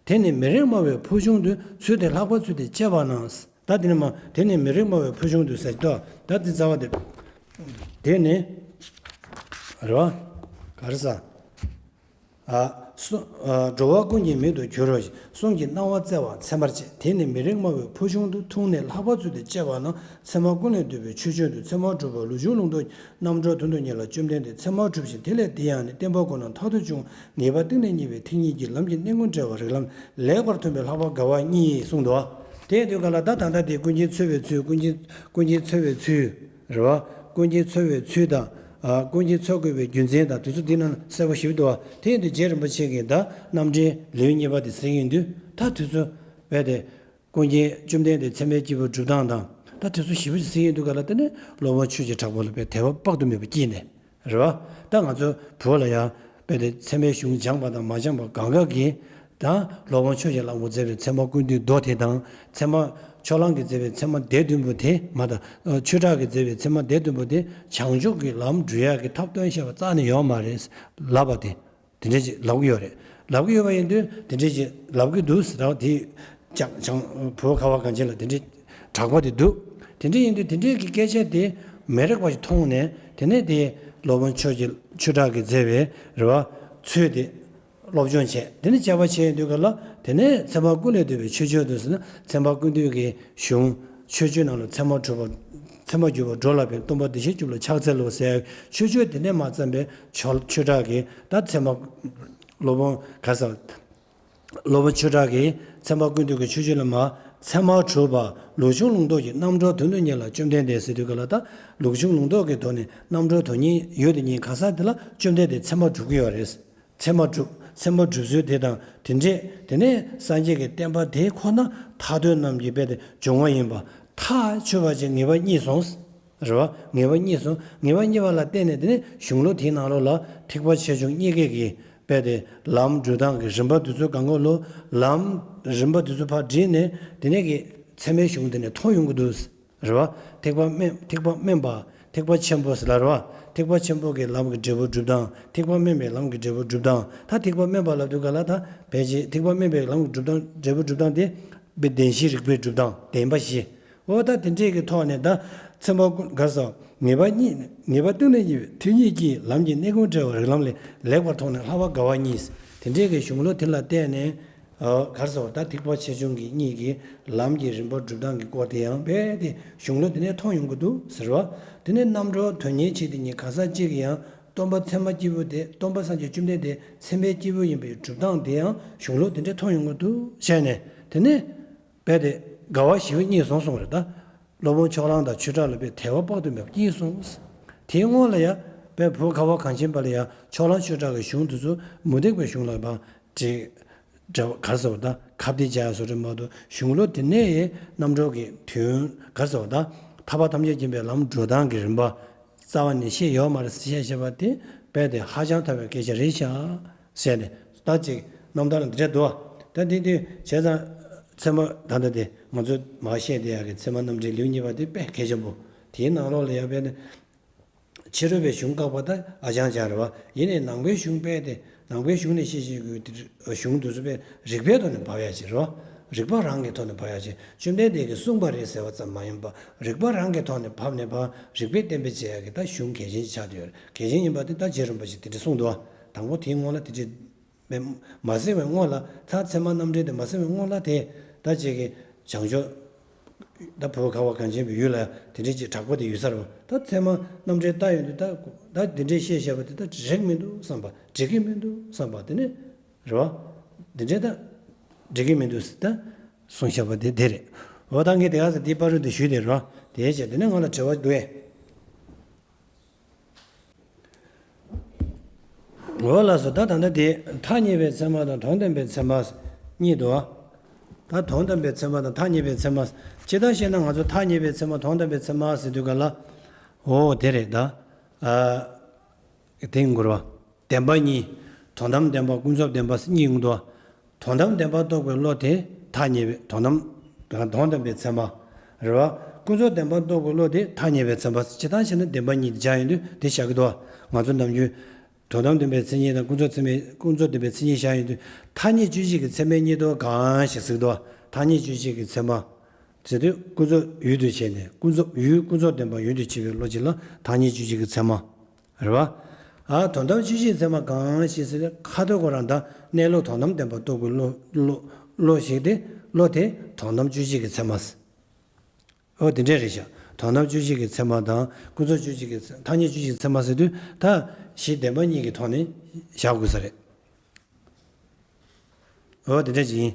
དེ་ནི་མི་རིགས་སྨྲ་བའི་ཕུལ་བྱུང་དུ། ཚུལ་དེ་ལྷག་པར་ཚུལ་དེ་དཔྱད་པ་ན། ད་དེ་ནི་མ་དེ་ནི་མི་རིགས་སྨྲ་བའི་ཕུལ་བྱུང་དུ་ཟེར་ཏོ། ད་དེ་རྩ་བ་དེ། དེ་ནི། རེད་བ། ག་རེ་ཟ། ཨ། གསུ། ཨ། འགྲོ་བ་ཀུན་གྱི་མིག་ཏུ་གྱུར་རོ། གསུང་གི་སྣང་བ་བསྩལ་བ་ཚད་མར་བཅད། དེ་ནི་མི་རིགས་སྨྲ་བའི་ཕུལ་བྱུང་དུ། ཐུགས་ནི་ལྷག་པར་ཚུལ་དེ་དཔྱད་པ་ན། ཚད་མ་ཀུན་ལས་བཏུས་པའི་ཆོས་སྤྱོད་དུ། ཚད་མ་གྲུབ་པ་ལུགས་འབྱུང་ལུང་རྟོགས་ཀྱི། རྣམ་གྲོལ་དོན་དུ་གཉེར་ལ་བཅོམ་ལྡན་འདས་ཚད་མར་གྲུབ་ཅིང་། དེ་ལས་འདི་ཡང་ནི་བརྟན་པ་ཀུན་ལ་མཐར་ཐུག་འབྱུང་། ངེས་པ་གཏིང་ནས་རྙེད་པའི་ཐེག་གཉིས་ཀྱི། ལམ་གྱི་གནད་ཀུན་བྲལ་བ་རིགས་ལམ་ལེགས་པར་མཐུན་པའི་ལྷག་པ་དགའ་བ་གཉིས་གསུངས་འདུག་བ། དེ་ཡིན་དུས་ག་ལ་ད་ད་ལྟ་དེ་ཀུན་མཁྱེན་འཚོལ་བའི་ཚུལ། ཀུན་མཁྱེན་ཀུན་མཁྱེན་འཚོལ་བའི་ཚུལ། རེད་བ། ཀུན་མཁྱེན་འཚོལ་བའི་ཚུལ་དང་། ཨ། ཀུན་མཁྱེན་འཚོལ་དགོས་པའི་རྒྱུ་མཚན་དང་དེ་ཚོ་འདི་ནང་གསལ་པོ་ཞིག་འདུག་བ། དེ་ཡིན་དུས་རྗེ་རིན་པོ་ཆེ་གིས་ད་རྣམ་འགྲེལ་ལེའུ་གཉིས་པ་དེ་གསན་གྱི་ཡིན་དུས་ད་དེ་ཚོ་རྦད་དེ། ཀུན་མཁྱེན་བཅོམ་ལྡན་འདས་ཚད་མའི་སྐྱེས་བུ་སྒྲུབ་སྟངས་དང་ད་དེ་ཚོ་ཞིབ་པོ་ཞིག་གསན་གྱི་ཡིན་དུས་ག་ལ་དེ་ནས་སློབ་དཔོན་ཆོས་ཀྱི་གྲགས་པ་ལ་དཔེ་དད་པ་དཔག་ཏུ་མེད་པ་སྐྱེས་ནས། རེད་བ། ད་ང་ཚོ་བོད་ལ་ཡང་དཔེ་དེ་ཚད་མའི་གཞུང་སྦྱངས་པ་དང་མ་སྦྱངས་པ་གང་ག་གིས་ད་སློབ་དཔོན་ཆོས་ཀྱི་གླང་པོ་མཛད་པའི་ཚད་མ་ཀུན་བཏུས་མདོ་དེ་དང་། ཚད་མ་ཕྱོགས་གླང་གིས་མཛད་པའི་ཚད་མ་སྡེ་བདུན་པོ་དེ་མ་དང་། ཆོས་གྲགས་ཀྱིས་མཛད་པའི་ཚད་མ་སྡེ་བདུན་པོ་དེ་བྱང་ཆུབ་ཀྱི་ལམ་བགྲོད་ཡག་གི་ཐབས་སྟོན་བཤད་པ་རྩ་ནས་ཡོད་མ་རེད་ལབ་པ་དེ། དེ་འདྲས་ཅིག་ལབ་ཀྱི་ཡོད་རེད། ལབ་ཀྱི་ཡོད་པ་ཡིན་དུས་དེ་འདྲས་ཅིག་ལབ་ཀྱི་འདུག་ཟེར་བ་དེ། ཅང་ཅང་བོད་ཁ་བ་གངས་ཅན་ལ་དེ་འདྲས་གྲགས་པ་དེ་འདུག་དེ་འདྲས་ཡིན་དུས་དེ་འདྲས་ཀྱི་སྐད་ཆ་དེ་མི་རིགས་པ་ཞིག་མཐོང་ནས་དེ་ནས་དེ་སློབ་དཔོན་ཆོས་ཀྱི་ཆོས་གྲགས་ཀྱིས་མཛད་པའི་རེད་བ། ཚུལ་དེ་སློབ་སྦྱོང་བྱས། དེ་ནས་དཔྱད་པ་བྱས་ཡོང་དུས་ག་ལ་དེ་ནས་ཚད་མ་ཀུན་ལས་བཏུས་པའི་ཆོས་སྤྱོད་དུ་ཟེར་ན་ཚད་མ་ཀུན་བཏུས་ཀྱི་གཞུང་ཆོས་སྤྱོད་ནང་ལ་ཚད་མ་གྲུབ་པ། ཚད་མར་གྱུར་པ་འགྲོ་ལ་ཕན། སྟོང་པ་བདེ་གཤེགས་སྐྱོབ་ལ་ཕྱག་འཚལ་ལོ་ཟེར་ཆོས་སྤྱོད་དེ་ནས་མར་བརྩམས་པའི་ཆོས་ཆོས་གྲགས་ཀྱིས་ད་ཚད་མ། སློབ་དཔོན་ག་ས། སློབ་དཔོན་ཆོས་གྲགས་ཀྱིས་ཚད་མ་ཀུན་བཏུས་ཀྱི་ཆོས་སྤྱོད་ལ་མར་ཚད་མར་གྲུབ་པ་ལུགས་འབྱུང་ལུང་རྟོགས་ཀྱི་རྣམ་གྲོལ་དོན་དུ་གཉེར་ལ་བཅོམ་ལྡན་འདས་ཟེར་དུས་ག་ལ་ད་ལུགས་འབྱུང་ལུང་རྟོགས་ཀྱི་ཐོག་ནས་རྣམ་གྲོལ་དོན་གཉེར་ཡོད་དེ་གཉིས་ག་ས་དེ་ལ་བཅོམ་ལྡན་འདས་ཚད་མར་གྲུབ་ཀྱི་ཡོད་རེད། ཚད་མ་གྲུབ། ཚད་མ་གྲུབ་ཚུལ་དེ་དང་དེ་འདྲས་དེ་ནས་སངས་རྒྱས་ཀྱི་བསྟན་པ་དེ་ཁོ་ན་ཐར་འདོད་རྣམས་ཀྱི་དཔེ་དེ་འབྱུང་བ་ཡིན་པ། ཐག་ཆོད་པ་ཅིག་ངེས་པ་རྙེད་སོང་། རེད་བ། ངེས་པ་རྙེད་སོང་། ངེས་པ་རྙེད་པ་ལ་བརྟེན་ནས་དེ་ནས་གཞུང་ལུགས་དེའི་ནང་ལོགས་ལ་ཐེག་པ་ཆེ་ཆུང་གཉིས་ཀའི་གི་དཔེ་དེ་ལམ་སྒྲུབ་སྟངས་ཀྱི་རིམ་པ་དེ་ཚོ་གང་ག་ལོ་ལམ་རིམ་པ་དེ་ཚོ་ཕར་བསྒྲིལ་ནས་དེ་ནས་གི་ཚད་མའི་གཞུང་དེ་ནས་མཐོང་ཡོང་གི་འདུག། རེད་བ། ཐེག་པ་དམན། ཐེག་པ་དམན་པ། ཐེག་པ་ཆེན་པོ་ཟེར་ལ་རེད་བ། ཐེག་པ་ཆེན་པོ་གི་ལམ་གྱི་འབྲས་བུ་སྒྲུབ་སྟངས། ཐེག་པ་དམན་པའི་ལམ་གྱི་འབྲས་བུ་སྒྲུབ་སྟངས། ད་ཐེག་པ་དམན་པ་ལབ་དུས་ག་ལ་ད་ཕལ་ཆེར་ཐེག་པ་དམན་པའི་ལམ་གྱི་སྒྲུབ་སྟངས་འབྲས་བུ་སྒྲུབ་སྟངས་དེ་བདེན་བཞིའི་རིགས་པའི་སྒྲུབ་སྟངས་བདེན་པ་བཞི། འོ་ད་དེ་འདྲས་ཀྱི་ཐོག་ནས་ད་ཚད་མ་ཀུན་ག་ས་ངེས་པ་རྙེད། ངེས་པ་གཏན་ནས་རྙེད་པའི་མཐུ་གཉིས་ཀྱིས་ལམ་གྱི་གནད་ཀུན་བྲལ་བ་རིགས་ལམ་ལས་ལེགས་པར་མཐོང་ནས་ལྷག་པར་དགའ་བ་གཉིས། དེ་འདྲས་ཀྱི་གཞུང་ལུགས་དེ་ལ་བརྟེན་ནས། ཨོ། ག་རེ་ཟེར་བ། ད་ཐེག་པ་ཆེ་ཆུང་གི་གཉིས་ཀྱི་ལམ་གྱི་རིམ་པ་སྒྲུབ་སྟངས་ཀྱི་སྐོར་དེ་ཡང་རྦད་དེ་གཞུང་ལུགས་དེ་ནས་མཐོང་ཡོང་གི་འདུག་ཟེར་བ། དེ་ནས་རྣམ་གྲོལ་དོན་གཉེར་བྱེད་དེ་ཉིད་ག་ས་གཅིག་གིས་ཡང་སྟོང་པ་ཚད་མ་སྐྱེས་བུ་དེ་སྟོང་པ་སངས་རྒྱས་བཅོམ་ལྡན་འདས་ཚད་མའི་སྐྱེས་བུ་ཡིན་པའི་སྒྲུབ་སྟངས་དེ་ཡང་གཞུང་ལུགས་དེ་འདྲས་མཐོང་ཡོང་གི་འདུག་བྱས་ནས་དེ་ནས་རྦད་དེ་དགའ་བ་ཞེ་པོ་རྙེད་སོང་གསུངས་པ་རེད་ད། སློབ་དཔོན་ཕྱོགས་གླང་དང་ཆོས་གྲགས་ལ་དཔེ་དད་པ་དཔག་ཏུ་མེད་པ་སྐྱེས་སོང་། དེའི་སྔོན་ལ་ཡང་དཔེ་བོད་ཁ་བ་གངས་ཅན་པ་ལ་ཡང་ཕྱོགས་གླང་ཆོས་གྲགས་ཀྱི་གཞུང་དེ་ཚོ་མུ་སྟེགས་པའི་གཞུང་ལ་ཡང་འགྲེལ། འགྲེལ་པ་ག་རེ་ཟེར་བ་དང་ཁ་གཏད་བྱ་ཡ་བཟོ་འདྲ་མ་གཏོགས་གཞུང་ལུགས་དེ་ནས་རྣམ་གྲོལ་གྱི་དོན་ག་རེ་ཟེར་བ་དང་ཐར་པ་ཐམས་ཅད་མཁྱེན་པའི་ལམ་འགྲོ་སྟངས་ཀྱི་རིམ་པ་རྩ་བ་ནས་བཤད་ཡོད་མ་རེད། བཤད་བཤད་པ་དེ་རྦད་དེ་ཧ་ཅང་ཐལ་བའི་སྐད་ཆ་རེད་ཤག་ཟེར་ནས་ད་ཅིག་རྣམ་ཐར་ལ་འདི་འདྲ་འདུག་བ། ད་འདི་འདི་བྱས་ཙང་ཚད་མ་ད་ལྟ་དེ་ང་ཚོས་མར་བཤད་བསྡད་ཡག་གི་ཚད་མ་རྣམ་འགྲེལ་ལེའུ་གཉིས་པ་དེ་དཔེ་གལ་ཆེན་པོ། དེའི་ནང་ལོགས་ལ་ཡང་དཔེ་ནི་ཕྱི་རོལ་པའི་གཞུང་བཀག་པ་ད་ཨ་ཅང་ཅང་རེད་བ། ཡིན་ནའི་ནང་པའི་གཞུང་དཔེ་དེ་ནང་པའི་གཞུང་ནས་བཤད་བཤད་དགོས་དེ་གཞུང་དེ་ཚོ་དཔེ་རིགས་པའི་ཐོག་ནས་བབས་ཡག་ཅིག་རེད་བ། རིགས་པ་རང་གི་ཐོག་ནས་བབས་ཡག་ཅིག་བཅོམ་ལྡན་འདས་ཀྱིས་གསུངས་པ་རེད་ཟེར་བ་ཙམ་མ་ཡིན་པ་རིགས་པ་རང་གི་ཐོག་ནས་བབས་ནས་ཕར་རིགས་པས་གཏན་འབེབས་བྱེད་ཡག་གི་ད་གཞུང་གལ་ཆེན་ཆགས་བསྡད་ཡོད་རེད། གལ་ཆེན་ཡིན་པ་དེ་ད་རྗེ་རིན་པོ་ཆེས་དེ་འདྲ་གསུངས་འདུག་བ། དང་པོ་དེའི་སྔོན་ལ་དེ་འདྲ་མ་གསལ་བའི་སྔོན་ལ་ད་ཚད་མ་རྣམ་འགྲེལ་དེ་མ་གསལ་བའི་སྔོན་ལ་དེ་ད་ཅིག་གི་བྱང་ཕྱོགས་ད་བོད་ཁ་བ་གངས་ཅན་པའི་ཡུལ་ལ་དེ་འདྲའི་ཅིག་གྲགས་པ་དེ་ཡོད་ས་རེད་བ། ད་ཚད་མ་རྣམ་འགྲེལ་ལྟ་ཡོང་དུས་ད་ད་དེ་འདྲའི་བཤད་བཤད་པ་དེ་ད་འགྲིག་མི་འདུག་བསམ་པ་འགྲིག་གི་མི་འདུག་བསམ་པ་དེ་ནས་རེད་བ། དེ་འདྲའི་ད་འགྲིག་གི་མི་འདུག་ཟེར་ད་གསུངས་བཞག་པ་དེ་དེ་རེད། འོ་ད་ངས་དེ་ག་ཚོད་དེའི་བར་དུ་དེ་ཞུས་དེ་རེད་བ། དེའི་ཕྱིར་དེ་ནས་ང་ལ་དྲི་བ་འདུག་ཨེ། འོ་ལགས་སོ། ད་ད་ལྟ་དེ་ཐག་ཉེ་བའི་ཚད་མ་དང་དོན་དམ་པའི་ཚད་མ་གཉིས་འདུག་བ། ད་དོན་དམ་པའི་ཚད་མ་དང་ཐག་ཉེ་བའི་ཚད་མ། སྤྱིར་བཏང་བཤད་ན་ང་ཚོ་ཐག་ཉེ་བའི་ཚད་མ་དོན་དམ་པའི་ཚད་མ་ཟེར་དུས་ག་ལ། འོ་དེ་རེད་ད། ཨ། དེ་ཡིན་དགོས་རེད་བ། བདེན་པ་གཉིས། དོན་དམ་བདེན་པ་ཀུན་རྫོབ་བདེན་པ་གཉིས་ཡོང་འདུག་བ། དོན་དམ་བདེན་པ་རྟོགས་པའི་བློ་དེ་ཐག་ཉེ་བའི་དོན་དམ། དོན་དམ་པའི་ཚད་མ། རེད་བ། ཀུན་རྫོབ་བདེན་པ་རྟོགས་པའི་བློ་དེ་ཐག་ཉེ་བའི་ཚད་མ། སྤྱིར་བཏང་བྱས་ན་བདེན་པ་གཉིས་དེ་སྦྱར་ཡོང་དུས་དེ་བཞག་གི་འདུག་བ། ང་ཚོ་ནམ་རྒྱུན་དོན་དམ་བདེན་པའི་མཚན་ཉིད་དང་ཀུན་རྫོབ་ཚད་མའི་ཀུན་རྫོབ་བདེན་པའི་མཚན་ཉིད་བཞག་ཡོང་དུས་ཐ་སྙད་དཔྱོད་བྱེད་ཀྱི་ཚད་མའི་སྙིང་པོ་གང་ཞིག་ཟེར་གི་འདུག་བ། ཐ་སྙད་དཔྱོད་བྱེད་ཀྱི་ཚད་མ་ཟེར་དུས་ཀུན་རྫོབ་ཡུལ་དུ་བྱས་ནས་ཀུན་རྫོབ་ཡུལ་ཀུན་རྫོབ་བདེན་པ་ཡུལ་དུ་བྱེད་པའི་བློ་ཅིག་ལ་ཐ་སྙད་དཔྱོད་བྱེད་ཀྱི་ཚད་མ། རེད་བ། ཨ། དོན་དམ་དཔྱོད་བྱེད་ཚད་མ་གང་ཞིག་ཟེར་ན་ཁ་ཐོག་ཁོ་རང་ད་གནས་ལུགས་དོན་དམ་བདེན་པ་རྟོགས་པའི་བློ་བློ་བློ་ཞིག་སྟེ་བློ་དེ་དོན་དམ་དཔྱོད་བྱེད་ཀྱི་ཚད་མ་ཟེར། འོ་དེ་འདྲས་རེད་ཤག་དོན་དམ་དཔྱོད་བྱེད་ཀྱི་ཚད་མ་དང་ཀུན་རྫོབ་དཔྱོད་བྱེད་ཀྱི་ཚད། ཐ་སྙད་དཔྱོད་བྱེད་ཀྱི་ཚད་མ་ཟེར་དུས་ད་གཞི་བདེན་པ་གཉིས་ཀྱི་ཐོག་ནས་བཞག་དགོས་ས་རེད། འོ་དེ་འདྲ་ཅིག་ཡིན།